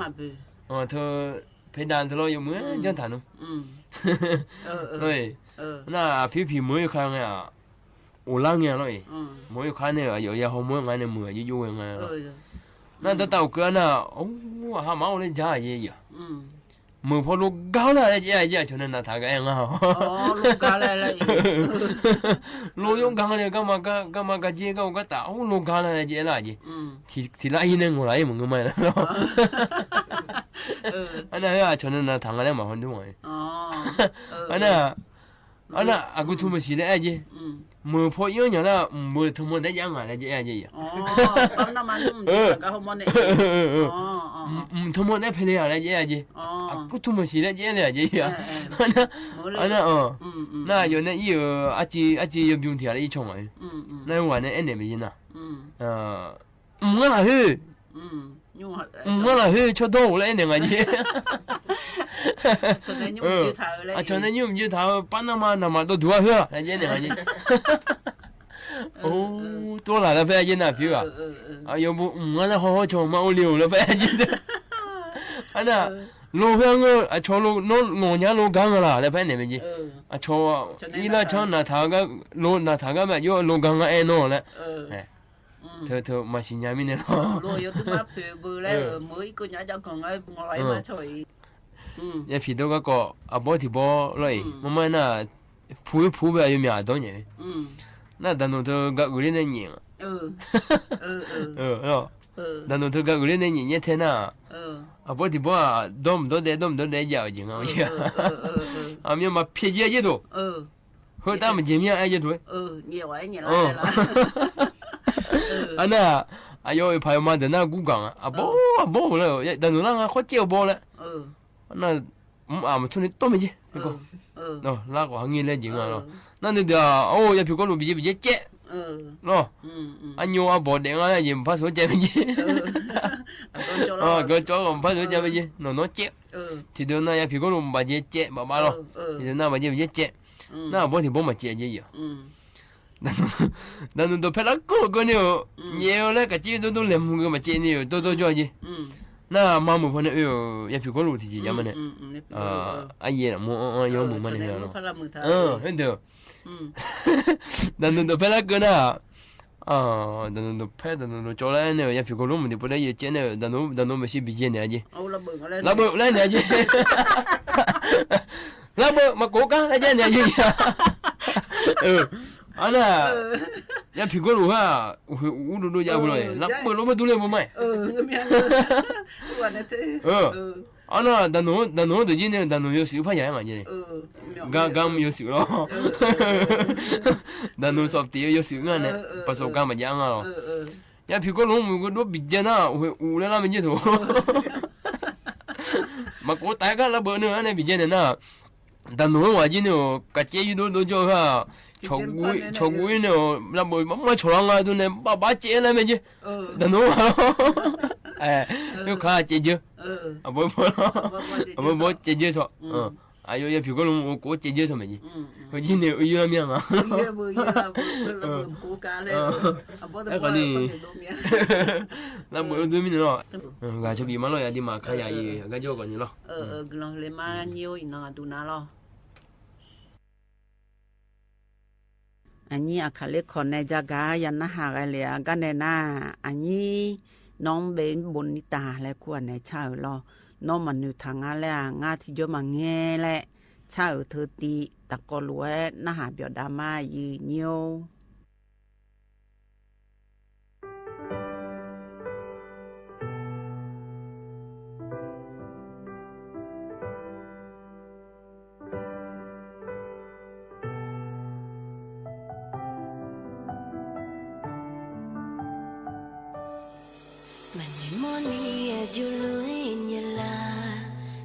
ထၢ เพดาน เตื้อลอ ยกมือ อืม จ้างถามหนู อืม เออ เออ เฮ้ย เออ น่ะ ผิวผี เหมือนอยู่ข้างไงอ่ะ โอ้ ล้างไงลอเอ๋ย อืม เหมือนอยู่ข้างเนี่ย อยู่ยาฮอร์โมนไงเนี่ย เหมือนอยู่ๆไงลอ เออ น่ะ อืม ตะเต่าเกือน่ะ โอ้ หามาเอาเลยจ้า เย่ๆ อืม เหมือนพอโลกาแล้ว เย่ๆ เย่ๆ ชนน่ะ น่ะ ถามก็แอ่งอ่ะ อ๋อ โลกาแล้ว แล้วอีก โลกาเลย ก็มา ก็ ก็มากะเจ้ก็ ก็ตะ โอ้ โลกาแล้ว เย่ๆ ละเย่ อืม ที ทีละอีกหนึ่งหัวไหล่ มึงก็ไม่แล้ว เออ อันนั้นอ่ะ ชนน่ะ ถามก็แอ่งมา คนดูไง อ๋อ เออ อันน่ะ เออ อันน่ะ อะกูทูมาสีแล้ว เย่ อืม เหมือนพอเยอะอย่างละ อืม เหมือนทั้งหมดได้ยังไงแล้ว เย่ๆ อ๋อ ปั๊มน้ำมัน เออ แล้วก็ฮอร์โมนเนี่ย เออ เออ เออ อ๋อ อ๋อ อืม อืม ทั้งหมดได้เพลียแล้ว เย่ๆ อ๋อ อะกูทูมาสีแล้ว เย่ๆ เย่ๆ เออ เออ อันน่ะ เหมือนเลย อันน่ะ เออ อืม อืม น่ะ อยู่ในอีเออ อาจี อาจี ยบยุงเถียละ อีช่องอ่ะ อืม อืม ในวันนี้ เอ็นเอ็ม ไปยินน่ะ อืม เออ อืม งั้นล่ะเฮ้ย อืม ยุ่งอ่ะ อืม งั้นล่ะเฮ้ย ชอดโดแล้วเนี่ยไงเย่ ชนในยุ่ง เออ ยืดเท้าเลย อ่ะ ชนในยุ่งยืดเท้า ปั๊มน้ำมัน น้ำมันตัวถัวเฮ้ย อะไรเย่เนี่ยไงเย่ เออ โอ้ เออ ตัวหลายแล้วเพ่เย่น่ะ ผิวอ่ะ เออ เออ เออ อ่ะ ยกบุ อืม งั้นล่ะ ฮอฮอชอมาโอเลียวแล้วเพ่เย่ อันน่ะ เออ โลเพ่งเออ อ่ะ ชอโล โน โง่เนี้ย โลกังอ่ะล่ะ แล้วเพ่เนี่ยเมื่อกี้ เออ อ่ะ ชอ ชนใน อีละ ชอหน้าถาก็ โลหน้าถาก็แบบ โย โลกังอ่ะ แอ่นอแล้ว เออ แหม อืม เธอ เธอมาสิญญามิเนี่ยเนาะ โลกอยู่ตึงมาเผยเบอร์แล้ว เออ เออ เมื่ออีกคนอยากจะของไอ้งอไหลมาช่วย อืม ยายผีโตก็เกาะ อะบอสที่บอสเลย อืม มันไม่น่า ผู ผูแบบอยู่เมียโตเนี่ย อืม น่า ดาหนูเธอกะอึเลยเนี่ย เออ เออ เออ เออ เนาะ เออ ดาหนูเธอกะอึเลยเนี่ย เนี่ยแท้น่ะ เออ อะบอสที่บอส ดมโดดแดด ดมโดดแดด ยาวจริงอ่ะ เออ เออ เออ เออ อ่ะ มีมาเพี้ยเยอะๆ โต เออ เฮ้ย ตามันเจียมเนี่ย ไอ้เจ้าถ้วย เออ เนี่ยไว้เนี่ยละ เออ ละ เออ อันน่ะ อะโย ไอ้ผายมาเดี๋ยวหน้ากูกังอ่ะ อะโบ้ เออ อะโบ้เลย ดาหนูนั่งอ่ะ โคตรเจียวโบ้เลย เออ อันน่ะ อืม อ่ะ มาทุนนี่ต้มไปเจ้ เออ เออ เนาะ ลากกว่าหางี้เลยจริงอ่ะเนาะ เออ นั่นเดี๋ยว โอ้ ยายผีก้นหลูปีเจ้ ปีเจ้เจ๊ เออ เนาะ อืม อืม อะโย อะโบ้เด็กอ่ะ เย็นพระสนใจไปเจ้ เออ เออ ก็โจ้ก็พระสนใจไปเจ้ เนาะ เนาะ เจ๊ เออ ทีเดียวน่ะ ยายผีก้นหลูบาดเจ็บเจ๊ บาดบาดเนาะ เออ เออ ทีเดียวน่ะ บาดเจ็บ บาดเจ็บเจ๊ อืม น่ะ บอสที่บอสมาเจ๊เจ๊อยู่ อืม ดาหนู ดาหนูโตแผลละก็ก็เนี่ย อืม เนี่ยแล้วกะเจ๊โตโตแหลมมือมาเจ๊เนี่ย โตโตจ่อยเจ๊ อืม น่ะ มาหมู่พวกเนี่ย เออ ยายผีก้นหลูที่เจ๊ยามมันเนี่ย อืม อืม อืม อ่า เออ อะเย็นอ่ะ หมู่ เออ เออ โยมหมู่มันเนี่ยเนาะ เออ เห็นเด้อ อืม ดาหนูโตแผลละก็น่ะ อ่า ดาหนูโตแผล ดาหนูโตจ่อแล้วเนี่ย ยายผีก้นหลูมันที่บ่ได้เจ๊เนี่ย ดาหนู ดาหนูไม่ใช่บีเจเนี่ยเจ๊ เอาระเบิดมาแล้ว ระเบิดแล้วเนี่ยเจ๊ ระเบิดมาโกกะแล้วเจ๊เนี่ยเจ๊ เออ อันน่ะ เออ ยายผีก้นหลูฮะ โอ้โห อู้ดูดูยาวเลย เออ ระเบิดลงมาดูเลยบ่ไหม เออ ก็มีอันนั้น วันนั้นเท่ เออ เออ อันน่ะ ดาหนู ดาหนูตัวจริงเนี่ย ดาหนูโยสิวพะยามาเจ๊เนี่ย เออ กะ กะมันโยสิวเนาะ เออ เออ เออ ดาหนูสอบติโยสิวงั้นเนี่ย เออ เออ ประสบการณ์มันยาวอ่ะเนาะ เออ เออ ยายผีก้นหลูมันก็ดูบีเจน่ะ โอ้โห อู้แล้วละมันเจ๊โถ มาโกตายกะระเบิดเนี่ย อันนี้บีเจเนี่ยน่ะ ดาหนูว่าจริงเนี่ย กะเจ๊อยู่โดนโดนจ่อฮะ ชอกู ชอกูเนี่ย ระเบิดมันมาฉลองอ่ะ ตัวเนี่ย บ้าบ้าเจ๊แล้วมันเจ๊ เออ ดาหนู เออ เออ ลูกค้าเจ๊เยอะ เออ อะบ่บ่ อะบ่บ่เจ๊เยอะ อะบ่บ่ เจ๊เยอะซะ อืม เออ อะโย ยายผีก้นหลู โอ้โห เจ๊เยอะซะมันเจ๊ อืม อืม เออ จริงเนี่ย เออ เยอะแล้วเมียมา เยอะเบอร์เยอะแล้วเบอร์ เออ เบอร์กูกาเลย เออ เออ อะบ่ต้อง แล้วก็นี่ ว่าคนเดียวเมีย แล้วเบอร์ดูมีเนี่ยเนาะ เออ เออ กะชอบบีมาเลย อะดีมาขยายอีก กะโยก่อนนี่เนาะ เออ เออ กำลังเลยมาเยี่ยวอีกหน่อยดูนะเนาะ อันนี้อะค่ะ เล็กขอในจะกา ยังนะหากอะไรเลยอะ ก็ในหน้า อันนี้น้องเบนบุญนิตาและครัวในเช้าเออลอ น้องมาหนึ่งทางงานแล้วอะ งานที่ยกมาแง่และ เช้าเออเธอตี ตะกอหลวย นะหาเปียวดามายีเยี่ยว မၤန့ၢ်မီၢ်န့ၢ်အယိာ်လိၤညါလၢ်,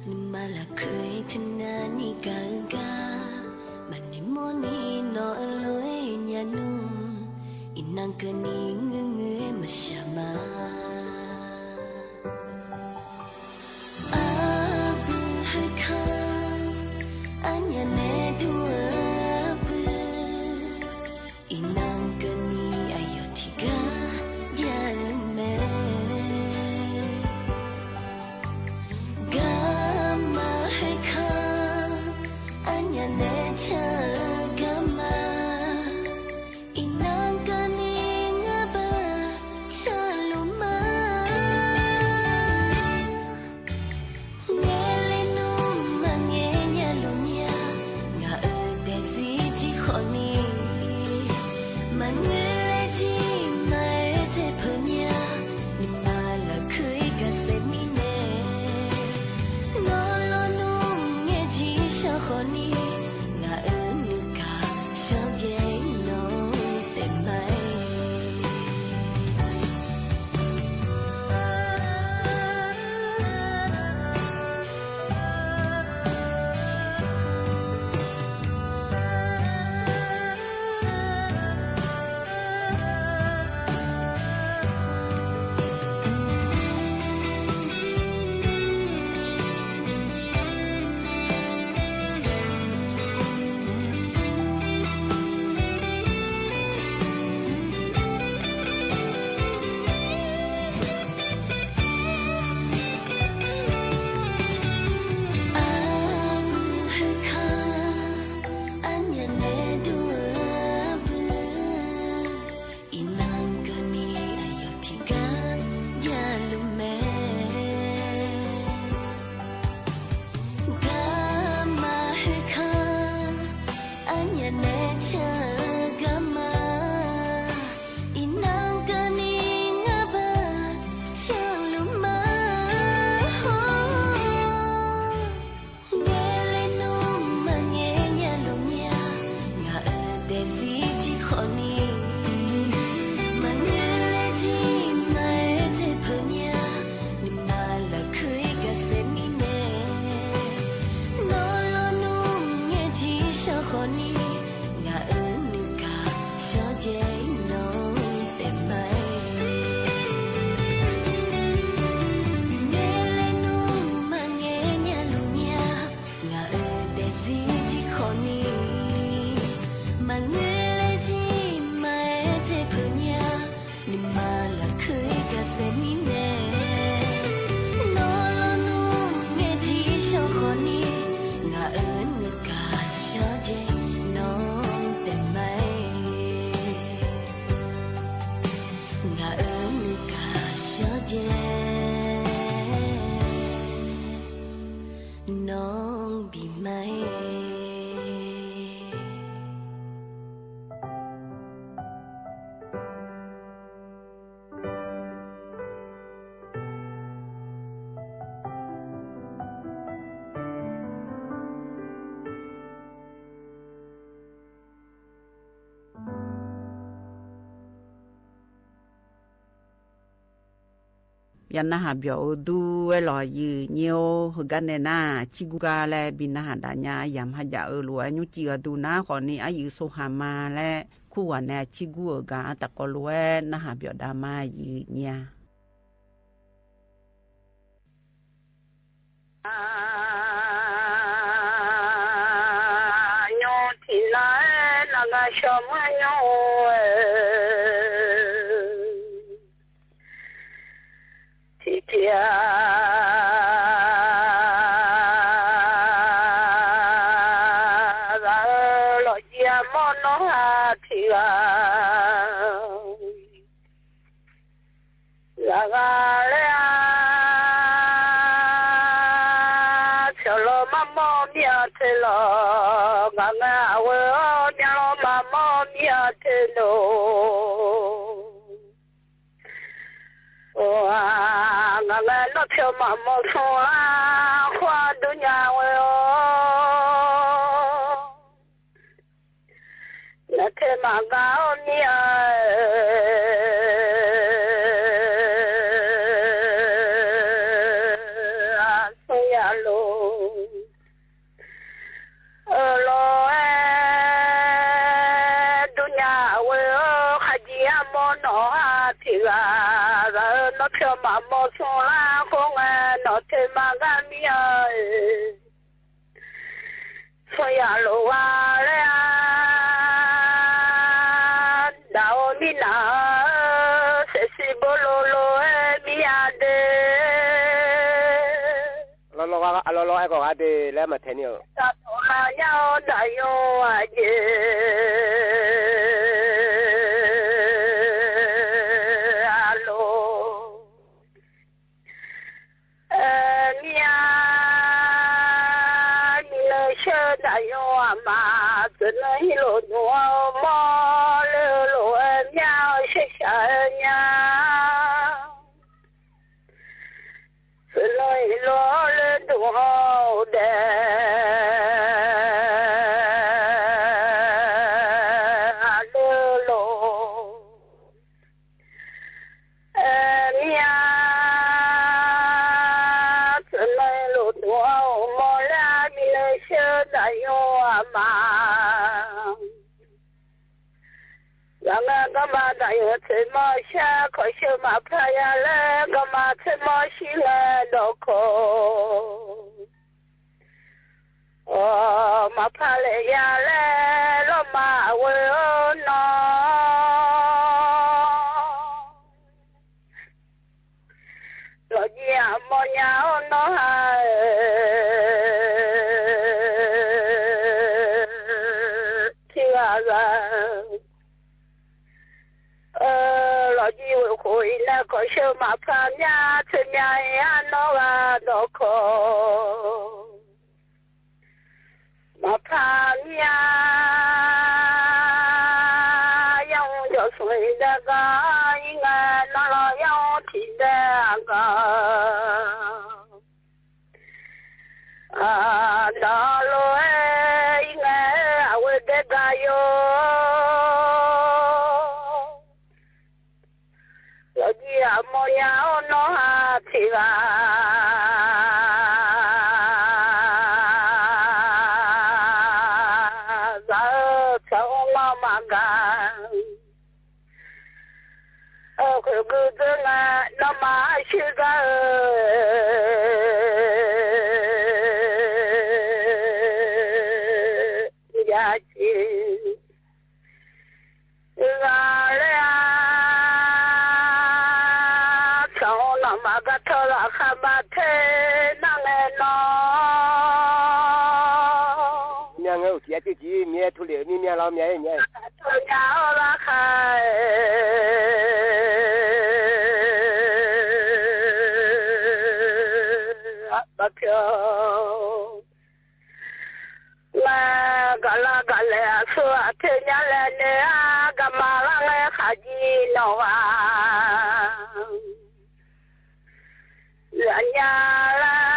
နမၤလၢ်ခုၣ်ထနၢ်နံၣ်ကၤဂၤ, မၤန့ၢ်မီၢ်န့ၢ်နီၢ်အလိၤညါနူၢ်, အံၤနၢ်ကနံၣ်ငုၢ်ငုၢ်မၤစၢၤမး အပုၢ်ဟဲခါ, အညါနဲဒိၣ်အပုၢ်, အံၤနၢ်ကနံၣ်အယီၢ်ထံဂၤ ဒ်အလူၤမဲာ်, ဂၤမၤ น้องบีไม้ ယနၢ်ဟးပျီၣ်အီၤဒုးဝဲလီၤ ယုၢ်ညိ ဟ့ၣ်ဂံၢ်န့ၢ်နၤ စံးဂူာ်ကါလဲၣ် ဘံၣ်နၢ်ဟးဒၣ်ညါ ယမၤယၤအၢ လိာ်ဝဲညိကံၣ်အီၤဒုးနၤ ဃီန့ၣ် အယုၢ်ဆိဟးမၤလဲၣ် ခူဝဲန့ၣ် စံးဂူာ်အီၤဂၤ တၢ်ကီလိာ်ဝဲ နၢ်ဟးပျီၣ်ဒၣ်မး ယုၢ်ညိ ညိထံၣ်နၤ နဂၤဆှီမုၢ်ညိ ထံၣ်က့ၤ ဂၤဧၢ လီၤယံၤအမိၢ်နီၢ်ဟးထံၣ်ဂၤ ဂၤဂၤလၢ ဆၢလီၤမၤမိၢ်မံအီၤထဲလီၤ ဂၤဂၤအဝဲအီၤ မၠၣ်လီၤမၤမိၢ်မံအီၤထဲလီၤ အိၣ် ဂၤဂၤနီၢ်ဖျီမၤမိၢ်ဆိလၢ ခွါဒုညါဝဲအီၤ နထဲမၤဂၤအီၤမံအီၤ အဆိယၤလိၤ အၢ လီၤအဲ ဒုညါဝဲအီၤ ခါယံၤအမိၢ်နီၢ်ဟးထံၣ်ဂၤ ဂၤဧၢ နီၢ်ဖျီမၤမိၢ်ဆိလၢ ဃိငဲ နထဲမၤဂၤမံအီၤ ဆိယၤလိၤဂၤလၢ ဒၣ်အီၤမံနၤ စဲးစံဘိလိၤလိၤအဲ မံယၤဒဲး လီၤလီၤဂၤ အလီၤလီၤအဲ ကီၢ်ဂၤဒဲး လၢမၤထဲန့ၣ် တၢ်တိာ်လၢညါအီၤ ဒၣ်ယိာ်အယဲၢ် အလိၤ အဲ မံယၤ မံလၢဆၢဒၣ်ယိာ်အမါ သနၢၣ်ဟံးလိာ်ဒုးအီၤ မိၢ်လၢလိာ်အဲ မံယၤ ဆှဲဆှဲအဲ မံယၤ သနၢၣ်ဟံးလိာ်လၢဒုးအီၤဒဲး အလိၤလိၤ အဲ မံယၤ သနၢၣ်လိာ်ဒုးအီၤ မိၢ်လၢမံလၢဆၢဒၣ်ယိာ်အမါ လၢမ့ၢ်ကမၤဒၣ်ယိာ် ထဲမၤဆှဲ ခီဆှဲမၤဖျါယၤလၢ ကမၤထဲမၤဆှဲလၢဒီးခီ အိၣ် မၤဖျါလၢယၤလၢ လီၤမၢ်အဝဲအီၤနီၢ် လီၤယံၤအမိၢ်ညါအီၤနီၢ်ဟး ထံၣ်ဂၤဂၤ အၢ လီၤယံၤဝဲဃိအံၤန့ၣ် ခီဆှဲမၤဖျါမံယၤ ထဲမံယၤအနီၢ်ဂၤဒီးခီ မၤဖျါမံယၤ ယဲၢ်ဟူယီၤဆိအံၤဒဲးဂၤ အံၤငါနီၢ်လီၤယဲၢ်ဟူထံၣ်ဒဲးဂၤ အၢ ဒီးလိာ်အဲ အံၤငါ အဝဲဒဲးဂၤယိာ် လီၤယံၤအမိၢ်ညါအီၤနီၢ်ဟးထံၣ်ဂၤ ဂၤဧၢ ဖၢအိၣ်နီၢ်မၤဂၤ အၢ ဃုာ်ကုၢ်သၢငါ နီၢ်မၤဟးဆှဲဂၤဧၢ ယၤက့ၤ ဂၤလၢ ဖၢအိၣ်နီၢ်မၤဂၤထီၣ်လၢခါဘၣ်ထဲ နၤလဲၣ်နီၢ် မ့ၢ်ငဲအိၣ်ကံၤအက့ၢ်ကံၤ မ့ၢ်ထူလ့ၣ် မ့ၢ်မ့ၢ်လီၤ မ့ၢ်မ့ၢ် ထီၣ်ညါအီၤလၢခါ ဘၣ်ဖျီ မ့ၢ်ကလၢကလဲၤအဆိအထဲညါလဲၣ်န့ၣ် အကမၤလၢငဲခးကံနီၢ်ဝါ လၢညါလၢ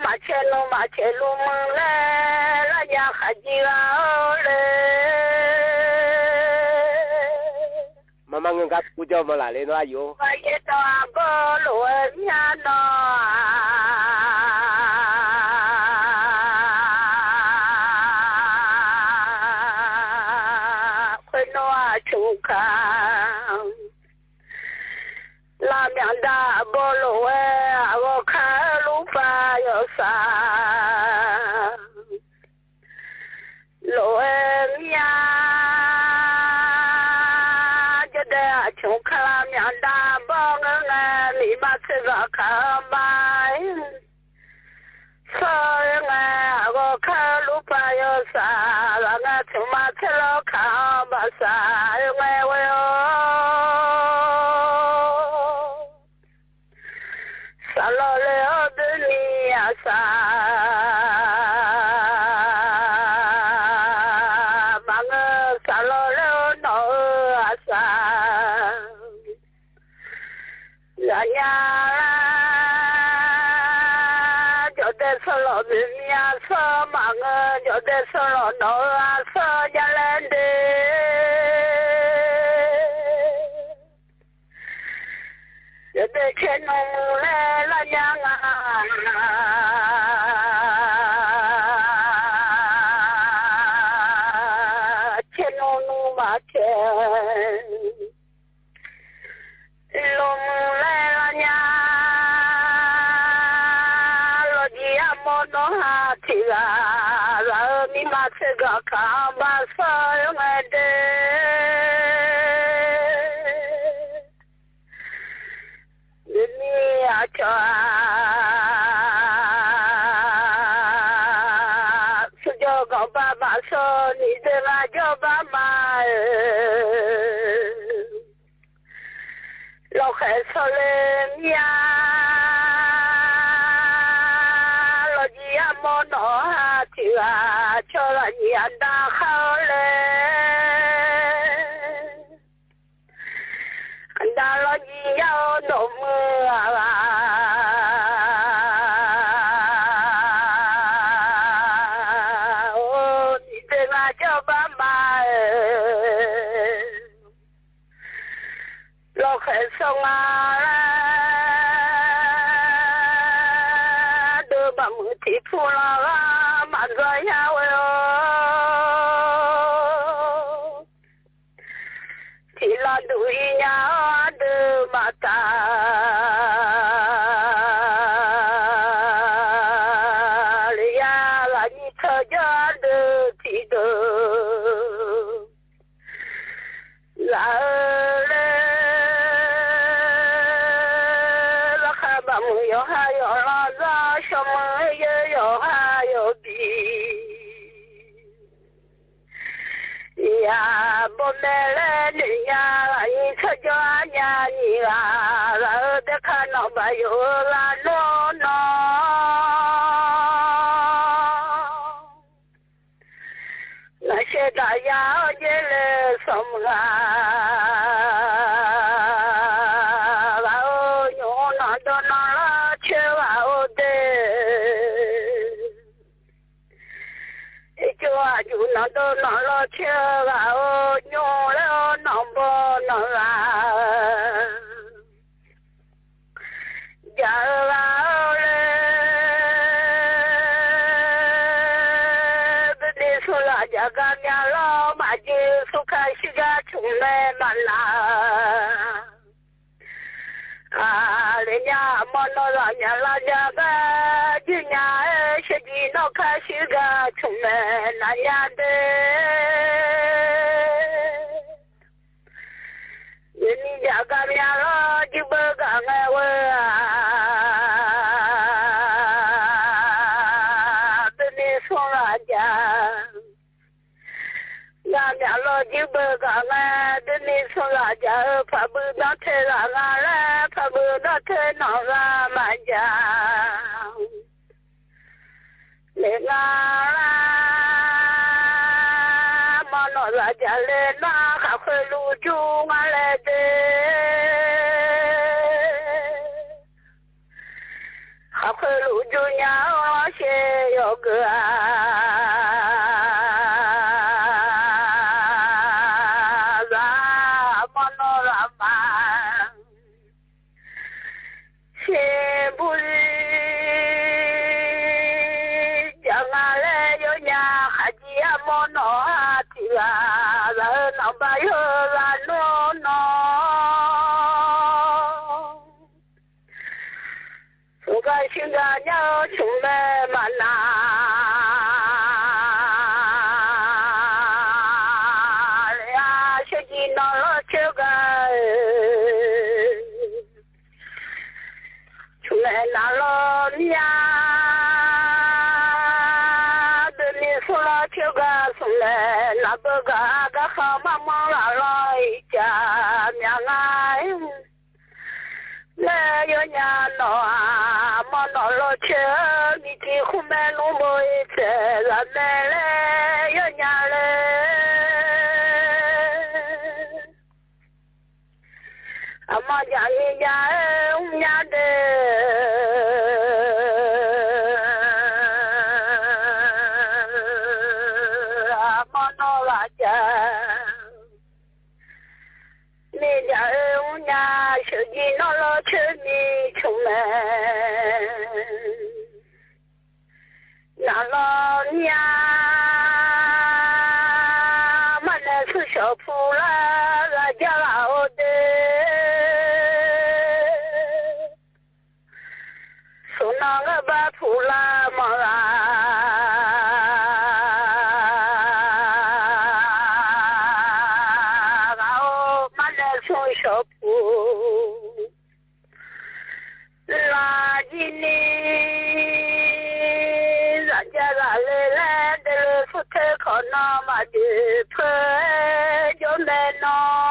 မၤဆဲးလူၤ မၤဆဲးလူၤမုၢ်လဲၣ် လၢညါခးကံဂၤဧၢလဲၣ် မၤမၤငၢၢ်ကါပူၤကၠီမၤလၢ်လၢနီၢ်ယိၤ ပယဲၢ်တီၤအဘီလိာ်ဝဲမၠါနီၢ် ခွဲးနီၢ်အဆူၣ်ခါ လၢမၠၣ်ဒၣ်အဘီလိာ်ဝဲ အဂီၢ်ခါလူပၢ်ယီၤစၢ် လိာ်ဝဲမၠါ ကၠီဒဲးအဆူၣ်ခါလၢမၠၣ်ဒၣ်အဘီငဲငဲ မံၤမးဆဲးဂီၤခါဘၣ် စီၤဧၢငဲ အဂီၢ်ခါလူပၢ်ယီၤစၢ် လၢငါဆူၣ်မးဆဲးလီၤခါဘၣ်စၢ်ဧၢငဲဝဲဧၢ စၢ်လီၤလၢအီၤဒုးမံၤအစၢ် မၤငၢၢ်စၢ်လီၤလၢအီၤနီၢ်ဧၢအစၢ် လၢညါလၢ ကၠီဒဲးစီၤလီၤဘုးမံၤအစီၤ မၤငၢၢ်ကၠီဒဲးစီၤလီၤနီၢ်ဧၢအစီၤ ယလဲၣ်ဒ့ ယဒ့ဆဲးနူမုၢ်လဲၣ်လၢညါငါ ဆဲးနူနူမးဆဲး လူမုၢ်လဲၣ်လၢညါ လီၤကံအမိၢ်နီၢ်ဟးထံဂၤ လၢမံၤမးဆဲးဂီၤခါဘၣ်စီၤဧၢငဲဒ့ ဒုးမံၤအကၠီ စူၣ်ကၠီကီးဘၣ်ဘၣ်စီၤ နံၤဒ့မၤကၠီဘၣ်မးဧၢ လီၤဃဲၤစီၤလၢမၠါ လီၤကံအမိၢ်နီၢ်ဟးထံဂၤ ကၠီလၢညါဒၣ်ခါလၢ ဒၣ်လီၤကံယါအိၣ်ဒိၣ်မုၢ်အဂၤ အိၣ်ဒံးဒ့မၤကၠီဘၣ်မး လီၤဃဲၤစီၤငါလၢ ဒုးဘၣ်မုာ်ထံဖူလီၤဂာ် မၤဒွးယါဝဲအိၣ် ထံလီၤဒုးအံၤညါအီၤ ဒုးမၤတၢ်လၢယၤ လၢနံၣ်ထီၣ်ကၠီဒုးထံၣ်ဒုး လၢအၢလၢ လီၤဃာ်ဘၣ်မုာ်ယီၤဟါယီၤလီၤ လီၤဆီမုၢ်ယဲယီၤဟါယီၤဘံ ယၤဘီမဲာ်လဲၣ်န့ၣ်ညါ လၢနံၣ်ထီၣ်ကၠီညါနံၣ်ဂၤ လၢအၢဒဲခါနီၣ်ဘၣ်ယိၣ်လၢနီၢ်နီၢ် နၤရှဲဒၣ်ယၤအီၤကဲလဲၣ် စီၤမုၢ်ဂၤ ဂၤအိၣ်ညိၣ်နီၢ်ဒိၣ်နီၢ်လီၤဆၢဂၤအိၣ်ဒဲး အကၠိအယူၣ်နီၢ်ဒိၣ်နီၢ်လီၤဆၢဂၤအိၣ်ညိၣ်လၢနီၢ်ဘီနီၢ်ဂၤ ယၤအၢဂၤအိၣ်လၢ ဘုမ့ၢ်ဆူၣ်လၢ်ယၤဂၤမၠၣ်လီၤ မၤက့ၤဆူခါဆံးဂၤဆူၣ်မဲာ်မၤနၤ အါ လၢညါအမီၢ်နီၢ်လၢ်မၠၣ်လၢ်ယၤဂၤ ယုၢ်ညါအဲ ဆၢကံနီၢ်ခါဆံးဂၤဆူၣ်မဲာ်နၤညါဒဲး ယမံၤယၤဂၤမၠၣ်လီၤ ယုၢ်ဘၢဂၤငဲဝဲဧါ ဘုမ့ၢ်ဆူၣ်လၢ်ယၤ ဂၤမၠၣ်လီၤ ယုၢ်ဘၢဂၤငဲ ဘုမ့ၢ်ဆူၣ်လၢ်ယၤဧၢ ဖးဘုဒီထဲဂၤဂၤလဲၣ် ဖးဘုဒီထဲနီၢ်ဂၤမၤယၤ ယၤ မနီၤလၢ်ယၤလဲၣ် နခးခွဲလူၤယူငါလဲၣ်ဒ့ ခးခွဲလူၤယူညါအီၤရှဲယီၤကၢ်ဧါ မနီၤလၢ်မး ရှဲဘူးလံ ယၤငါလဲၣ်ယိညါ ခးကံအမနီၤဟးထံၣ်လၢ် လၢနဘၣ်ယိလၢ်နီၢ်နီၢ် သူကၣ်ဆံဂၤညါအိၣ်ဆူမဲမနၤ လဲၤအါဆၢကံနီၤလီၤဆၢဂၤဧၢ ဆူမဲနၤလီၤမၠါ ဘၣ်မ့ၢ်ဆူလီၤဆၢဂၤ ဆူမဲနၤဘၣ်ဂၤ ဂၤဃီမၤမီၢ်လၢ်လီၤအံၤ ကၢ်မၠါငါ လဲၣ်ယိညါနီၤ မနီၤလီၤဆၢ မ့ၢ်ထံၣ်ဃုမဲနူဘိအ့ၣ်စဲး လၢမဲာ်လဲၣ်ယိညါလဲၣ် အမီၢ်ယၤမံယၤဧၢ ညါဒ့ အမနီၤလၢ်ယၤ မ့ၢ်ယၤဧၢ ညါ ဆၢကံနီၤလီၤဆၢ မ့ၢ်ဆူမဲနၤလီၤမၠါ မၤလဲၤဆူ ဆှီဖူလၢ် လၢ်ယၤလၢ်အိၣ်ဒ့ ဆူနီၢ်ကဘၣ်ဖူလၢ်မီၢ်လၢ် ဂၤအိၣ် မၤလဲၤဆူ ဆှီဖူ လၢ်ယံၤနံၤ လၢ်ယၤလၢ်လဲၤလဲၤ ဒဲးလၢဆူထၢၣ်ခီနီၤ မၤဒုးဖၢ ယိမဲနီၤ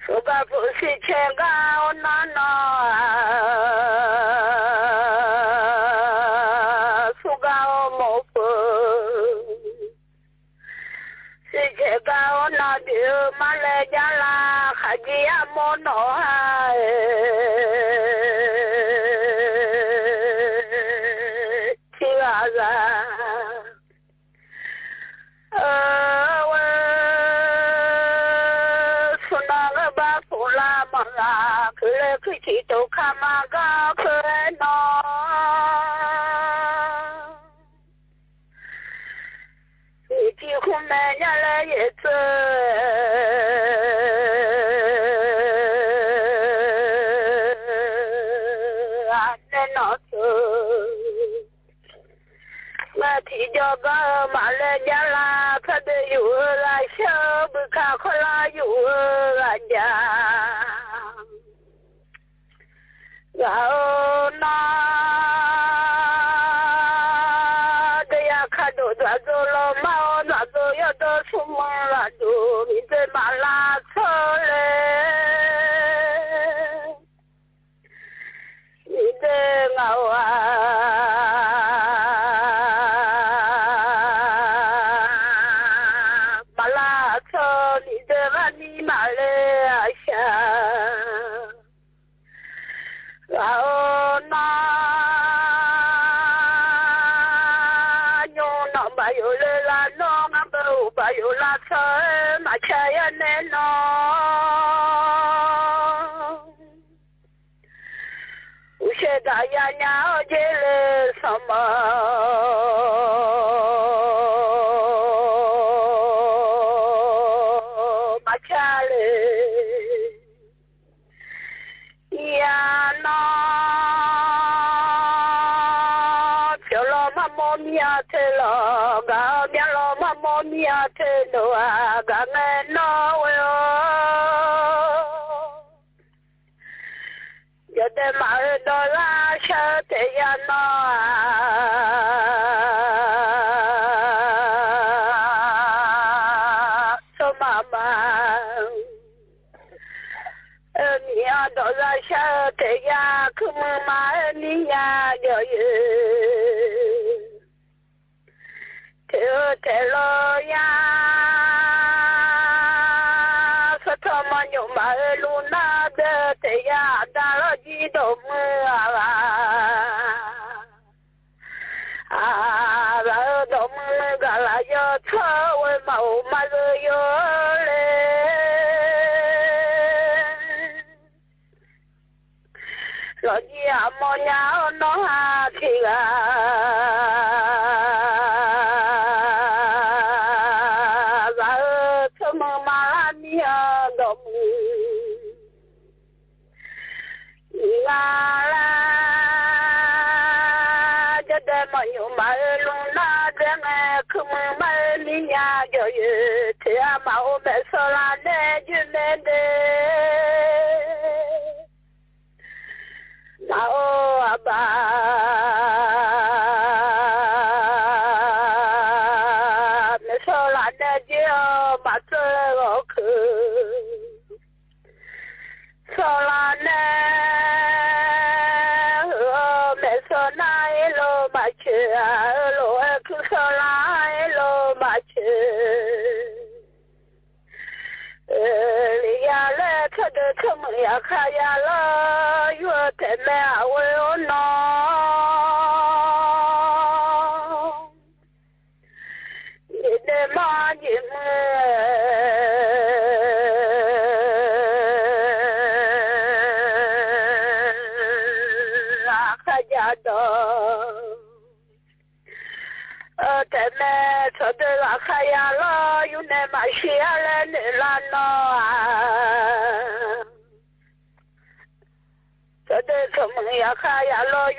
သူကၣ်ဖိစံးဆဲးဂၤအိၣ်နၤနီၤ သူကၣ်အိၣ်မိၢ်ဖိ စံးဆဲးဂၤအိၣ်နၤဒုး မၤလဲၤယၤလၢ် ခးကံအမနီၤဟး ထံဂၤဂၤ အၢ ဝဲ ဆူနီၢ်ကဘၣ်ဖူလၢ်မီၢ်လၢ် ခုလၢခုဆံးတိခါမၤဂၤ ဖဲနီၤ မ့ၢ်ထံၣ်ဃုမဲညါလဲၣ်ယဲၢ်စၢ အနဲနီၤစၢ မၤထံၣ်ယီၤဂၤ မၤလဲၤယၤလၢ် ဖဲဘၣ်ယိၣ်ဧၢ လၢ်ဆၢဘုခးခီလၢ်ယိၣ်ဧၢ လၢ်ယၤ ဂၤအိၣ်နီၤ ဒယၤခးဒိၣ် ဒွးဒိၣ်လီၤမၢ်အိၣ် ဒွးဒိၣ်ယီၤဒီးဆူမုၢ်လၢ်ဒိၣ် မံၤဒဲးမၤလၢ်ဆီလဲၣ် မံၤဒဲးငါဝၤ မၤလၢ်ဆီ မံၤဒဲးဂၤမံၤမၤလဲၣ်အဆၢ ဂၤအိၣ်နီၤ ညိနီၢ်ဘၣ်ယိၣ်လၢလၢ်နီၤ ငါဘၣ်အိၣ်ဘၣ်ယိၣ်လၢ်ဆီ မၤဆါယၤနဲနီၤ အိၣ်ဆဲးဒၣ်ယၤညါအိၣ်က့ၤလၢစီၤမီၤ မၤဆါလဲၣ် ယၤနီၤ ဖျိလီၤမၤမိၢ်မံအီၤထဲလီၤ ဂၤအီၤ မၠၢလီၤမၤမိၢ်မံအီၤထဲနီၤ ဂၤငဲနီၤဝဲအီၤ ယဒဲးမၤအၢဒီးလၢ်ဆၢတဲယၤနီၤ ဆိမးမး ဢိူဝ်ႈ မီးဢေႃႈ တေႃႇရႃႇသျႃး ဢိူဝ်ႈ တေယႃႇၶိုၼ်းမိူဝ်းမႃး ဢိူဝ်ႈ မီးၺႃးယဝ်ႉယဝ်ႉ တေဢိူဝ်ႈ တေလေႃးယႃႇ သထေးမၼ်းယုမ်ႇမႃး ဢိူဝ်ႈ လုၵ်ႈၼႃႈ တေႉ တေယႃႇတႃႇလေႃး ၸီႉတေႃႇမိူဝ်းဢႃႈ ဢႃႈ ဢႃႈ တေႃႇမိူဝ်းၵႃႈလႃႈ ယေႃးသေႃးဝႆႉ မႃးဢုပ်ႇမႃးၸူးယူႇလႄႈ လေႃးယႃႇမေႃႇယႃႇ ဢေႃႈ ၼွင်ႉႁႃႈထီႇၵႃႈ ၵႃႈဢိူဝ်ႈ ၸူးမိူဝ်းမႃးလႃႈ မီးဢေႃႈ တေႃႇမိူဝ်း ဢီႇငႃးလႃး ၸႂ်ႈတႄႉ မၼ်းယုမ်ႇမႃး ဢိူဝ်ႈ လုၵ်ႈၼႃႈ တႄႉ ဢိူဝ်ႈ ၶိုၼ်းမိူဝ်းမႃး ဢိူဝ်ႈ မီးၺႃး ၸွႆႈ ဢိူဝ်ႈ တေဢဝ်မႃး ဢူဝ်း မႄႈသေႃးလႃးၼႄႇ ယိုၼ်းၼႄႇတႄႉ မႃး ဢူဝ်း ဢႃးပႃး မႄႈသေႃးလႃးၼႄႇ ၸႂ်ႈ ဢိူဝ်ႈ မႃးၸွႆႈ ဢိူဝ်ႈ ၶိုၼ်း သေႃးလႃးၼႄႇ ဢိူဝ်ႈ မႄႈသေႃးၼႃး ဢီးလူဝ်းမႃးၸွႆႈ ဢိူဝ်ႈ လူဝ်ႇဢၢႆႈၶိုၼ်း သေႃးလႃး ဢီးလူဝ်းမႃးၸွႆႈ ဢိူဝ်ႈ လီယႃႇလႄႈ ၸႂ်ႈတႄႉ ၸွမ်းမိူဝ်ႈယႃႇၶႃႈယႃႇလေႃး ယူႇတႄႉ မႄႈဢဝ်ဝႆႉ ဢူဝ်းၼေႃႈ ယိုၼ်းၼႄႇမႃး ယိုၼ်းမိူဝ်း ဢႃႇၶႃႈယႃႇတေႃႇ ဢိူဝ်ႈ တႄႉမႄႈ ၸႂ်ႈတႄႉ ဢႃႇၶႃႈယႃႇလေႃး ယူႇၼႆႉ မႃးသီႇဢႃႇလႄႈ ၼိူဝ်လၢၼ်ႉၼေႃႈ ဢႃႈ ၸႂ်ႈတႄႉ ၸွမ်းမိူဝ်ႈယႃႇၶႃႈယႃႇလေႃး ယူႇၼႆႉ မႃးသီႇလႄႈ ဢႃႇ ဢီႇလႄႈ ယိုၼ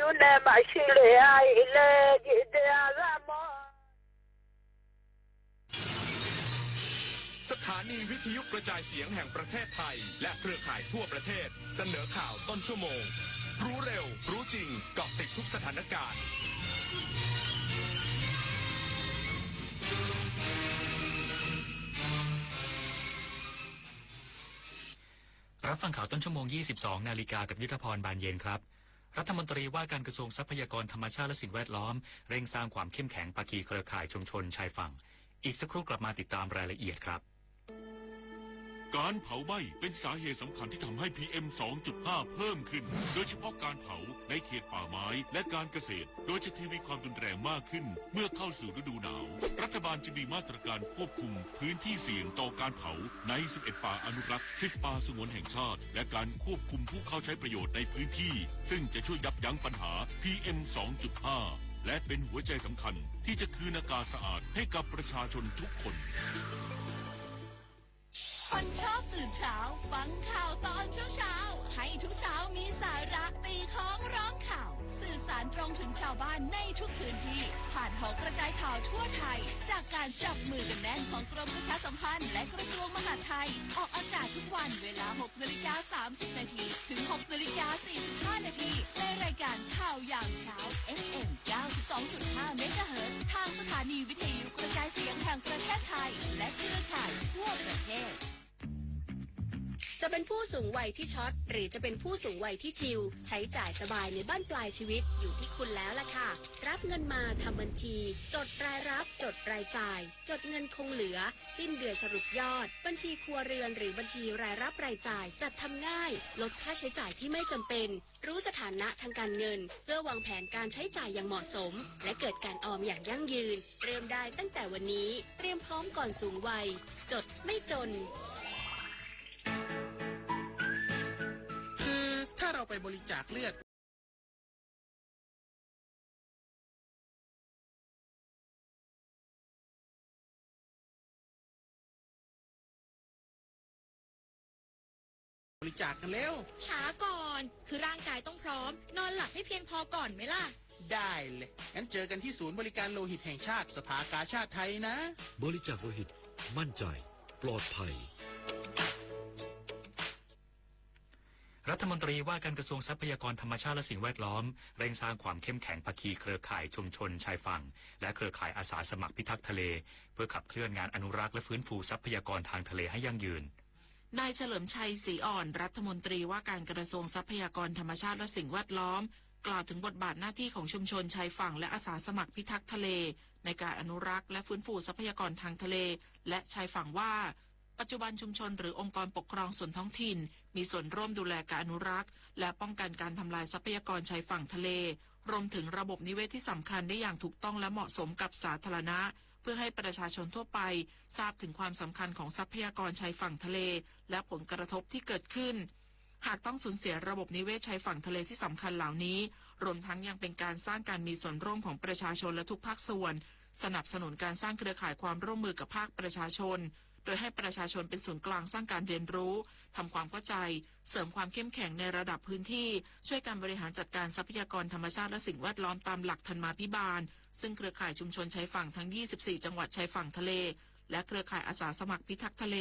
်းတႄႉ ဢႃႇ လႃႇမေႃး။ สถานีวิทยุกระจายเสียงแห่งประเทศไทย และเครือข่ายทั่วประเทศ เสนอข่าวต้นชั่วโมง รู้เร็ว รู้จริง เกาะติดทุกสถานการณ์ รับฟังข่าวต้นชั่วโมง ยี่สิบสองนาฬิกา กับยุทธพร บานเย็นครับ รัฐมนตรีว่าการกระทรวงทรัพยากรธรรมชาติและสิ่งแวดล้อม เร่งสร้างความเข้มแข็งภาคีเครือข่ายชุมชนชายฝั่ง อีกสักครู่กลับมาติดตามรายละเอียดครับ การเผาไหม้เป็นสาเหตุสำคัญที่ทำให้ พีเอ็ม สองจุดห้า เพิ่มขึ้น โดยเฉพาะการเผาในเขตป่าไม้และการเกษตร โดยจะทวีความรุนแรงมากขึ้นเมื่อเข้าสู่ฤดูหนาว รัฐบาลจะมีมาตรการควบคุมพื้นที่เสี่ยงต่อการเผาใน สิบเอ็ด ป่าอนุรักษ์ สิบ ป่าสงวนแห่งชาติ และการควบคุมผู้เข้าใช้ประโยชน์ในพื้นที่ ซึ่งจะช่วยยับยั้งปัญหา พีเอ็ม สองจุดห้า และเป็นหัวใจสำคัญที่จะคืนอากาศสะอาดให้กับประชาชนทุกคน คนชอบตื่นเช้า ฟังข่าวตอนเช้าๆ ให้ทุกเช้ามีสาระ ตีค้องร้องข่าว สื่อสารตรงถึงชาวบ้านในทุกพื้นที่ ผ่านหอกระจายข่าวทั่วไทย จากการจับมือกันแน่นของกรมประชาสัมพันธ์ และกระทรวงมหาดไทย ออกอากาศทุกวันเวลา หกนาฬิกา สามสิบนาที ถึง หกนาฬิกา สี่สิบห้านาที ในรายการข่าวยามเช้า เอฟเอ็ม เก้าสิบสองจุดห้า เมกะเฮิรตซ์ ทางสถานีวิทยุกระจายเสียงแห่งประเทศไทย และเครือข่ายทั่วประเทศ จะเป็นผู้สูงวัยที่ช็อต หรือจะเป็นผู้สูงวัยที่ชิล ใช้จ่ายสบายในบั้นปลายชีวิตอยู่ที่คุณแล้วล่ะค่ะ รับเงินมาทำบัญชี จดรายรับ จดรายจ่าย จดเงินคงเหลือ สิ้นเดือนสรุปยอด บัญชีครัวเรือนหรือบัญชีรายรับรายจ่าย จัดทำง่าย ลดค่าใช้จ่ายที่ไม่จำเป็น รู้สถานะทางการเงิน เพื่อวางแผนการใช้จ่ายอย่างเหมาะสม และเกิดการออมอย่างยั่งยืน เริ่มได้ตั้งแต่วันนี้ เตรียมพร้อมก่อนสูงวัย จดไม่จน คือถ้าเราไปบริจาคเลือด บริจาคกันเร็ว ช้าก่อน คือร่างกายต้องพร้อม นอนหลับให้เพียงพอก่อนไหมล่ะ ได้เลย งั้นเจอกันที่ศูนย์บริการโลหิตแห่งชาติ สภากาชาดไทยนะ บริจาคโลหิต มั่นใจ ปลอดภัย รัฐมนตรีว่าการกระทรวงทรัพยากรธรรมชาติและสิ่งแวดล้อม เร่งสร้างความเข้มแข็งภาคีเครือข่ายชุมชนชายฝั่ง และเครือข่ายอาสาสมัครพิทักษ์ทะเล เพื่อขับเคลื่อนงานอนุรักษ์และฟื้นฟูทรัพยากรทางทะเลให้ยั่งยืน นายเฉลิมชัย ศรีอ่อน รัฐมนตรีว่าการกระทรวงทรัพยากรธรรมชาติและสิ่งแวดล้อม กล่าวถึงบทบาทหน้าที่ของชุมชนชายฝั่งและอาสาสมัครพิทักษ์ทะเล ในการอนุรักษ์และฟื้นฟูทรัพยากรทางทะเล และชายฝั่งว่า ปัจจุบันชุมชนหรือองค์กรปกครองส่วนท้องถิ่น มีส่วนร่วมดูแลการอนุรักษ์ และป้องกันการทำลายทรัพยากรชายฝั่งทะเล รวมถึงระบบนิเวศที่สำคัญได้อย่างถูกต้องและเหมาะสมกับสาธารณะ เพื่อให้ประชาชนทั่วไปทราบถึงความสำคัญของทรัพยากรชายฝั่งทะเล และผลกระทบที่เกิดขึ้น หากต้องสูญเสียระบบนิเวศชายฝั่งทะเลที่สำคัญเหล่านี้ รวมทั้งยังเป็นการสร้างการมีส่วนร่วมของประชาชนและทุกภาคส่วน สนับสนุนการสร้างเครือข่ายความร่วมมือกับภาคประชาชน โดยให้ประชาชนเป็นศูนย์กลางสร้างการเรียนรู้ ทำความเข้าใจ เสริมความเข้มแข็งในระดับพื้นที่ ช่วยกันบริหารจัดการทรัพยากรธรรมชาติและสิ่งแวดล้อมตามหลักธรรมาภิบาล ซึ่งเครือข่ายชุมชนชายฝั่งทั้ง ยี่สิบสี่ จังหวัดชายฝั่งทะเล และเครือข่ายอาสาสมัครพิทักษ์ทะเล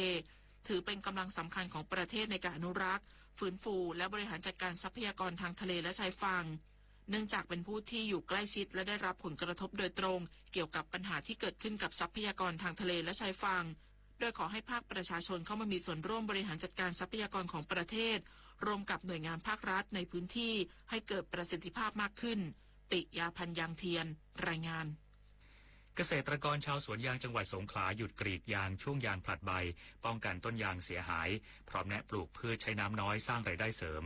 ถือเป็นกำลังสำคัญของประเทศในการอนุรักษ์ ฟื้นฟู และบริหารจัดการทรัพยากรทางทะเลและชายฝั่ง เนื่องจากเป็นผู้ที่อยู่ใกล้ชิดและได้รับผลกระทบโดยตรง เกี่ยวกับปัญหาที่เกิดขึ้นกับทรัพยากรทางทะเลและชายฝั่ง โดยขอให้ภาคประชาชนเข้ามามีส่วนร่วมบริหารจัดการทรัพยากรของประเทศ ร่วมกับหน่วยงานภาครัฐในพื้นที่ ให้เกิดประสิทธิภาพมากขึ้น ปิยาพันธ์ ยางเทียน รายงาน เกษตรกรชาวสวนยางจังหวัดสงขลาหยุดกรีดยางช่วงยางผลัดใบ ป้องกันต้นยางเสียหาย พร้อมแนะปลูกพืชใช้น้ำน้อยสร้างรายได้เสริม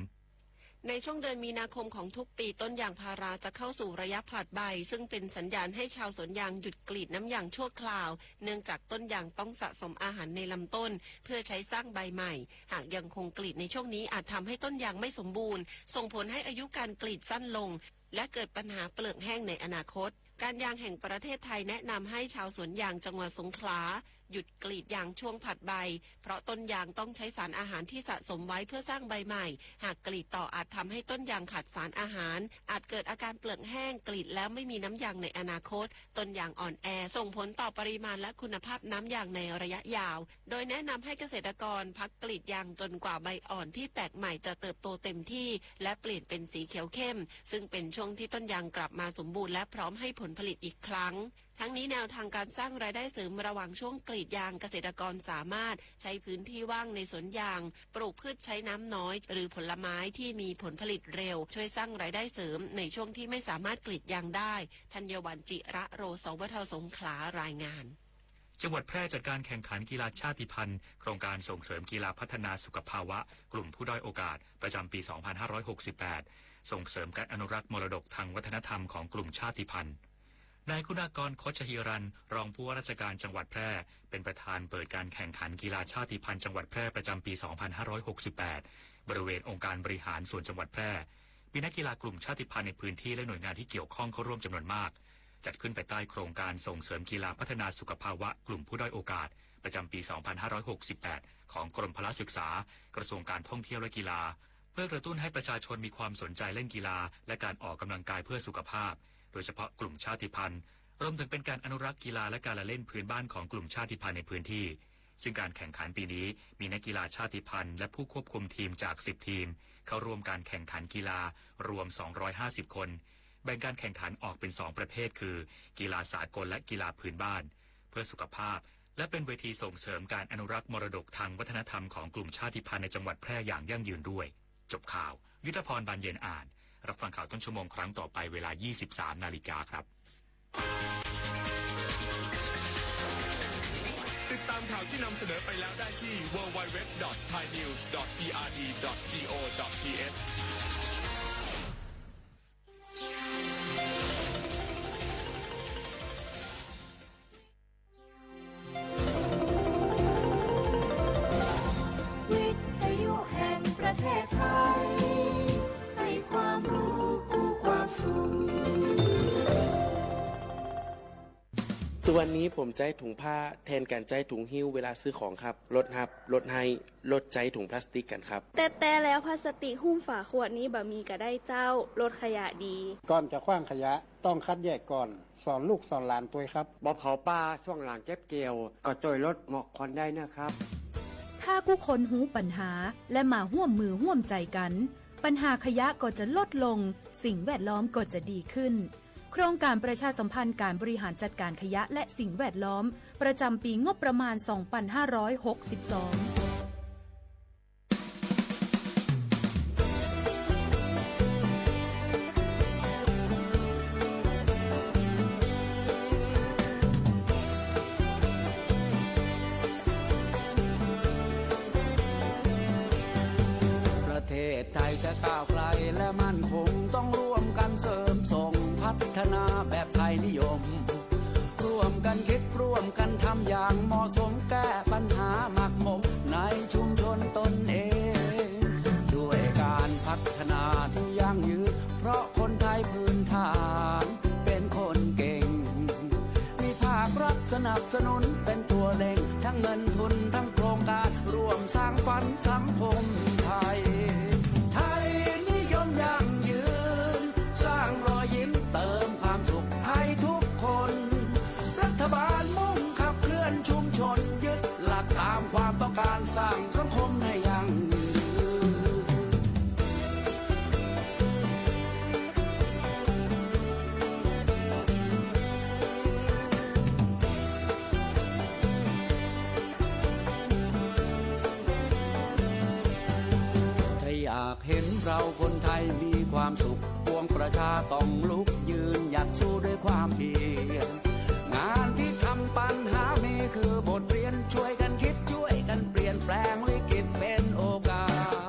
ในช่วงเดือนมีนาคมของทุกปี ต้นยางพาราจะเข้าสู่ระยะผลัดใบ ซึ่งเป็นสัญญาณให้ชาวสวนยางหยุดกรีดน้ำยางชั่วคราว เนื่องจากต้นยางต้องสะสมอาหารในลำต้น เพื่อใช้สร้างใบใหม่ หากยังคงกรีดในช่วงนี้อาจทำให้ต้นยางไม่สมบูรณ์ ส่งผลให้อายุการกรีดสั้นลง และเกิดปัญหาเปลือกแห้งในอนาคต การยางแห่งประเทศไทยแนะนำให้ชาวสวนยางจังหวัดสงขลา หยุดกรีดยางช่วงผลัดใบ เพราะต้นยางต้องใช้สารอาหารที่สะสมไว้เพื่อสร้างใบใหม่ หากกรีดต่ออาจทำให้ต้นยางขาดสารอาหาร อาจเกิดอาการเปลือกแห้ง กรีดแล้วไม่มีน้ำยางในอนาคต ต้นยางอ่อนแอ ส่งผลต่อปริมาณและคุณภาพน้ำยางในระยะยาว โดยแนะนำให้เกษตรกรพักกรีดยางจนกว่าใบอ่อนที่แตกใหม่จะเติบโตเต็มที่ และเปลี่ยนเป็นสีเขียวเข้ม ซึ่งเป็นช่วงที่ต้นยางกลับมาสมบูรณ์และพร้อมให้ผลผลิตอีกครั้ง ทั้งนี้แนวทางการสร้างรายได้เสริมระหว่างช่วงกรีดยาง เกษตรกรสามารถใช้พื้นที่ว่างในสวนยาง ปลูกพืชใช้น้ำน้อย หรือผลไม้ที่มีผลผลิตเร็ว ช่วยสร้างรายได้เสริมในช่วงที่ไม่สามารถกรีดยางได้ ธัญวัลย์ จิระโร สวท สงขลา รายงาน จังหวัดแพร่จัดการแข่งขันกีฬาชาติพันธุ์ โครงการส่งเสริมกีฬาพัฒนาสุขภาวะกลุ่มผู้ด้อยโอกาส ประจำปี สองพันห้าร้อยหกสิบแปด ส่งเสริมการอนุรักษ์มรดกทางวัฒนธรรมของกลุ่มชาติพันธุ์ นายคุณากร คชฮีรัน รองผู้ว่าราชการจังหวัดแพร่ เป็นประธานเปิดการแข่งขันกีฬาชาติพันธุ์จังหวัดแพร่ประจำปี สองพันห้าร้อยหกสิบแปด บริเวณองค์การบริหารส่วนจังหวัดแพร่ มีนักกีฬากลุ่มชาติพันธุ์ในพื้นที่และหน่วยงานที่เกี่ยวข้องเข้าร่วมจำนวนมาก จัดขึ้นภายใต้โครงการส่งเสริมกีฬาพัฒนาสุขภาวะกลุ่มผู้ด้อยโอกาส ประจำปี สองพันห้าร้อยหกสิบแปด ของกรมพละศึกษา กระทรวงการท่องเที่ยวและกีฬา เพื่อกระตุ้นให้ประชาชนมีความสนใจเล่นกีฬา และการออกกำลังกายเพื่อสุขภาพ โดยเฉพาะกลุ่มชาติพันธุ์ รวมถึงเป็นการอนุรักษ์กีฬาและการละเล่นพื้นบ้านของกลุ่มชาติพันธุ์ในพื้นที่ ซึ่งการแข่งขันปีนี้มีนักกีฬาชาติพันธุ์และผู้ควบคุมทีมจาก สิบ ทีม เข้าร่วมการแข่งขันกีฬารวม สองร้อยห้าสิบ คน แบ่งการแข่งขันออกเป็น สอง ประเภท คือ กีฬาสากลและกีฬาพื้นบ้าน เพื่อสุขภาพ และเป็นเวทีส่งเสริมการอนุรักษ์มรดกทางวัฒนธรรมของกลุ่มชาติพันธุ์ในจังหวัดแพร่อย่างยั่งยืนด้วย จบข่าว ยุทธพร บานเย็นอ่าน รับฟังข่าวต้นชั่วโมงครั้งต่อไปเวลา ยี่สิบสาม นาฬิกาครับ ติดตามข่าวที่นำเสนอไปแล้วได้ที่ ดับเบิลยู ดับเบิลยู ดับเบิลยู ดอท ไทยนิวส์ ดอท พีอาร์ดี ดอท จีโอ ดอท ทีเอช วิทยุแห่งประเทศไทย ให้ความรู้กู้ความสุข ตัวนนี้ผมใจ๊ถุงผ้าแทนก๋านใจ๊ถุงหิ้วเวลาซื้อของครับ ลดฮับ ลดไห้ ลดใจ๊ถุงพลาสติกกั๋นครับ แต๊ๆ แล้วพลาสติกหุ้มฝาขวดนี้บ่มีก็ได้เจ้า ลดขยะดี ก่อนจะขว้างขยะ ต้องคัดแยกก่อน สอนลูกสอนหลานตวยครับ บ่เผาป่าช่วงหลังเก็บเกี่ยว ก็จ้วยลดหมอกควันได้เน่อครับ ถ้ากู้คนฮู้ปัญหา และมาฮ่วมมือฮ่วมใจ๋กั๋น ปัญหาขยะก็จะลดลง สิ่งแวดล้อมก็จะดีขึ้น โครงการประชาสัมพันธ์การบริหารจัดการขยะและสิ่งแวดล้อม ประจำปีงบประมาณ สองพันห้าร้อยหกสิบสอง ไทยจะก้าวไกลและมั่นคง ต้องร่วมกันเสริมส่งพัฒนาแบบไทยนิยม ร่วมกันคิดร่วมกันทำอย่างเหมาะสม แก้ปัญหาหมักหมมในชุมชนตนเอง ด้วยการพัฒนาที่ยั่งยืน เพราะคนไทยพื้นฐานเป็นคนเก่ง มีภาครัฐสนับสนุนเป็นตัวเร่ง ทั้งเงินทุนทั้งโครงการ ร่วมสร้างฝันสังคมไทย ไทยนิยมยั่งยืน สร้างรอยยิ้มเติมความสุขให้ทุกคน รัฐบาลมุ่งขับเคลื่อนชุมชน ยึดหลักตามความต้องการ สร้างสังคมให้ยั่งยืน ถ้าอยากเห็นเราคนไทยมีความสุข ปวงประชาต้องลุกยืนหยัดสู้ด้วยความเพียร งานที่ทำปัญหามีคือบทเรียน ช่วยกันคิดช่วยกันเปลี่ยนแปลงวิกฤตเป็นโอกา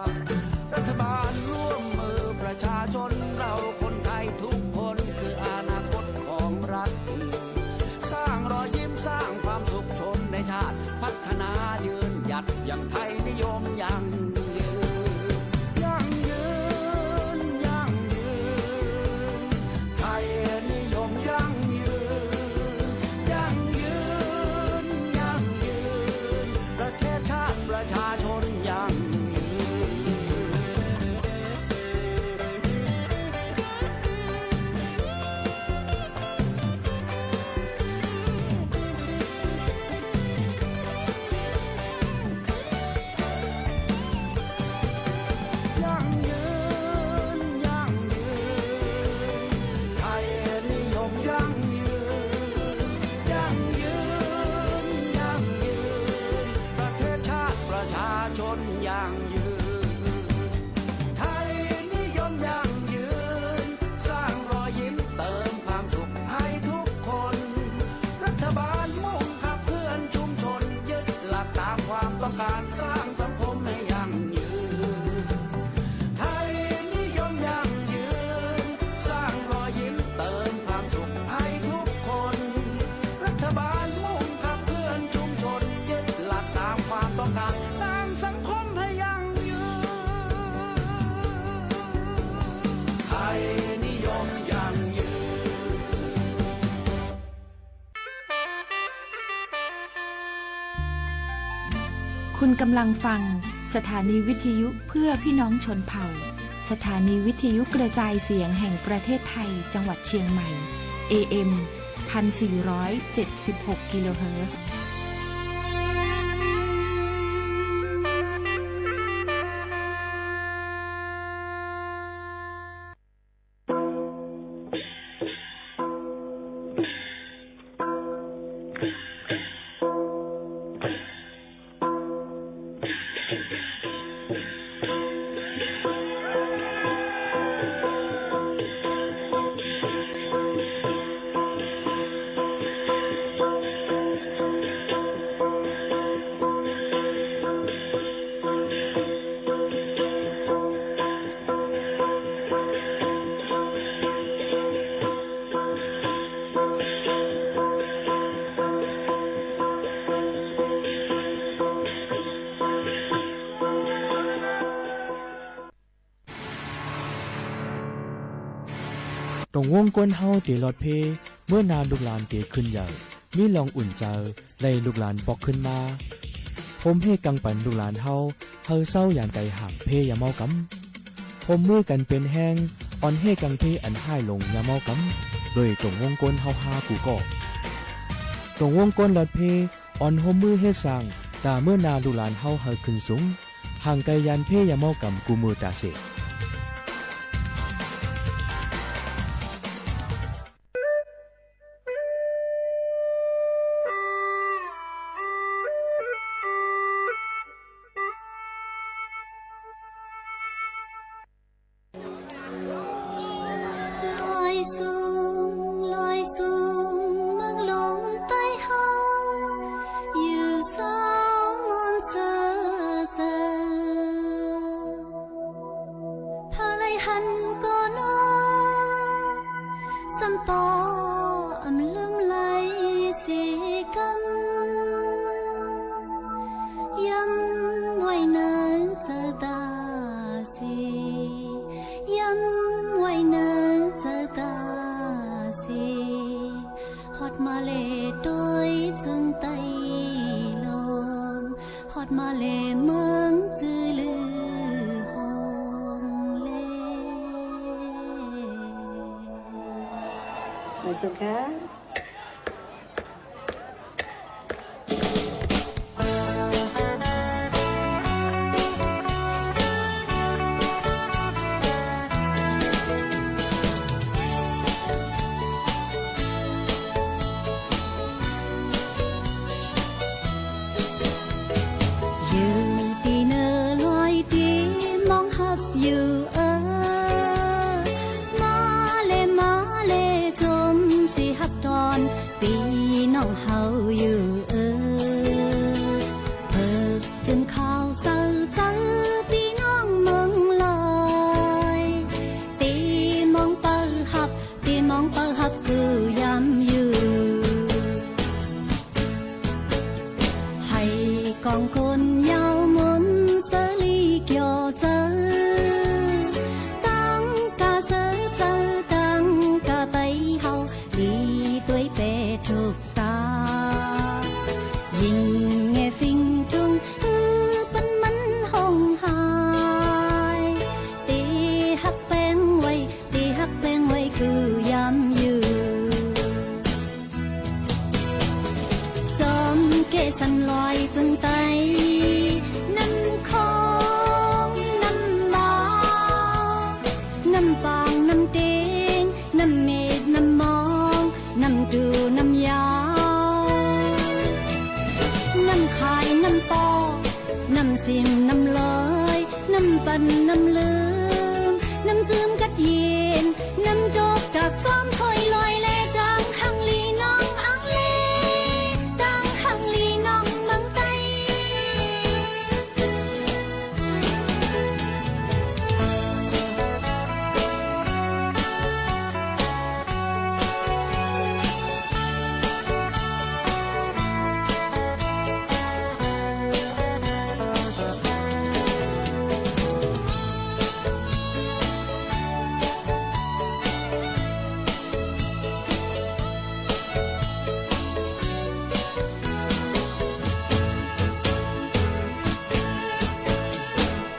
ส รัฐบาลร่วมมือประชาชน เราคนไทยทุกคนคืออนาคตของรัฐ สร้างรอยยิ้มสร้างความสุขชมในชาติ พัฒนายืนหยัดอย่างไทยนิยมยั่งยืน ยั่งยืน ยั่งยืน ไทยนิยมยั่งยืน ยั่งยืน ยั่งยืน ประเทศชาติประชาชนยั่งยืน ยั่งยืน ยั่งยืน ไทยนิยมยั่งยืน ยั่งยืน ยั่งยืน ประเทศชาติประชาชนยั่งยืน ไทยนิยมยั่งยืน สร้างรอยยิ้มเติมความสุขให้ทุกคน รัฐบาลมุ่งขับเคลื่อนชุมชน ยึดหลักตามความต้องการ สร้างสังคมให้ยั่งยืน ไทยนิยมยั่งยืน สร้างรอยยิ้มเติมความสุขให้ทุกคน รัฐบาลมุ่งขับเคลื่อนชุมชน ยึดหลักตามความต้องการ สร้างสังคมให้ยั่งยืน ไทยนิยมยั่งยืน คุณกำลังฟังสถานีวิทยุเพื่อพี่น้องชนเผ่า สถานีวิทยุกระจายเสียงแห่งประเทศไทย จังหวัดเชียงใหม่ เอเอ็ม พันสี่ร้อยเจ็ดสิบหกกิโลเฮิรตซ์ ตรงวงก้นเฮาเตหลอดเพ เมื่อนาลูกหลานเตขึ้นใหญ่ มีหลองอุ่นใจ๋ ไล่ลูกหลานปอกขึ้นมา ห่มเฮกังปันลูกหลานเฮา เฮาเซาหยานไตห่างเพอย่าเมากำ ห่มมือกั๋นเป๋นแฮง อ่อนเฮกังเพอันฮ้ายลงอย่าเมากำ โดยตรงวงก้นเฮาฮากู้ก่อ ตรงวงก้นหลอดเพ อ่อนห่มมือเฮ็ดสร้าง ต๋าเมื่อนาลูกหลานเฮาเฮาขึ้นสูง ห่างไกลยานเพอย่าเมากำกู้มือต๋าเสก ลอยสูง ลอยสูง เมืองหลวงใต้เฮา อยู่เศร้ามนต์เศร้าเจ้า หันก่อหนอ ซ้ำปออำลืมไหลเสียกำ ย้ำไว้เนือเจอต๋าเส ย้ำไว้เนือเจอต๋าเส ฮอดมาแลตวยเจิงไตลม ฮอดมาแลเมืองจื้อลือฮองแล มาสุขค่ะ อยู่ตี้เนอลอยตี้มองฮับอยู่เออ มาแล มาแล จมสิฮับตอน ปี้น้องเฮาอยู่เออ เปิกจึงข่าวเซาเจอปี้น้องเมืองลอย ตี้มองเปิลฮับ ตี้มองเปิลฮับกู้ยามอยู่ หื้อกองคนยาวมนเสรีเกี่ยวเจอ ตั้งก้าเสอเจอ ตั้งก้าไตเฮา ดีตวยแปทุกต๋า ยิ่งแง่ฟิงทุง หื้อเปิ้นมันฮองหาย ตี้ฮักแปงไว้ ตี้ฮักแปงไว้กู้ยามอยู่ จอมเกสันลอยจึงไต น้ำคอง น้ำบา น้ำปาง น้ำเต็ง น้ำเม็ด น้ำมอง น้ำดู น้ำยาว น้ำคาย น้ำปอ น้ำซิม น้ำลอย น้ำปัน น้ำลืม น้ำจื้มกัดเย็น น้ำตกตักซ้อมถอยลอยแล ตังหังลีน้องอังเล ตังหังลีน้องเมืองไต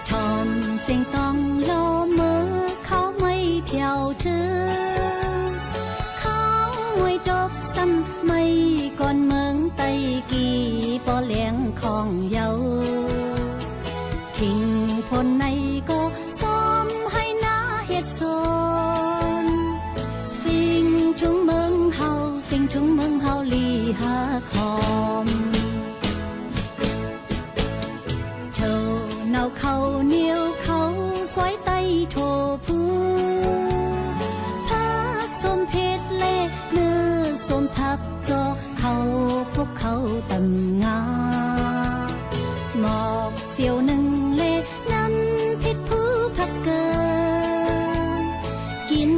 ถ่อมเสียงต้องลอเมื่อเข้าไม่เผียวเถิง เข้าไม่ตกซ้ำ ไม่ก่อนเมืองไตกี่ปอแหลงของเยา คิงพลในก็ซ้อมไฮ่นาเฮ็ดสวน ฟิงทุงเมืองเฮา ฟิงทุงเมืองเฮาลีฮักหอม เถิงเนาเข้าเหนียวเข้าซอยไตโถผู้ ผักส้มเผ็ดแล เนื้อส้มผักจอก เข้าคลุกเข้าต๋ำงา หมอกเสี่ยวนึ่งแล น้ำพริกผู้ผักเกิน กิ๋น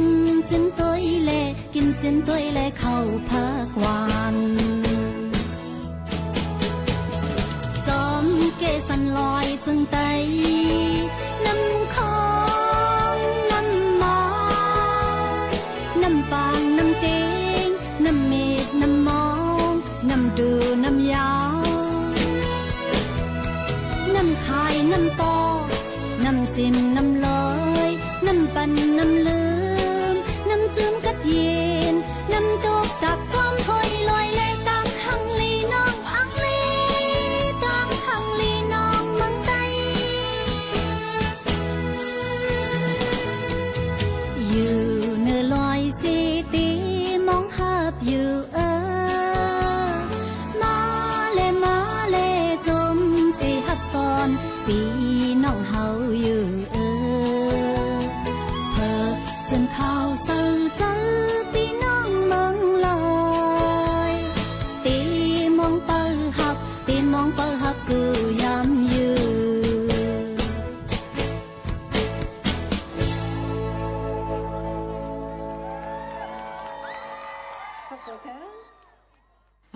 จึงตวยแล กิ๋นจึงตวยแลเข้าผักหวาน จอมเกสันลอยจึงไต น้ำคอง น้ำมา น้ำปาง น้ำเต็ง น้ำเม็ด น้ำมอง น้ำดู น้ำยาว น้ำคาย น้ำปอ น้ำซิม น้ำลอย น้ำปัน น้ำลืม น้ำจื้มกัดเย็น น้ำตกตักซ้อมถอยลอยแล ตังหังลีน้องอังเล ตังหังลีน้องเมืองไต อยู่เนอลอยเสตี้มองฮับอยู่เออ มาแล มาแล จมสิฮับตอน ปี้น้องเฮาอยู่เออ เผิกเจินข่าวเซาเจอปี้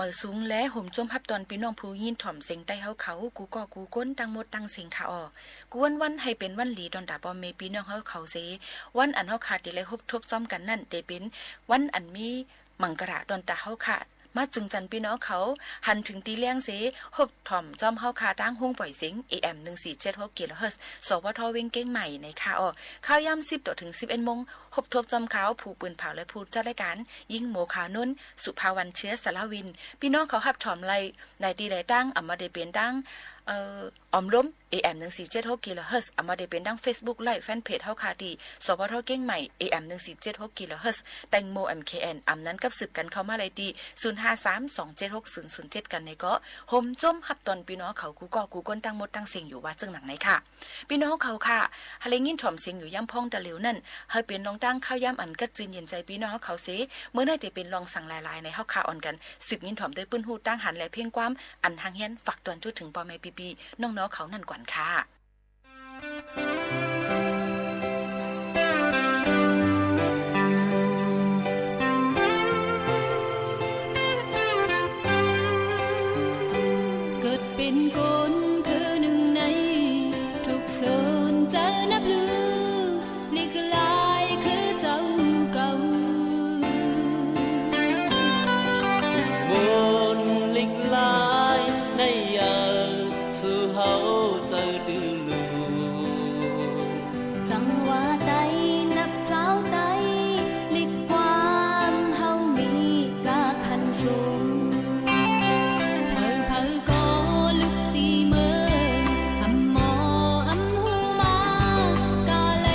เอ่อ สูง และโหมโจ้มฮับต้อนปี้น้องผู้ยินถ่อมเสียงใต้เฮาเขา กู้ก้อกู้คน ตังหมดตังเสียงค่ะอ้อ กู้วันๆ หื้อเป๋นวันดีต้อนต๋าป้อแม่ปี้น้องเฮาเขาเสีย วันอันเฮาค่ะจะได้ฮบทบจ้อมกั๋นนั้น จะเป๋นวันอันมีมังคละต้อนต๋าเฮาค่ะ มาจุงจันปี้น้องเขา หันเถิงตี้เลี้ยงเสีย ฮบถ่อมจ้อมเฮาค่ะ ตางห้องป่อยเสียง เอเอ็ม หนึ่งสี่เจ็ดหก กิโลเฮิรตซ์ สวท เวียงเก้งใหม่ ในค่ะอ้อ ข่าวยามสิบต่อเถิงสิบเอ็ดโมง ฮบทบจ้อมข่าว ผู้ปืนเผาและผู้จัดรายก๋าน ญิงโมขาวนุ้น สุภาวรรณ เชื้อสารวิน ปี้น้องเขาฮับถ่อมไลฟ์ ได้ตี้ได้ตาง อ่ำบ่ได้เป๋นตาง เอ่อ ออมรวม เอเอ็ม หนึ่งสี่เจ็ดหก กิโลเฮิรตซ์ อ่ำบ่ได้เป๋นตางเฟซบุ๊กไลฟ์แฟนเพจเฮาค่ะตี้ สวท เก้งใหม่ เอเอ็ม หนึ่งสี่เจ็ดหก กิโลเฮิรตซ์ แตงโม เอ็มเคเอ็น อ่ำนั้นกับสืบกั๋นเข้ามาได้ตี้ ศูนย์ห้าสาม สองเจ็ดหก ศูนย์ศูนย์เจ็ด กั๋นในเกาะ โหมโจ้มฮับต้อนปี้น้องเขากู้ก้อกู้คนตังหมดตังเสียงอยู่ว่าเจิ่งหนังในค่ะ ปี้น้องเขาค่ะ หากได้ยินถ่อมเสียงอยู่ยามพ่องตะเหลียวนั้น หื้อเป๋นลองตางข่าวยามอันกัดจื้นเย็นใจ๋ปี้น้องเขาเสีย เมื่อไหนจะเป๋นลองสังหลายๆ ในเฮาค่ะอ่อนกั๋น สืบยินถ่อมตวยปื้นฮู้ตางหันและเพียงความ อันหางเฮียนฝากตวนจุดเถิงป้อแม่ปี้ๆ น้องๆ เขานั้นก่อนค่ะ เกิดเป๋นคนคือนึ่งใน ถูกเสิญเจ้านับลือ หลีกหลายคือเจ้าเก่า มุนหลีกหลายในเยา สู่เฮาเจ้าตื้อลู จังหวะใต้นับเจ้าใต้ หลีกความเฮามีก้าขั้นสูง ใผๆ ก็ลึกตี้เมิน อำหมออำฮูมา กาไล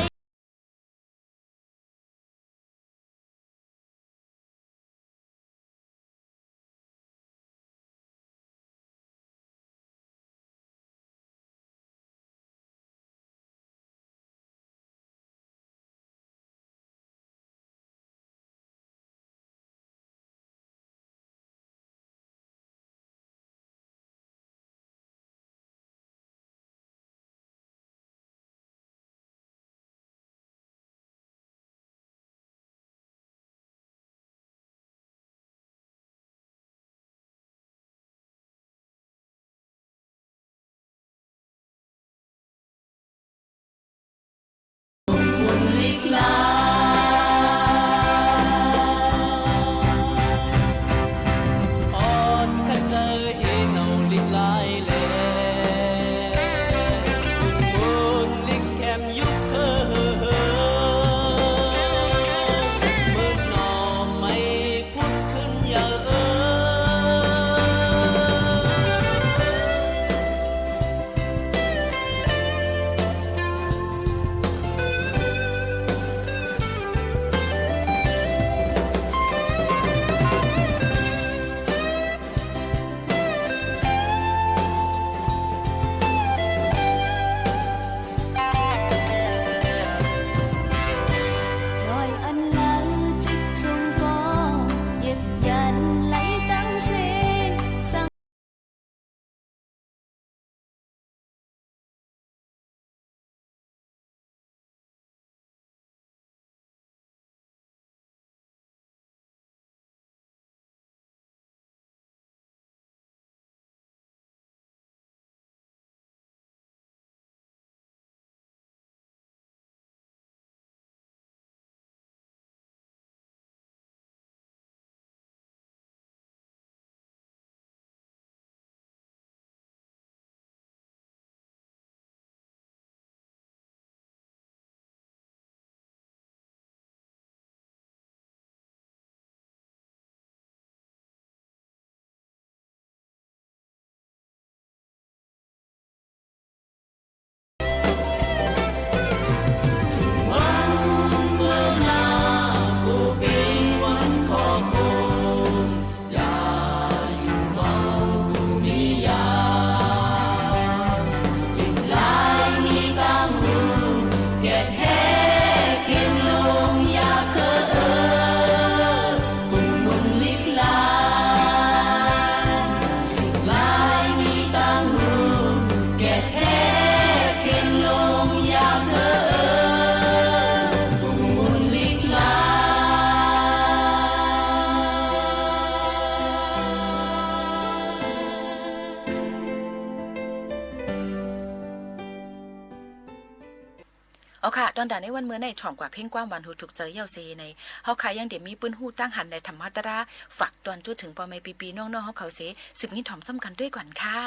ค่ะ ตอนด่าในวันเมื่อในถ่อมกว่าเพลงความหวานหูถูกใจ๋เย้าเสียใน เฮาค่ะยังเดี่ยวมีปื้นฮู้ตังหันและธรรมะตรา ฝากตอนจุ๊ถึงป้อแม่ปี้ๆ น้องๆ เฮาเขาเสีย สืบยินถ่อมซ้ำกั๋นตวยก่อนค่ะ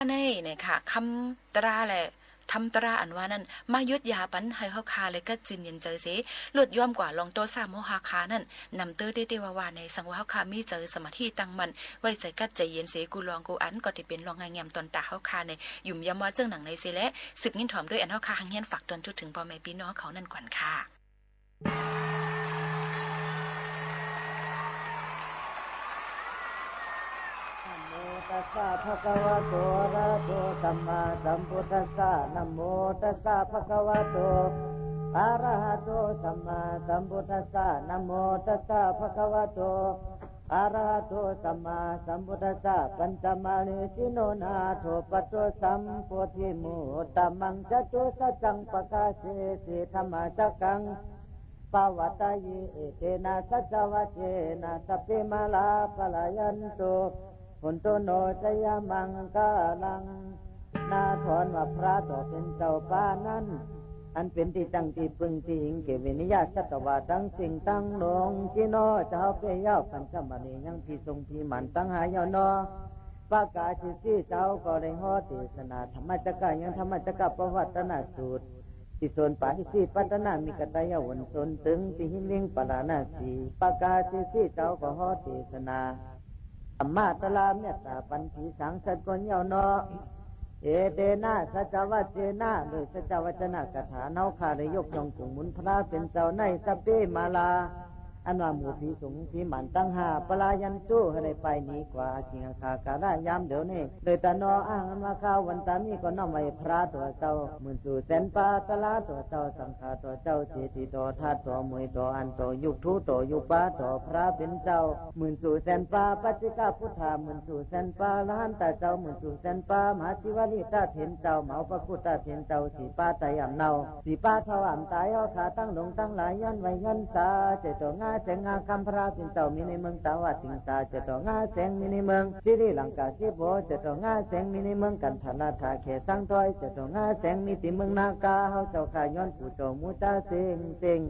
อันนี้เนี่ยค่ะ กำตราและธรรมตราอันว่านั้น มาหยุดยาปันหื้อเฮาข้าได้กั๊ดจื้นเย็นใจ๋เส ลดย้อมกว่าลองโตสะโมหะข้านั้น นำเต๊อะเต๊อะว่าว่าใน สังว่าเฮาข้ามีใจ๋สมาธิตั้งมั่น ไว้ใจ๋กั๊ดใจ๋เย็นเส กู้ลองกู้อันก็ตี้เป๋นลองงามต๋อนต๋าเฮาข้าใน หยุมยำว่าเจิ่งหนังในเสแล สืบงิ้นถ่อมตวยอันเฮาข้าหังเฮียนฝากตวนจุดเถิงป้อแม่ปี้น้องเขานั้นก่อนค่ะ นะโมตัสสะ ภะคะวะโต อะระหะโต สัมมาสัมพุทธัสสะ นะโมตัสสะ ภะคะวะโต อะระหะโต สัมมาสัมพุทธัสสะ นะโมตัสสะ ภะคะวะโต อะระหะโต สัมมาสัมพุทธัสสะ ปัญจมาเรสิโน นาโถ ปัตโต สัมโพธิมุตตะมัง จตุสัจจัง ปะกาเสสิ ธัมมาจักขัง ปะวัตตะเย เอเตนะ สัจจวะเจนะ สัพเพ มารา ปะลายันตุ โหนตุ โน จะยะมังกะลัง นาถอนว่าพระตั๋วเป๋นเจ้าป้านั้น อันเป๋นตี้ตั้งตี้ปึ้งตี้อิงแก่เวนิยสัตวาตังสิ่งตังหลวง จิโน เจ้าเป๋ยเย้า ปัญจมาเร ยังผีสงผีหมานตังห้าเย้าเนาะ ปะกาเสสิ เจ้าก็ได้ฮ้อเตสนา ธัมมาจักกะ ยังธัมมาจักกะปะวัตตนสูตร ตี้โสนปาริสิปัตตนมิกตะยะหน โสนตึงตี้หินลิงปะราณสี ปะกาเสสิ เจ้าก็ฮ้อเตสนา ธัมมาตราเมตตาปันผีสางสัตว์ก้นเย้าเนาะ เอเตนะ สัจจวะเจนะ โดยสัจจวะจนะกถาเนาะ ข้าได้ยกย่องกุ่งหมุนพระเป๋นเจ้าใน สัพเพ มารา อันว่าหมู่ผีสงผีหมานตังห้า ปะลายันตุ หื้อได้ไปหนีกว่า สิงหาคาระยามเดี๋ยวนี้ โดยตะนอ อะหัง อันว่าข้าวันตานี้ก็น้อมไหว้พระตั๋วเจ้า หมื่นสู่แสนปา ตราตั๋วเจ้า สังฆาตั๋วเจ้า เจดีย์ตั๋ว ธาตุตั๋ว หมวยตั๋ว อันตั๋ว ยุกถูตั๋ว ยุปาตั๋ว พระเป๋นเจ้า หมื่นสู่แสนปา ปัจเจกพุทธา หมื่นสู่แสนปา อรหันตาเจ้า หมื่นสู่แสนปา มหาศิวลีตาเถรเจ้า มหาอุปคุตตาเถรเจ้า สี่ปาต๋ายอ่ำเนา สี่ปาเฒ่าอ่ำต๋าย เฮาข้าตังหลงตังหลาย ย้อนไหว้ย้อนสา เจ้าตั๋วงาแสงงาคำ พระเป๋นเจ้ามีในเมืองตาวาติงสา เจ้าตั๋วงาแสงมีในเมืองสิริลังกาสิโบ เจ้าตั๋วงาแสงมีในเมืองกันทะละทะ แขสังทอย เจ้าตั๋วงาแสงมีตี้เมืองนากา เฮาเจ้าข้าย้อนปู่เจ้าหมู่ต๋าเซ็งเซ็ง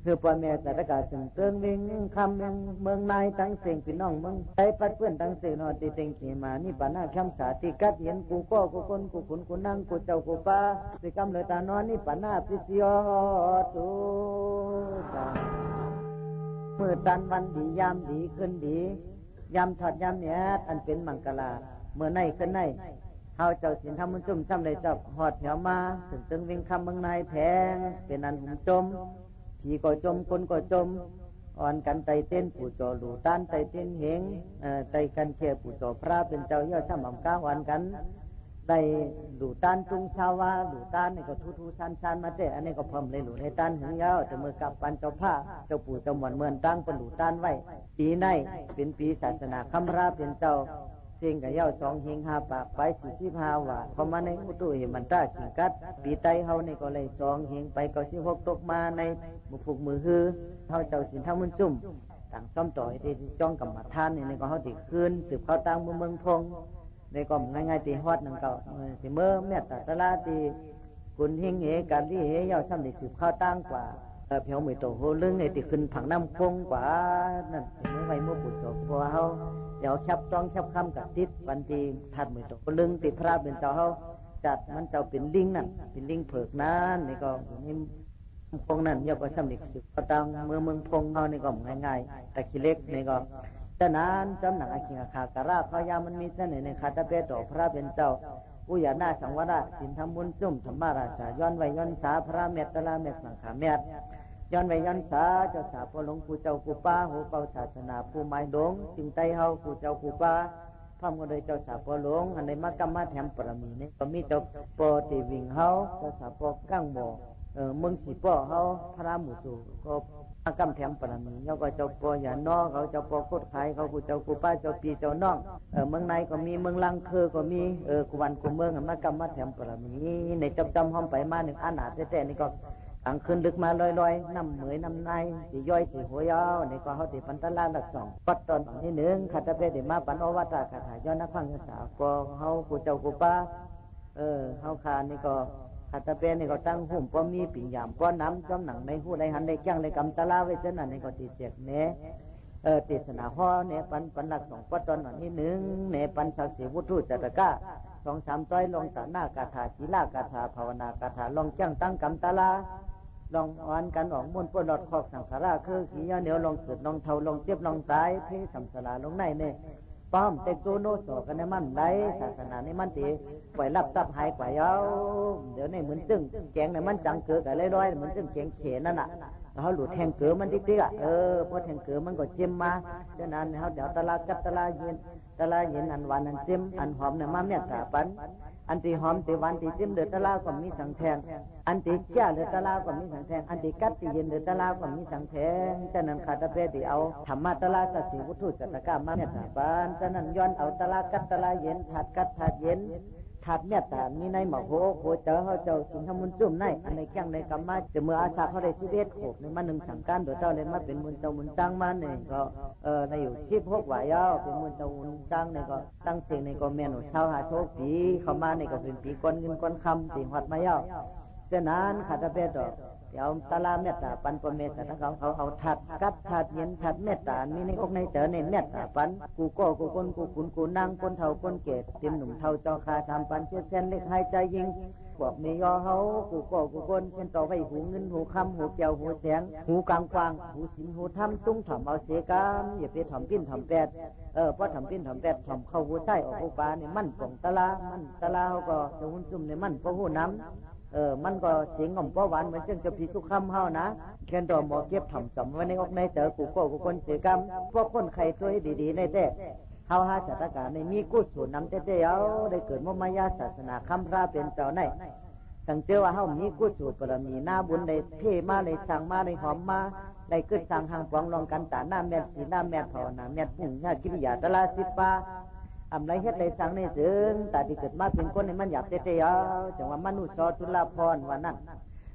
หื้อป้อแม่สาธกาเซิ่งเติงเว็งคำเมือง เมืองนายตังเซ็ง ปี้น้องเมืองไตปัดเปื้อนตังเซ็งเนาะ ตี้เต็งเขมานิพพานะแคมสา ตี้กัดเย็นกู้ก้อกู้คนกู้ขุนกู้นางกู้เจ้ากู้ป้า ตี้กำเนิดต๋านอนนิพพานะปิเสียตู มื้อตันวันดียามดีคืนดี ยามทอดยามแอด อันเป๋นมังกรา มื้อในคืนใน เฮาเจ้าศีลธรรมบุญชุม ซ้ำได้จอบฮอดแถวมา เซิ่งเติงเว็งคำเมืองนายแผง เป๋นอันหุมจม ผีก็จม คนก็จม อ่อนกั๋นไต่เต๊นปู่เจ้าหลู่ตาน ไต่เต๊นเหง เอ่อ ไต่กั๋นแค่ปู่เจ้าพระเป๋นเจ้า เยียะซ้ำอ่ำก้าอ่อนกั๋น ได้หลู่ตานจุงซาวา หลู่ตานนี่ก็ทู่ๆ ซานๆ มาแต๊ อันนี้ก็พ่อมได้หลู่ได้ตานเหิงยาว แต่เมื่อกับปานเจ้าผ้า เจ้าปู่เจ้าหม่อนเมือนตังเปิ้นหลู่ตานไว้ ปี๋ในเป๋นปี๋ศาสนาคำพระเป๋นเจ้า เซ็งกะเย้าสองเฮงห้าปากไป สี่สิบห้าว่า เข้ามาในอุตุเหมันตาขิงกัด ปี๋ไตเฮานี่ก็เลยสองเฮงไป เก้าสิบหก ตกมาในมื้อพุกมื้อฮือ เฮาเจ้าศีลธรรมบุญชุม ต่างซ้อมต่อให้ได้จ้องกรรมฐานนี่ นี่ก็เฮาได้คืนสืบเข้าตั้งเมืองพง นี่ก็ง่ายๆ ตี้ฮอดนั่นก็ เอ่อ ตี้เมือเมตตาตะลาตี้ กุนหิ้งเห กาลีเห เย้าซ้ำได้สืบเข้าตั้งกว่า เอ่อ แผวเหมยโตโฮลึง ไอ้ตี้ขึ้นผังน้ำคงกว่า นั่น ตี้เมือไหว้เมือปู่เจ้า เพราะว่าเฮาเดี๋ยวแคบต้องแคบคำกับติดวันตี้ธาตุเหมยโตโฮลึง ตี้พระเป๋นเจ้าเฮาจัดมันเจ้าเป๋นลิงนั่น เป๋นลิงเผิกนั่น นี่ก็อยู่ใน พงนั้น เย้าก็ซ้ำได้สืบเข้าตั้งเมือเมืองพงเฮานี่ก็ง่ายๆ ตะขี้เหล็กนี่ก็ ฉะนั้น จำหนังอาคิงอาคาการาข้อยามันมีเสน่ห์ในคาตะเปโตพระเป๋นเจ้า อุยานาสังวรศีลธรรมบุญชุม ธรรมราชา ย้อนไหว้ย้อนสาพระเมตตาเมตสังฆาเมต ย้อนไหว้ย้อนสาเจ้าสาพ่อหลวงปู่เจ้าปู่ป้า หัวเก่าศาสนาผู้หมายหลวง สิ่งไตเฮาปู่เจ้าปู่ป้า พร้อมกั๋นโดยเจ้าสาพ่อหลวง อันได้มากำมาแถมปารมีนี่ ก็มีเจ้าป้อเตวิงเฮา เจ้าสาป้อก้างบ่อ เอ่อ เมืองสีป้อเฮา พระหมู่สูง ก็มากำแถมปารมี แล้วก็เจ้าป้อหยาน้อเขา เจ้าป้อโคตรขายเขา กูเจ้ากูป้า เจ้าปี้เจ้าน้อง เอ่อ เมืองในก็มี เมืองลังเคอก็มี เอ่อ กูวันกูเมืองอะ มากำมาแถมปารมี ในจำๆ ห้อมไปมาหนึ่งอาณาแต๊ๆ นี่ก็ กลางคืนลึกมาลอยๆ น้ำเหมยน้ำนาย สิย้อยสิหัวเย้า นี่ก็เฮาติปันตะลาลักสอง ปัดตอนนี้หนึ่ง ข้าตะเปได้มาปันโอวาทคาถาย้อนนักพังยศา ก็เฮากูเจ้ากูป้า เออ เฮาข้านี่ก็ ข้าตะเปนี่ก็ตั้งหุ่มป้อมีปิ่งยามป้อน้ำ จอมหนังในหู้ได้หันได้แจ้งได้กำตะลาไว้เช่นนั้น นี่ก็ติเจ็กแหน่ เออ เทศนาฮ้อแหน่ปัน ปันลักสอง ปัดตอนนี้หนึ่ง แหน่ปันศักดิ์สิทธิ์วุฒุจัตตกะ สองสามต้อย ล่องตะหน้ากาถา ศีลากาถา ภาวนากาถา ล่องแจ้งตังก๋ำตะลา ล่องอ่อนกั๋นออกม้วนป๊นรอดคอกสังขารา คือขี้เหยียดเหนียว ล่องเกิด ล่องเฒ่า ล่องเจ็บ ล่องต๋าย เพศสังสาราลงในเนี่ย ป้อมเต็กโตโนสอกั๋นเนี่ยมันไหล ศาสนานี่มันเต๋ ปล่อยลับทรัพย์หายกว่าเย้า เดี๋ยวนี้เหมือนซึ่งแกงเนี่ยมันจังเก๋อกั๋นลอยๆ เหมือนซึ่งแกงเขนั่นน่ะ เฮาหลุดแทงเก๋อมันติ๊กๆ อ่ะ เออ พอแทงเก๋อมันก็เจ็มมา ฉะนั้นเฮาเดี๋ยวตะลากัดตะลาเย็น ตะลาเย็นอันหวานอันเจ็มอันหอมเนี่ยมาเมตตาปัน อันตี้หอมตี้หวานตี้เจ็มเหลือตะลาก็มีสังแทง อันตี้เกี้ยเหลือตะลาก็มีสังแทง อันตี้กัดตี้เย็นเหลือตะลาก็มีสังแทง ฉะนั้นข้าตะเปะตี้เอาธรรมะตะลาสัตว์สี่วัตถุจัตตากะมาเมตตาปัน ฉะนั้นย้อนเอาตะลากัดตะลาเย็น ธาตุกัดธาตุเย็น ธาตุเมตตามีในหมอกหัวอกหัวใจ๋เฮาเจ้า ศีลธรรมบุญจุ่มใน อันในแก้งในกรรมมา แต่เมื่ออาสาเขาได้สิบเอ็ดขวบเนี่ยมานึ่งสังกานโดยเต้าเลยมาเป๋นมูลเจ้ามูลจางมาเนี่ยก็ เออ ในอยู่สิบหกวาเย้า เป๋นมูลเจ้ามูลจางเนี่ยก็ ตั้งเสียงนี่ก็แม่นอยู่ซาวห้าซาวหกปี๋ เข้ามานี่ก็เป๋นปี๋ก้อนเงินก้อนคำตี้ฮอดมาเย้า ฉะนั้นข้าตะเปะตี้ เดี๋ยวตะลาเมตตาปันป้อแม่สัตว์ตังหลาย เขาเอาธาตุกัดธาตุเย็นธาตุเมตตามีในอกในใจ๋นี่เมตตาปัน กู้ก้อกู้คน กู้ขุนกู้นาง คนเฒ่าคนแก่ เต๋มหนุ่มเฒ่า เจ้าข้าสามปัน เสียแสนเล็กหายใจ๋ยิ่ง ปวกแม่ยอเฮา กู้ก้อกู้คน เขียนต่อไว้หูเงินหูคำ หูแก้วหูแสง หูกว้างๆ หูศีลหูธรรม จุ่งถ่อมเอาเสียกำ อย่าไปถ่อมปิ้นถ่อมแปด เออ พอถ่อมปิ้นถ่อมแปด ถ่อมเข้าหูซ้ายออกหูขวานี่ มันป่องตะลา มันตะลาเฮาก็เจ้าบุญจุ่มนี่มันบ่ฮู้นำ เออ มันก็เสียงง่อมบ่หวานเหมือนเจ้า เจ้าพี่สุขคำเฮานะ แค่นดอกหมอเก็บถ่อมจ๋ำไว้ในอกในใจ๋ กู้ก้อกู้คนเสียกำ พวกคนใค่ตัวดีๆ ในแต๊ เฮาหาสัตว์ตังหลายนี่มีกุศลนำแต๊ๆ เอา ได้เกิดมาเยียะศาสนาคำพระเป๋นเจ้าใน สังเจอว่าเฮามีกุศลบารมี นาบุญได้เพ่มา ได้สร้างมา ได้หอมมา ได้กึ๊ดสร้างห้างปอง ล่องกั๋นตะหน้าเมต ศีลาเมต ภาวนาเมต ปุญญกิริยาตะลาสิบป่า อ่ำได้เฮ็ดได้สร้างนี่เถิง ต๋าตี้เกิดมาเป๋นคนนี่มันหยาบแต๊ๆ เอา จังว่ามนุษย์สอทุลพรว่านั้น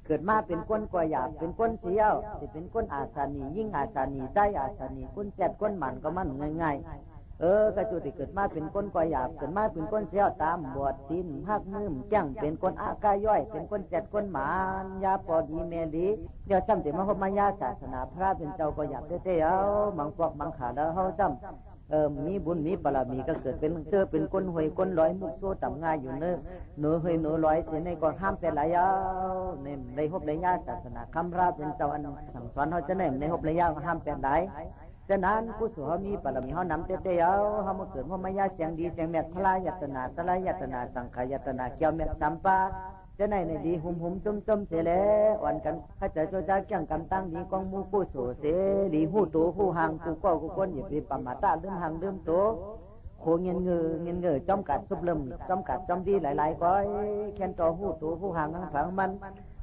เกิดมาเป๋นคนก็หยาบ เป๋นคนเสี้ยว สิเป๋นคนอาสาหนี ญิงอาสาหนี จายอาสาหนี คนแจ๊ดคนหมานก็มันง่ายๆ เออ กะจู้ตี้เกิดมาเป๋นคนก็หยาบ เกิดมาเป๋นคนเสี้ยว ต๋าบ่อด ตี๋นหัก มือแก้ง เป๋นคนอะก้าย้อย เป๋นคนแจ๊ดคนหมาน ยาป้อดีแม่ดี เดี๋ยวจ้ำตี้มาฮบมาเยียะศาสนาพระเป๋นเจ้าก็หยาบแต๊ๆ เอา บางปอกบางขาแล้วเฮาจ้ำ เออ มีบุญมีบารมีก็เกิดเป๋นเจอเป๋นคนห้วยคนลอย มุกโซต่ำง่ายอยู่เนอ เหนือห้วยเหนือลอยเสียในก็ห้ามแปดหลายเอา ใน ได้ฮบได้เยียะศาสนาคำพระเป๋นเจ้าอันสั่งสอนเฮาจะใน ในฮบได้เยียะห้ามแปดหลาย ฉะนั้นกุศลเฮามีบารมีเฮานำแต๊ๆ เอา เฮามาเกิดฮบมาเยียะเสียงดีเสียงเมต พระยตนา ตะลายตนา สังขายตนา แก้วเมตสามป่า จะในในดีหุมๆ จ้มๆ เสียแล อ่อนกั๋น เข้าใจ๋โจจาเกี่ยงกั๋นตั้งดี ก้องหมู่กู้โสเสรี ฮู้ตั๋วฮู้ห่าง กู้ก้อกู้คน อย่าไปประมาทลืมห่างลืมตั๋ว โขเงียนเงอเงียนเงอ จ้อมกัดซุบเริ่ม จ้อมกัดจ้อมดีหลายๆ ก้อย แค่นต่อฮู้ตั๋วฮู้ห่างหังผางมัน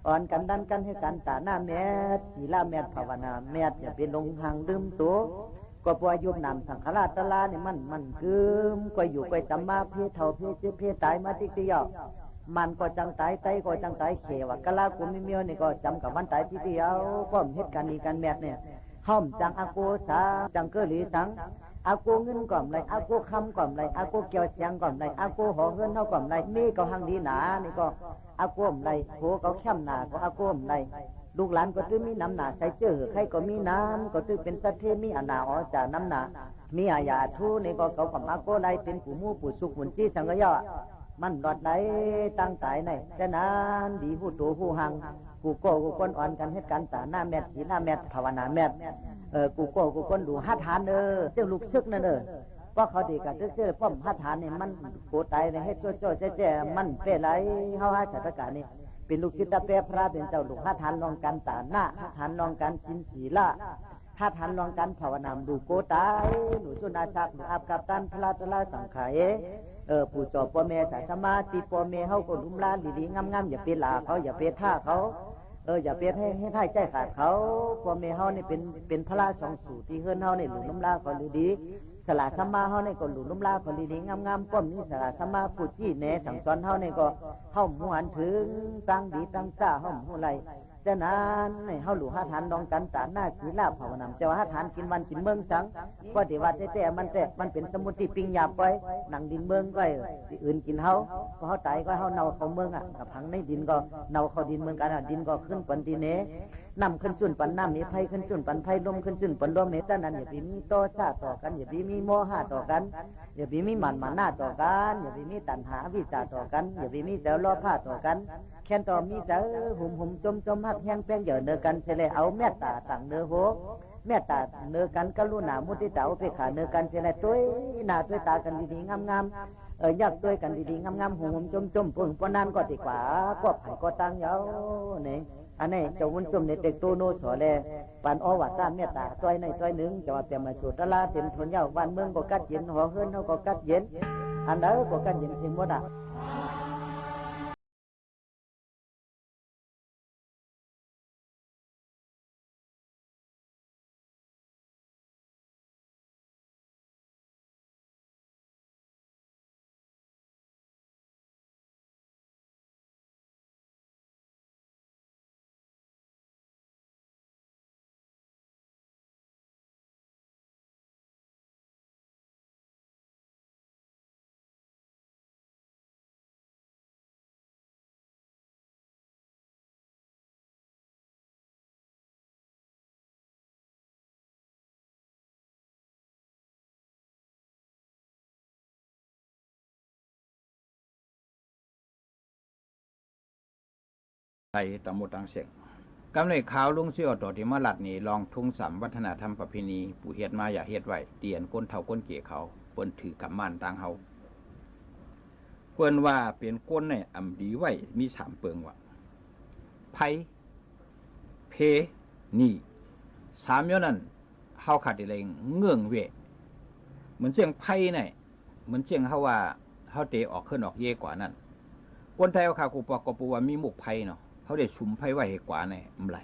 อ่อนกั๋นดันกั๋นหื้อกั๋นตะหน้าเมต ศีลาเมต ภาวนาเมต อย่าไปหลงห่างลืมตั๋ว ก็เพราะยุคนั้นสังขารตะลานี่มัน มันกึ๊ม ก้อยอยู่ก้อยจ๋ำมา เพศเฒ่าเพศเจ็บเพศต๋ายมาติ๊กตี้เอา มันก็จังต๋าย ไตก็จังต๋าย แขวะกะลากุมเมียวนี่ก็จ๋ำกับวันต๋ายติ๊กตี้เอา ก็เฮ็ดกั๋นดีกั๋นเมตเนี่ย เฮาบ่จังอะกู้สัง จังเก้อหลีสัง อะกู้เงินก็บ่ได้ อะกู้คำก็บ่ได้ อะกู้แก้วแสงก็บ่ได้ อะกู้หอเฮือนเฮาก็บ่ได้ เมียก็หังดีหนานี่ก็อะกู้บ่ได้ ผัวก็แค้มหน้าก็อะกู้บ่ได้ ลูกหลานก็ตื้อมีนำหน้า ใส่เจื้อหื้อใค่ก็มีนำ ก็ตื้อเป๋นสัตเทมีอาณาอ๋อจ๋านำหน้า มีอาญาทูนี่ก็เขาก็มาโก้ไล่เป๋นผู้มู่ผู้สุขบุญจี้สังกะเยาะ มันรอดได้ตั้งต๋ายใน ฉะนั้นดีฮู้ตั๋วฮู้ห่าง กู้ก้อกู้คนอ่อนกั๋นเฮ็ดกั๋นตะหน้าเมต ศีลาเมต ภาวนาเมต เออ กู้ก้อกู้คนหลู่หัตถ์หาญเออ เจ้าลูกศึกนั่นเออ เพราะเขาดีกับเจ้าเจ้าป้อมหัตถ์หาญนี่มันโกต๋ายเลย เฮ็ดโจ้ๆ แจ้ๆ มันเป้ไหล เฮาหาสัตว์ตังหลายนี่ เป๋นลูกศิษย์ตะเปะพระเป๋นเจ้า หลู่หัตถ์หาญล่องกั๋นตะหน้า หัตถ์หาญล่องกั๋นศีลศีลา หัตถ์หาญล่องกั๋นภาวนา หลู่โกต๋าย หลู่สุนอาสัก หลู่อับกับตันพระตะลาสังขาร เออ ผู้จ่อป้อแม่สาสมาธิ ป้อแม่เฮาก็หลุมลาดีๆ งามๆ อย่าไปหล่าเขา อย่าไปถ้าเขา เออ อย่าไปเฮ็ด เฮ็ดฮ้ายใจ๊ขาดเขา ป้อแม่เฮานี่เป๋น เป๋นพระสองสูตรตี้เฮือนเฮานี่ หลู่หลุมลาเขาดีๆ สลาสมาเฮานี่ก็หลู่หลุมลาเขาดีๆ งามๆ ป้อมนี้สลาสมาผู้จี้แนะสั่งสอนเฮานี่ก็ เฮาบ่ฮู้หันเถิง ตังดีตังจ้าเฮาบ่ฮู้ไล่ ฉะนั้นนี่เฮาหลู่หัตถ์หาญล่องกั๋นตะหน้าศีลาภาวนา จะว่าหัตถ์หาญกิ๋นวันกิ๋นเมืองสัง ก็ดีว่าแต๊ๆ มันแต๊ มันเป๋นสมมุติปิงหยาบก้อย หนังดินเมืองก้อย ตี้อื่นกิ๋นเฮา พอเฮาต๋ายก็เฮาเน่าเข้าเมืองอ่ะ กะผังในดินก็เน่าเข้าดินเหมือนกั๋นอ่ะ ดินก็ขึ้นปั๋นตี้เน น้ำขึ้นจุ่นปันน้ำ มีไฟขึ้นจุ่นปันไฟ ลมขึ้นจุ่นปันลม เหตุฉะนั้นอย่าไปมีโทสะต่อกั๋น อย่าไปมีโมหะต่อกั๋น อย่าไปมีหมั่นมานะต่อกั๋น อย่าไปมีตัณหาอวิชชาต่อกั๋น อย่าไปมีใจ๋โลภะต่อกั๋น แค่นต่อมีใจ๋หุมหุมจมจม ฮักแฮงแป้งเยื่อเนือกั๋นเสียแล เอาเมตตาตั้งเนือหัว เมตตาเนือกั๋น กรุณา มุทิตา อุเปกขาเนือกั๋นเสียแล ตวยหน้าตวยต๋ากั๋นดีๆ งามๆ เออ แยกตวยกั๋นดีๆ งามๆ หุมหุมจมจม เปิงป้อนั้นก็ดีกว่า ก็ไผก็ตั้งเย้า นี่ อันนี้เจ้าบุญสมนี่เต็กโตโนสอแล ปันโอวาทเมตตาตวยในตวยนึ่ง จะว่าเตรียมมาสู่ตะลาเต็มทนเย้า บ้านเมืองก็กั๊ดเย็น หอเฮือนเฮาก็กั๊ดเย็น อันใดก็กั๊ดเย็นเสียหมดอะ ไทยตังหมดตังเสี้ยง กำในข่าวลุงเสี่ยวต่อตี้มาลัดนี่ ลองทุ่งสามวัฒนธรรมประเพณี ผู้เฮ็ดมาอย่าเฮ็ดไว้ ตี้อันคนเฒ่าคนแก่เขา เปิ้นถือกำม่านตางเฮา เปิ้นว่าเป๋นคนเนี่ยอ่ำดีไว้ มีสามเปิงว่า ไพร้ เพ หนี้ สามย้อนนั้น เฮาขาดตี้แลเงื่องเว้ย เหมือนเสี้ยงไพร้เนี่ย เหมือนเสี้ยงเฮาว่า เฮาเตออกเฮือนออกเย้ยกว่านั้น คนไทยเฮาข้ากูปอกก็ปูว่ามีหมวกไพร้เนาะ เฮาได้สุมไพร้ไว้หื้อกว่าเนี่ย บ่าไร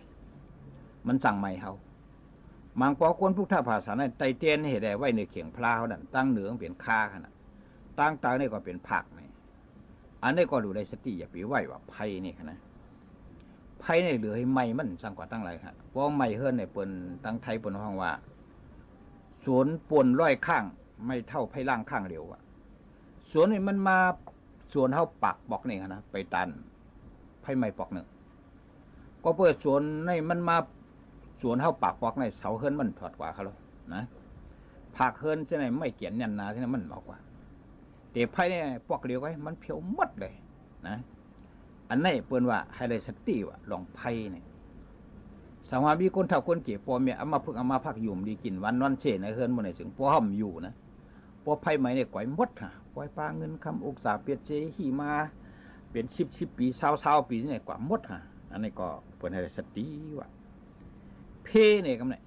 มันสั่งไหม้เฮา หมางปอคนพุทธภาษานั้น ไตเตียนหื้อได้ไว้ในเข่งพระเฮานั้น ตางเหนือมันเป๋นคาขนาด ตางใต้นี่ก็เป๋นผักนี่ อันนี้ก็หลู่ได้สติ อย่าไปไหว้ว่าไพร้นี่ค่ะนะ ไพร้นี่เหลือหื้อไหม้มันสั่งกว่าตังหลายค่ะ เพราะไหม้เฮือนเนี่ยเปิ้น ตางไทยเปิ้นฮ้องว่า สวนป่นร้อยข้าง ไม่เท่าไพร้ล่างข้างเดียวอะ สวนนี่มันมา สวนเฮาปากปอกนี่ค่ะนะ ไปตันไพร้ไหม้ปอกนึ่ง ก็เปื้อสวนนี่มันมา สวนเฮาปากปอกนี่ เสาเฮือนมันถอดกว่าเขาแล้วนะ ผักเฮือนเสี้ยนี่ไม่เกี่ยนแน่นหนาเสี้ยนี่มันเบากว่า แต่ไพร้นี่ปอกเดียวก็มันเผียวหมดเลยนะ อันนี้เปิ้นว่าหื้อได้สติว่าลองไพร้นี่ สังว่ามีคนเฒ่าคนแก่ป้อแม่เอามาพึกเอามาพักอยู่ดีกิ๋นหวานนอนเซในเฮือนหมู่นี่ ซึ่งป้อห้ามอยู่นะ ป้อไพร้ไหม้นี่ก๋วยหมดฮะ ก๋วยปลาเงินคำอุตสาหะเปียดเซหิมา เป๋นสิบสิบปี๋ ซาวซาวปี๋นี่ก๋วยหมดฮะ อันนี้ก็เปิ้นหื้อได้สติว่า เพนี่กำเนี่ย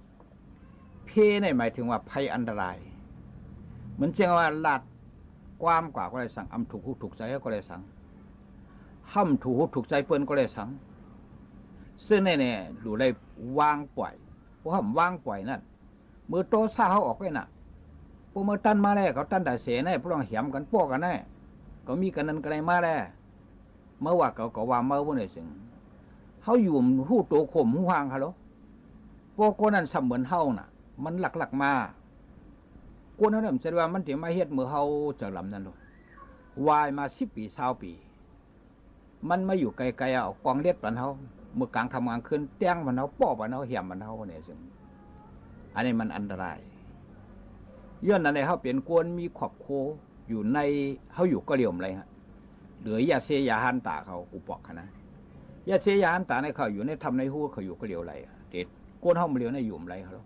เพนี่หมายถึงว่าภัยอันตราย เหมือนเสี้ยงว่าลาดความกว่าก็ได้สั่ง อำถูกหูถูกใจ๋ก็ได้สั่ง ห้ามถูกหูถูกใจ๋เปิ้นก็ได้สั่ง ซึ่งนี่เนี่ยหลู่ได้วางป่อย เพราะห้ามวางป่อยนั้น เมื่อโทสะเฮาออกไว้น่ะ พวกเมื่อตันมาแล้ว เขาตันต๋าเสน่ห์ พวกลองแหมกั๋นป้อกั๋นแน่ ก็มีกั๋นนั้นกั๋นในมาแล้ว เมื่อว่าเขาก็ว่าเมื่อวันไหนซึ่ง เฮาอยู่ฮู้โตข่มฮู้ห่างเขาเหรอ เพราะคนนั้นเสมือนเฮาน่ะ มันลักๆ มา คนนั้นน่ะมันแสดงว่ามันเตรียมมาเฮ็ดเมื่อเฮาจะลำนั้นโลด วายมาสิบปี๋ ซาวปี๋ มันมาอยู่ไกลๆ เอากองเล็ดปันเฮา เมื่อกลางค่ำกลางคืนแต๊งปันเฮา ป้อปันเฮา แหมปันเฮาเนี่ยซึ่ง อันนี้มันอันตราย ย้อนนั้นเนี่ยเฮาเป๋นคนมีครอบครัวอยู่ใน เฮาอยู่ก็เหลียวบ่าไรฮะ เหลือยาเสยาหันต๋าเขา กูปอกหั้นนะ ยาเสยาหันต๋าในเขาอยู่ในถ้ำในฮูเขาอยู่ก็เหลียวบ่าไรอะ แต่คนเฮาบ่เหลียวในอยู่บ่าไรเขา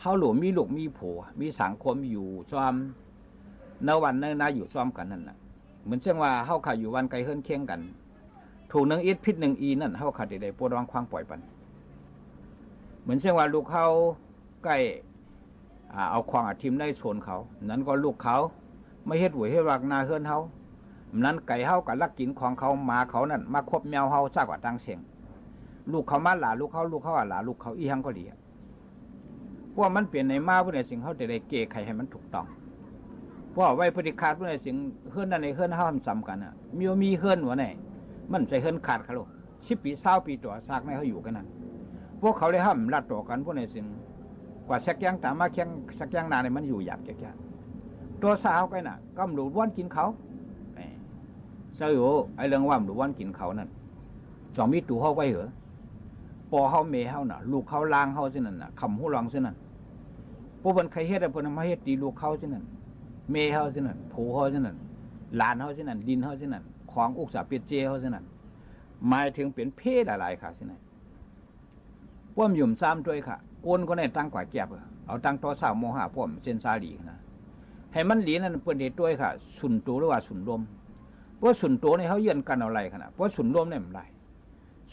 เฮาหลวงมีลูกมีผัว มีสังคมอยู่ซ้อม ในวันในนาอยู่ซ้อมกั๋นนั่นน่ะ เหมือนเสี้ยงว่าเฮาข้าอยู่บ้านไกลเฮือนเคียงกั๋น ถูกหนึ่งอิดผิดหนึ่งอีนั่น เฮาข้าจะได้ปลดวางความป่อยปัน เหมือนเสี้ยงว่าลูกเฮาใก้ อ่า เอาของอะถิ่มในสวนเขา นั้นก็ลูกเขามาเฮ็ดหวยเฮ็ดวากหน้าเฮือนเฮา นั้นไก่เฮาก็ลักกิ๋นของเขา หมาเขานั่นมาคบแมวเฮาซะกว่าตังเสี้ยง ลูกเขามาหล่าลูกเขา ลูกเขาอะหล่าลูกเขา อี้หังก็ดีอะ เพราะมันเป๋นในมาผู้ใดสิ่ง เฮาจะได้แก้ไขหื้อมันถูกต้อง เพราะไว้พฤติฆาตผู้ใดสิ่ง เฮือนนั้นในเฮือนเฮามันซ้ำกั๋นอะ มีบ่มีเฮือนวะเนี่ย มันใจ้เฮือนขาดเขาโลด สิบปี๋ ซาวปี๋ ตั๋วซากในเฮาอยู่กั๋นนั่น พวกเขาเลยห้ามลัดตั๋วกั๋นผู้ใดสิ่ง กว่าสักอย่างต๋ามมาเคียงสักอย่างหน้าเนี่ยมันอยู่ยากจักอย่าง ตั๋วซาเฮาไกน่ะ ก็บ่หลู่วอนกิ๋นเขา เอ้ย เจ้าอยู่ ไอ้เรื่องว่าบ่หลู่วอนกิ๋นเขานั่น จ่องมีตั๋วเฮาไว้เหอะ ป้อเฮาแม่เฮาน่ะ ลูกเฮาหลานเฮาเสี้นนั้นน่ะ กำฮู้เรื่องเสี้นนั้น เพราะเปิ้นใค่เฮ็ดอะ เปิ้นเอามาเฮ็ดตี้ลูกเฮาเสี้นนั้น แม่เฮาเสี้นนั้น ผัวเฮาเสี้นนั้น หลานเฮาเสี้นนั้น ดินเฮาเสี้นนั้น ของอุตสาหะเปียรเจเฮาเสี้นนั้น หมายเถิงเป๋นเพศหลายๆ ค่ะเสี้นนั้น ป้อมหยุ่มซ้ำตวยค่ะ คนก็ได้ตังกว่าแก็บ เอาตังต่อเศร้ามอห้า ป้อมเส้นสาลีนะ หื้อมันหลีนั้นเปิ้นเตะตวยค่ะ สุนโตหรือว่าสุนรวม เพราะสุนโตนี่เฮาเยื่อนกั้นเอาได้ค่ะนะ เพราะสุนรวมนี่บ่ได้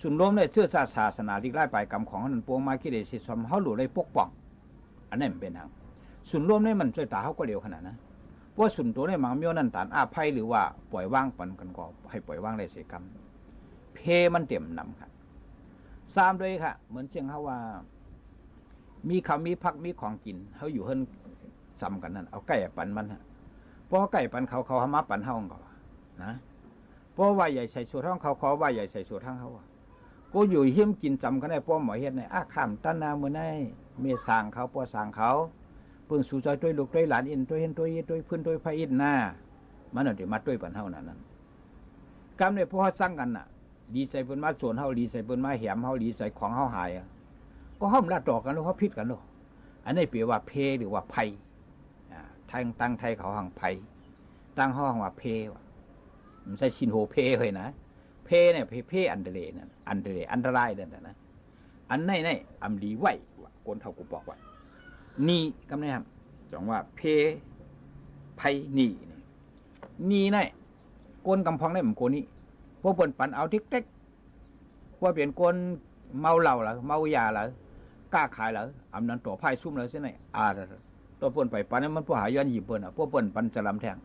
สุนรวมนี่เจื้อชาติศาสนา ลิกลายปายกรรมของเฮานั้นปวงมา กิเลสเศษซ้อม เฮาหลู่ได้ปกป้อง อันนั้นมันเป๋นหยัง สุนรวมนี่มันเจื้อต๋าเฮาก็เหลวขนาดนั้น เพราะสุนโตนี่หมางเมี้ยวนั้นต้านอภัยหรือว่าป่อยวางปันกั๋นก็หื้อป่อยวางได้เสียกำ เพศมันเต็มนำค่ะ ซ้ำตวยค่ะ เหมือนเจ้าเฮาว่า มีข้าวมีผักมีของกิ๋น เฮาอยู่เฮือนจำกั๋นนั้น เอาใก้ปันมันฮะ ป้อใก้ปันเขา เขาหามาปันเฮาก็ว่านะ ป้อว่าใหญ่ใส่สัวท้องเขา เขาว่าใหญ่ใส่สัวท้องเฮาอะ ก็อยู่เฮี้ยมกิ๋นจำกั๋นได้ ป้อหมอเฮ็ดในอาข้ามตันนาเมื่อใน แม่สร้างเขา ป้อสร้างเขา เปิ้นสู่จอยตวยลูกตวยหลานอิน ตวยเฮือนตวยยีตวยพื้นตวยผ้าอินนา มันเอาเต๋มาตวยปันเฮานั่นนั้น กำนี่พวกเฮาซังกั๋นน่ะ ดีใจ๋เปิ้นมาโจรเฮา ดีใจ๋เปิ้นมาแหมเฮา ดีใจ๋ของเฮาหายอะ ก็เฮาบ่ละต่อกั๋น เฮาผิดกั๋นเนาะ อันนี้เป๋นว่าเพศหรือว่าภัย อ่า ตาง ตางไทยเขาฮ้องภัย ตางเฮาฮ้องว่าเพศว่ะ บ่ใจ้ชินโฮเพศเฮ้ยนะ เพศเนี่ย เพศ เพศอันตรายนั่น อันตราย อันตรายนั่นน่ะนะ อันไหนไหน อำดีไหว้ว่ะ คนเฒ่ากูบอกว่า นี่กำนี่ครับ จ๋องว่าเพศ ภัย นี่ นี่ นี่ไหน คนกำพองได้มันโกนี่ พวกเปิ้นปันเอาติ๊กๆ ว่าเป๋นคนเมาเหล้าเหลอ เมายาเหลอ ก๊าขายเหลอ อำนั้นตั๋วพ่ายซุ่มเหลอเสี้นไหน อ่า ตั๋วเปิ้นไปปันนั้นมันผู้หาย้อนหยิบเปิ้นอะ พวกเปิ้นปันจะลำแทง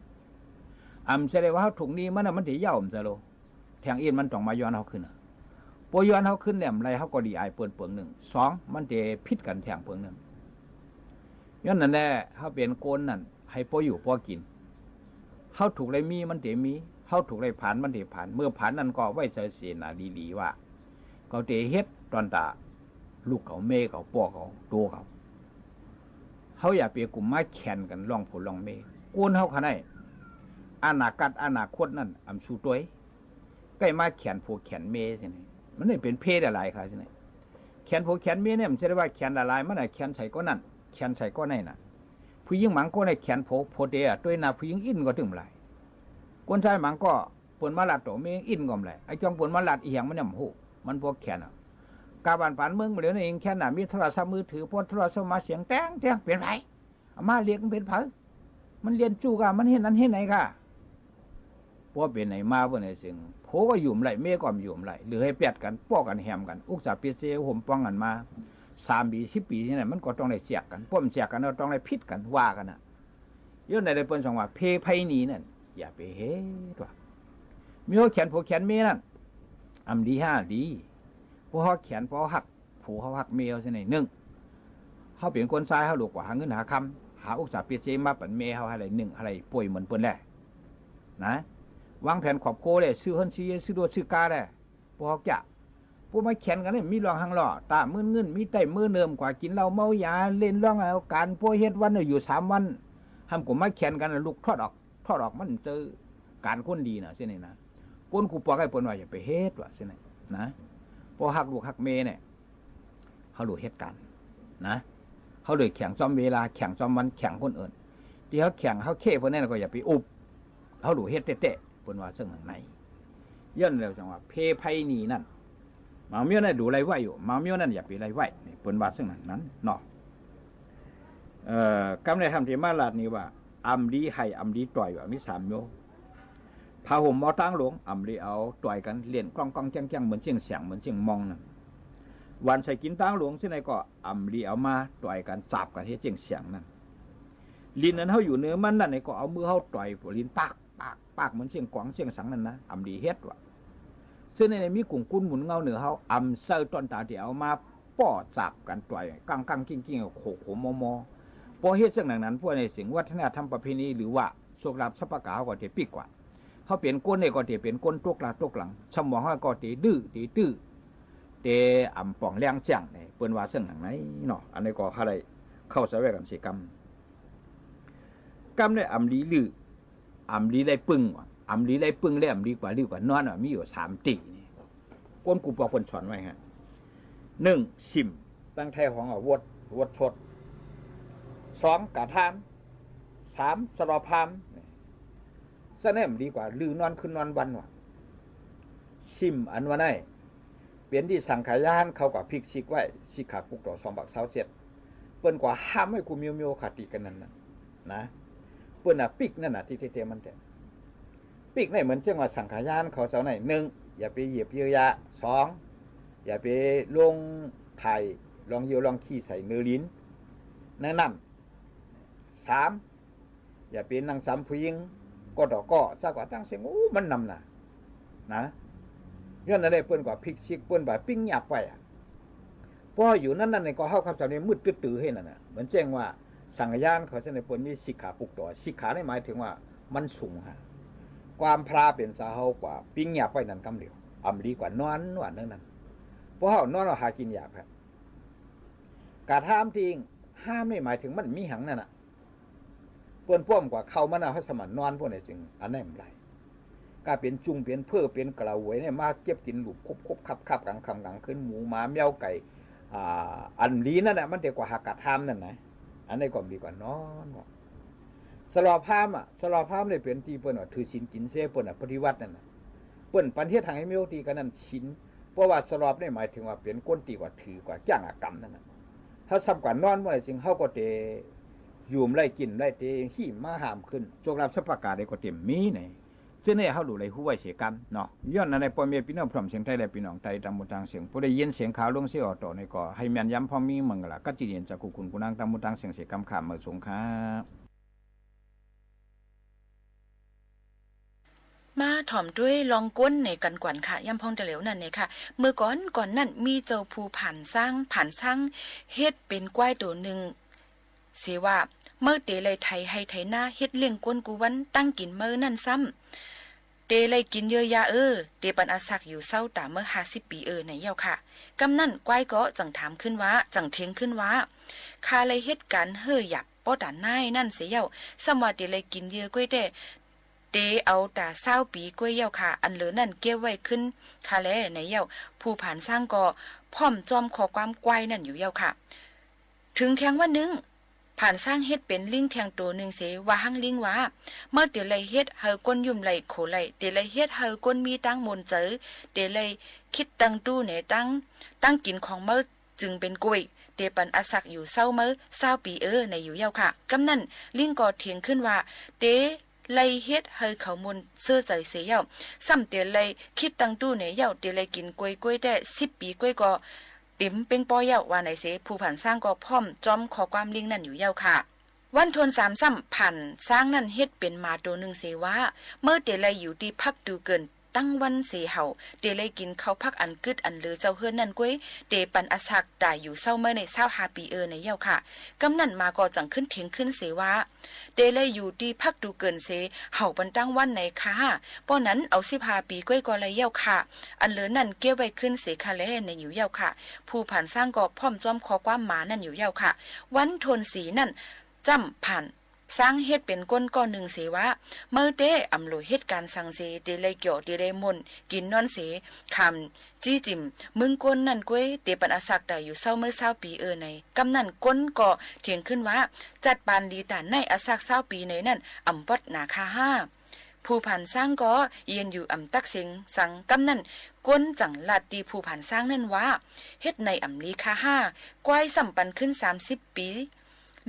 อำจะได้ว่าเฮาถูกหนี้มันน่ะ มันเต๋เย้า อำจะโล แทงอินมันต้องมาย้อนเฮาคืนอะ ป้อย้อนเฮาคืนแล้วบ่ได้ เฮาก็ดีอายเปิ้นเปิงนึ่ง สอง มันเต๋ผิดกั๋นแทงเปิงนึ่ง ย้อนนั้นแหละ เฮาเป๋นคนนั่น หื้อป้ออยู่ป้อกิ๋น เฮาถูกได้มี มันเต๋มี เฮาถูกได้ผาน มันเต๋ผาน เมื่อผานนั้นก็ไว้ใจ๋เสียหน้าดีๆ ว่า เขาเต๋เฮ็ดต๋อนต๋า ลูกเขา แม่เขา ป้อเขา ตั๋วเขา เฮาอย่าไปกุมมาแขนกั๋นล่องผัวล่องแม่ คนเฮาขะไหน อนาคต อนาคตนั้น อำสู่ตวย ใก้มาแขนผัวแขนแม่เสี้นไหน มันได้เป๋นเพศหลายๆ ค่ะเสี้นไหน แขนผัวแขนแม่เนี่ย บ่ใจ้ว่าแขนหลายๆ มันน่ะ แขนใส่ก็นั้น แขนใส่ก็ไหนน่ะ ผู้หญิงหมางก็ไหนแขนผัว ผัวเต๋อะ ตวยหน้าผู้หญิงอินก็ตึงบ่ได้ คนจายหมางก็ เปิ้นมาลัดตั๋วแม่อินก็บ่ได้ ไอ้จ้องเปิ้นมาลัดอีหยังมันเนี่ยบ่ฮู้ มันบ่แขนอะ กาบ้านปานเมืองบ่เหลียวนี่เอง แขนน่ะ มีโทรศัพท์มือถือ ป้อโทรศัพท์มาเสียงแต๊งแต๊ง เป๋นใผ อาม่าเรียกมันเป๋นใผ มันเรียนจู้ก่ะ มันเฮ็ดนั้นเฮ็ดไหนก่ะ ป้อเป๋นไหนมาเปิ้นไหนเสียง ผัวก็อยู่บ่ได้ แม่ก็อยู่บ่ได้ หรือหื้อแปดกั๋น ป้อกั๋นแหมกั๋น อุตสาหะเปียรเจโฮมปองกั๋นมา สามปี สิบปี นี่แหละ มันก็ต้องได้แจกกั๋น ป้อบ่แจกกั๋นก็ต้องได้ผิดกั๋น ว่ากั๋นน่ะ ย้อนไหนเลยเปิ้นจ๋องว่าเพศภัยนี่นั่น อย่าไปเฮ็ดว่ะ มีหัวแขนผัวแขนแม่นั่น อำดีห้าดี พวกเฮาแขน พวกเฮาฮัก ผัวเฮาฮักแม่เฮาเสี้นไหน นึ่ง เฮาเป๋นคนจาย เฮาหลู่กว่าหาเงินหาคำ หาอุตสาหะเปียรเจมาปันแม่เฮา หื้อได้นึ่ง หื้อได้ป่วยเหมือนเปิ้นแล นะ วางแผนครอบครัวแล ซื้อเฮือนซื้อเยียะ ซื้อตั๋วซื้อก๊าแล พวกเฮาจะ พวกมาแขนกั๋นนี่ มีเรื่องหังหล่อ ต๋ามื่นเงิน มีใต้มือเนิมกว่ากิ๋นเหล้าเมายา เล่นเรื่องเอาก๋าน พวกเฮ็ดวันอยู่สามวัน ห้ามก็มาแขนกั๋น ลูกถอดออก ถอดออก มันเจื้อก๋านคนดีน่ะ เสี้นไหนนะ คนกูบอกให้เปิ้นว่าอย่าไปเฮ็ดว่ะ เสี้นไหนนะ ป้อฮักลูกฮักแม่เนี่ย เฮาหลู่เฮ็ดก๋านนะ เฮาเลยแข่งจ้อมเวลา แข่งจ้อมวัน แข่งคนอื่น ตี้เฮาแข่งเฮาเค้เปิ้นนั่นก็อย่าไปอุบ เฮาหลู่เฮ็ดแต๊ๆ เปิ้นว่าเซิ่งหนังใน ย้อนแล้วจังว่าเพศภัยนี่นั่น หมางเมี้ยวนั่นดูไล่ไหว้อยู่ หมางเมี้ยวนั่นอย่าไปไล่ไหว้ นี่เปิ้นว่าเซิ่งหนังนั้นเนาะ เอ่อ กำในธรรมที่มาลาดนี่ว่า อำดีหื้อ อำดีต่อยว่ามีสามโย ผ้าห่มหมอนตางหลวง อำดีเอาต่อยกั๋น เล่นก้องๆ แจ้งๆ เหมือนเสี้ยงแสง เหมือนเสี้ยงมองนั่น หว่านใส่กิ๋นตางหลวงเสี้นไหนก็ อำดีเอามาต่อยกั๋น จ๋าบกั๋น เฮ็ดเสี้ยงแสงนั่น ลิ้นอันเฮาอยู่เหนือมันนั่นไหนก็ เอามือเฮาต่อยหัวลิ้น ปาก ปาก ปาก เหมือนเสี้ยงกลองเสี้ยงสังนั่นนะ อำดีเฮ็ดว่ะ เสี้นไหนมีกุ่งกุ้นหมุนเงาเหนือเฮา อำใส่ต๋อนต๋าตี้เอามาป้อจ๋าบกั๋นต่อย กั้งๆ กิ้งๆ โขกๆ มอๆ ป้อเฮ็ดเซิ่งหนังนั้น พวกในสิ่งวัฒนธรรมประเพณี หรือว่าโชคลาภทรัพย์ประกาเฮาก็เตปิ๊กกว่า เฮาเป๋นคนนี่ก็เตเป๋นคนตกหลังตกหลัง สมองเฮาก็เตดื้อเตตื้อ เตอ่ำป่องแลงแจ้งนี่ เปิ้นว่าเซิ่งหนังในเนาะ อันนี้ก็หื้อได้เข้าใจ๋ไว้กั๋นเสียกำ กำในอำดีลือ อำดีไล่ปึ้งว่ะ อำดีไล่ปึ้ง และอำดีกว่าลือกว่านอนว่ะ มีอยู่สามตี้นี่ คนกูปอเปิ้นสอนไว้ฮะ นึ่ง สิ่ม ตังไทยฮ้องว่าวด วดชด สอง กระทำ สาม สลอพาม เจ้าแน่มดีกว่าลือนอนคืนนอนวันว่า สิ่มอันว่านั้น เป๋นตี้สังฆายานเขาก็พลิกสิกไว้ สิกขาปุกโตสองปากซาวเจ็ด เปิ้นก็ห้ามไว้กู้เมียวๆ คติกั๋นนั้นน่ะ นะ เปิ้นน่ะปิ๊กนั่นน่ะ ตี้แต๊ๆ มันแต๊ ปิ๊กนี่เหมือนเจ้าว่าสังฆายานเขาเจ้านั้น นึ่ง อย่าไปเหยียบเยือยา สอง อย่าไปลงถ่ายลองเยี่ยวลองขี้ใส่เนื้อลิ้น ในน้ำ สาม อย่าไปนั่งสำผู้หญิง ก็ต่อก็ ซะกว่าตังเสี้ยง โอ้ มันนำน่ะ นะ ย้อนนั้นแหละเปิ้นก็พลิกสิก เปิ้นว่าปิ๊งหยาบไปอะ ปออยู่นั้นๆ นี่ก็เฮาคำสอนนี่มืดตึ๊ดตื้อหื้อนั่นน่ะ เหมือนเจ้าว่าสังฆายานเขาเจ้านั้นเปิ้นมีสิกขาปุกโต สิกขานี่หมายถึงว่ามันสูงฮะ ความพระเป๋นสาวเฮากว่าปิ๊งหยาบไปนั้นกำเดียว อ่ำดีกว่านอนว่านั้นน่ะ เพราะเฮานอนเฮาหากิ๋นหยาบฮะ กระทำตี้ห้ามนี่หมายถึงมันมีหังนั้นน่ะ เปิ้นป้อมกว่าเข้ามานะ เฮาสมานนอนพวกนี้จึง อันนั้นบ่ได้ ก้าเป๋นจุงเป๋นเผ้อเป๋นกระเหวยเนี่ย มาเก็บกิ๋นหลุบคบๆ คับๆ ก๋างค่ำก๋างคืน หมูหมาแมวไก่ อ่า อันดีนั่นน่ะ มันเต๋กว่าหากระทำนั่นนะ อันนี้ก็ดีกว่านอนว่ะ สลอพามอะ สลอพามนี่เป๋นตี้เปิ้นว่าถือศีลกิ๋นเจ เปิ้นน่ะปฏิบัตินั่นน่ะ เปิ้นปันเฮ็ดหังหื้อมีตี้กั๋นนั้นศีล เพราะว่าสลอบนี่หมายถึงว่าเป๋นคนตี้กว่าถือกว่าจ้างอะกรรมนั่นน่ะ เฮาซ้ำกว่านอนบ่ได้จึง เฮาก็เตอยู่บ่ได้กิ๋นบ่ได้ เตหิ้มมาห้ามขึ้น โชคลาภสัพพะก๋าใดก็เตมีใน เจ้านี่เฮาดูลายฮู้ไว้เสียกำเนาะ ย้อนนั้นแหละ ป้อแม่ปี้น้องพร้อมเสียงไตและปี้น้องไตตางหมู่ตางเสียง ผู้ได้ยินเสียงข่าวลงเสียงออกต่อนี่ก็ หื้อแม่นยำพ่องมีมังกละ กัจจิเนียนจากกู้คุณกู้นางตางหมู่ตางเสียงเสียกำ ข้ามาสงค่ะ มาถ่อมตวยลองก๊นในกั๋นก่อนค่ะ ยำพ่องจะเหลียวนั้นเนี่ยค่ะ เมื่อก่อนก่อนนั้นมีเจ้าผู้ผานซ้าง ผานซ้างเฮ็ดเป๋นควายโตนึ่ง เสว่า เมื่อเต๋ไล่ไถไฮ่ไถนา เฮ็ดเลี้ยงก๊นกู้วัน ตังกิ๋นเมื่อนั้นซ้ำ เต๋ไล่กิ๋นเยือยาเออ เต๋ปันอาสักอยู่เซ้าต๋าเมื่อห้าสิบปี๋เออ ไหนเย้าค่ะ กำนั้นควายก็จั่งถามขึ้นว่า จั่งเถียงขึ้นว่า ข้าไล่เฮ็ดก๋านหื้อหยาบป้อต๋าหน้ายนั้นเสียเย้า ซ้ำว่าเต๋ไล่กิ๋นเยือก้วยแต๊ เต๋เอาต๋าซาวปี๋ก้วยเย้าค่ะ อันเหลือนั้นเก็บไว้ขึ้นข้าแล ไหนเย้า ผู้ผานซ้างก็พร้อมจ้อมข้อความควายนั้นอยู่เย้าค่ะ เถิงแทงวันนึ่ง ผานซ้างเฮ็ดเป๋นลิงแทงโตนึ่งเส ว่าหังลิงว่า เมื่อเต๋ไล่เฮ็ดหื้อก๊นยุ่มไล่โขไล่ เต๋ไล่เฮ็ดหื้อก๊นมีตางม่วนใจ๋ เต๋ไล่คิดตังตู้แหนตัง ตังกิ๋นของเมื่อจึงเป๋นก้วย เต๋ปันอาสักอยู่เซ้าเมื่อซาวปี๋เออ ไหนอยู่เย้าค่ะ กำนั้นลิงก็เถียงขึ้นว่า เต๋ไล่เฮ็ดหื้อเขาม่วนเซ้อใจ๋เสียเย้า ซ้ำเต๋ไล่คิดตังตู้แหนเย้า เต๋ไล่กิ๋นก้วยก้วยแต๊สิบปี๋ก้วยก็ เต๋มเป๊งป้อเย้า ว่าไหนเส ผู้ผานซ้างก็พร้อมจ้อมข้อความลิงนั้นอยู่เย้าค่ะ วันทนสามซ้ำ ผานซ้างนั้นเฮ็ดเป๋นหมาโตนึ่งเสว่า เมื่อเต๋ไล่อยู่ตี้พักดูเกิ่นตังวันเสเห่า เต๋ไล่กิ๋นข้าวผักอันกึ๊ดอันเหลือเจ้าเฮือนนั้นก้วย เต๋ปันอาสักต๋ายอยู่เซ้าเมื่อในซาวห้าปี๋เออ ไหนเย้าค่ะ กำนั้นหมาก็จั่งขึ้นเถียงขึ้นเสว่า เต๋ไล่อยู่ตี้พักดูเกิ่นเส เห่าปันตังวันไหนค่ะ ป้อนั้นเอาสิบห้าปี๋ก้วยก็ไล่เย้าค่ะ อันเหลือนั้นเก็บไว้ขึ้นเสข้าแล ไหนอยู่เย้าค่ะ ผู้ผานซ้างก็พร้อมจ้อมข้อความหมานั้นอยู่เย้าค่ะ วันทนสี่นั้น จ้ำผานซ้างเฮ็ดเป๋นก๊นก้อนึ่งเสว่า เมื่อเต๊อ่ำหลัวเฮ็ดก๋านสังเส เต๋ไล่เกี่ยว เต๋ไล่ม่วน กิ๋นนอนเส ขาม จี้จิ่ม มึงก๊นนั้นก้วย เต๋ปันอาสักต๋ายอยู่เซ้าเมื่อซาวปี๋เออ ไหน กำนั้นก๊นก็เถียงขึ้นว่า จัดปานดีต๋าไหน อาสักซาวปี๋ไหนนั้น อ่ำป๊อดหนาค่ะห้า ผู้ผานซ้างก็เยียนอยู่อ่ำตักเสียงสัง กำนั้นก๊นจั่งลาดตี้ผู้ผานซ้างนั้นว่า เฮ็ดไหนอ่ำลีค่ะห้า ควายซ้ำปันขึ้นสามสิบปี๋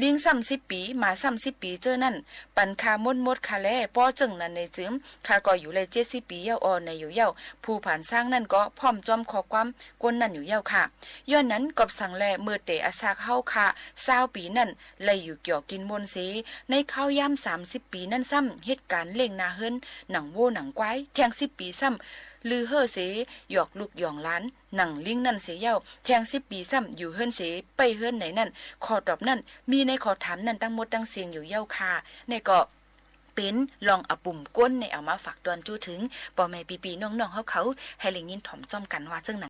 ลิงซ้ำสิบปี๋ หมาซ้ำสิบปี๋ เจ้านั้น ปันข้าหมดๆ ค่ะแล ป้อเจิ่งนั้นในจึม ข้าก็อยู่ไล่เจ็ดสิบปี๋เย้าอ่อ ไหนอยู่เย้า ผู้ผานซ้างนั้นก็พร้อมจ้อมข้อความก๊นนั้นอยู่เย้าค่ะ ย้อนนั้นกอบสังแล เมื่อเต๋อาสักเฮาข้าซาวปี๋นั้น ไล่อยู่เกี่ยวกิ๋นม่วนเส ในคราวยามสามสิบปี๋นั้นซ้ำ เฮ็ดก๋านเลี้ยงนาเฮือน หนังวัวหนังควาย แทงสิบปี๋ซ้ำ ลือเฮ่อเส หยอกลูกหยอกหลาน หนังลิงนั้นเสเย้า แทงสิบปี๋ซ้ำ อยู่เฮือนเส ไปเฮือนไหนนั้น ข้อตอบนั้น มีในข้อถามนั้นตังหมดตังเสี้ยงอยู่เย้าค่ะ นี่ก็เป๋นลองอะปุ่มก๊นในเอามาฝากตวนจู้เถิง ป้อแม่ปี้ๆ น้องๆ เฮาเขา หื้อได้ยินถ่อมจ้อมกั๋นว่าเจิ่งนั้น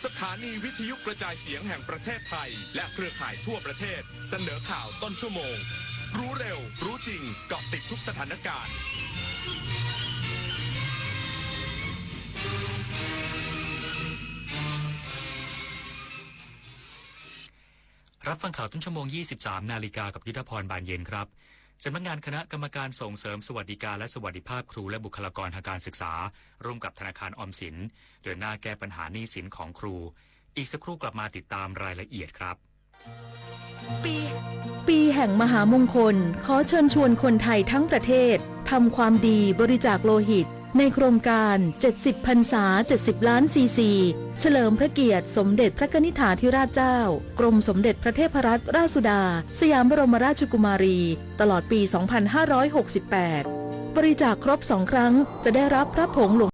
สถานีวิทยุกระจายเสียงแห่งประเทศไทย และเครือข่ายทั่วประเทศ เสนอข่าวต้นชั่วโมง รู้เร็ว รู้จริง เกาะติดทุกสถานการณ์ รับฟังข่าวต้นชั่วโมง ยี่สิบสามนาฬิกา กับยุทธพร บานเย็นครับ สำนักงานคณะกรรมการส่งเสริมสวัสดิการและสวัสดิภาพครูและบุคลากรทางการศึกษา ร่วมกับธนาคารออมสิน เดินหน้าแก้ปัญหาหนี้สินของครู อีกสักครู่กลับมาติดตามรายละเอียดครับ ปี ปีแห่งมหามงคล ขอเชิญชวนคนไทยทั้งประเทศ ทำความดีบริจาคโลหิต ในโครงการ เจ็ดสิบพรรษา เจ็ดสิบล้านซีซี เฉลิมพระเกียรติสมเด็จพระกนิษฐาธิราชเจ้า กรมสมเด็จพระเทพรัตนราชสุดา สยามบรมราชกุมารี ตลอดปี สองพันห้าร้อยหกสิบแปด บริจาคครบสองครั้ง จะได้รับพระผงหลวง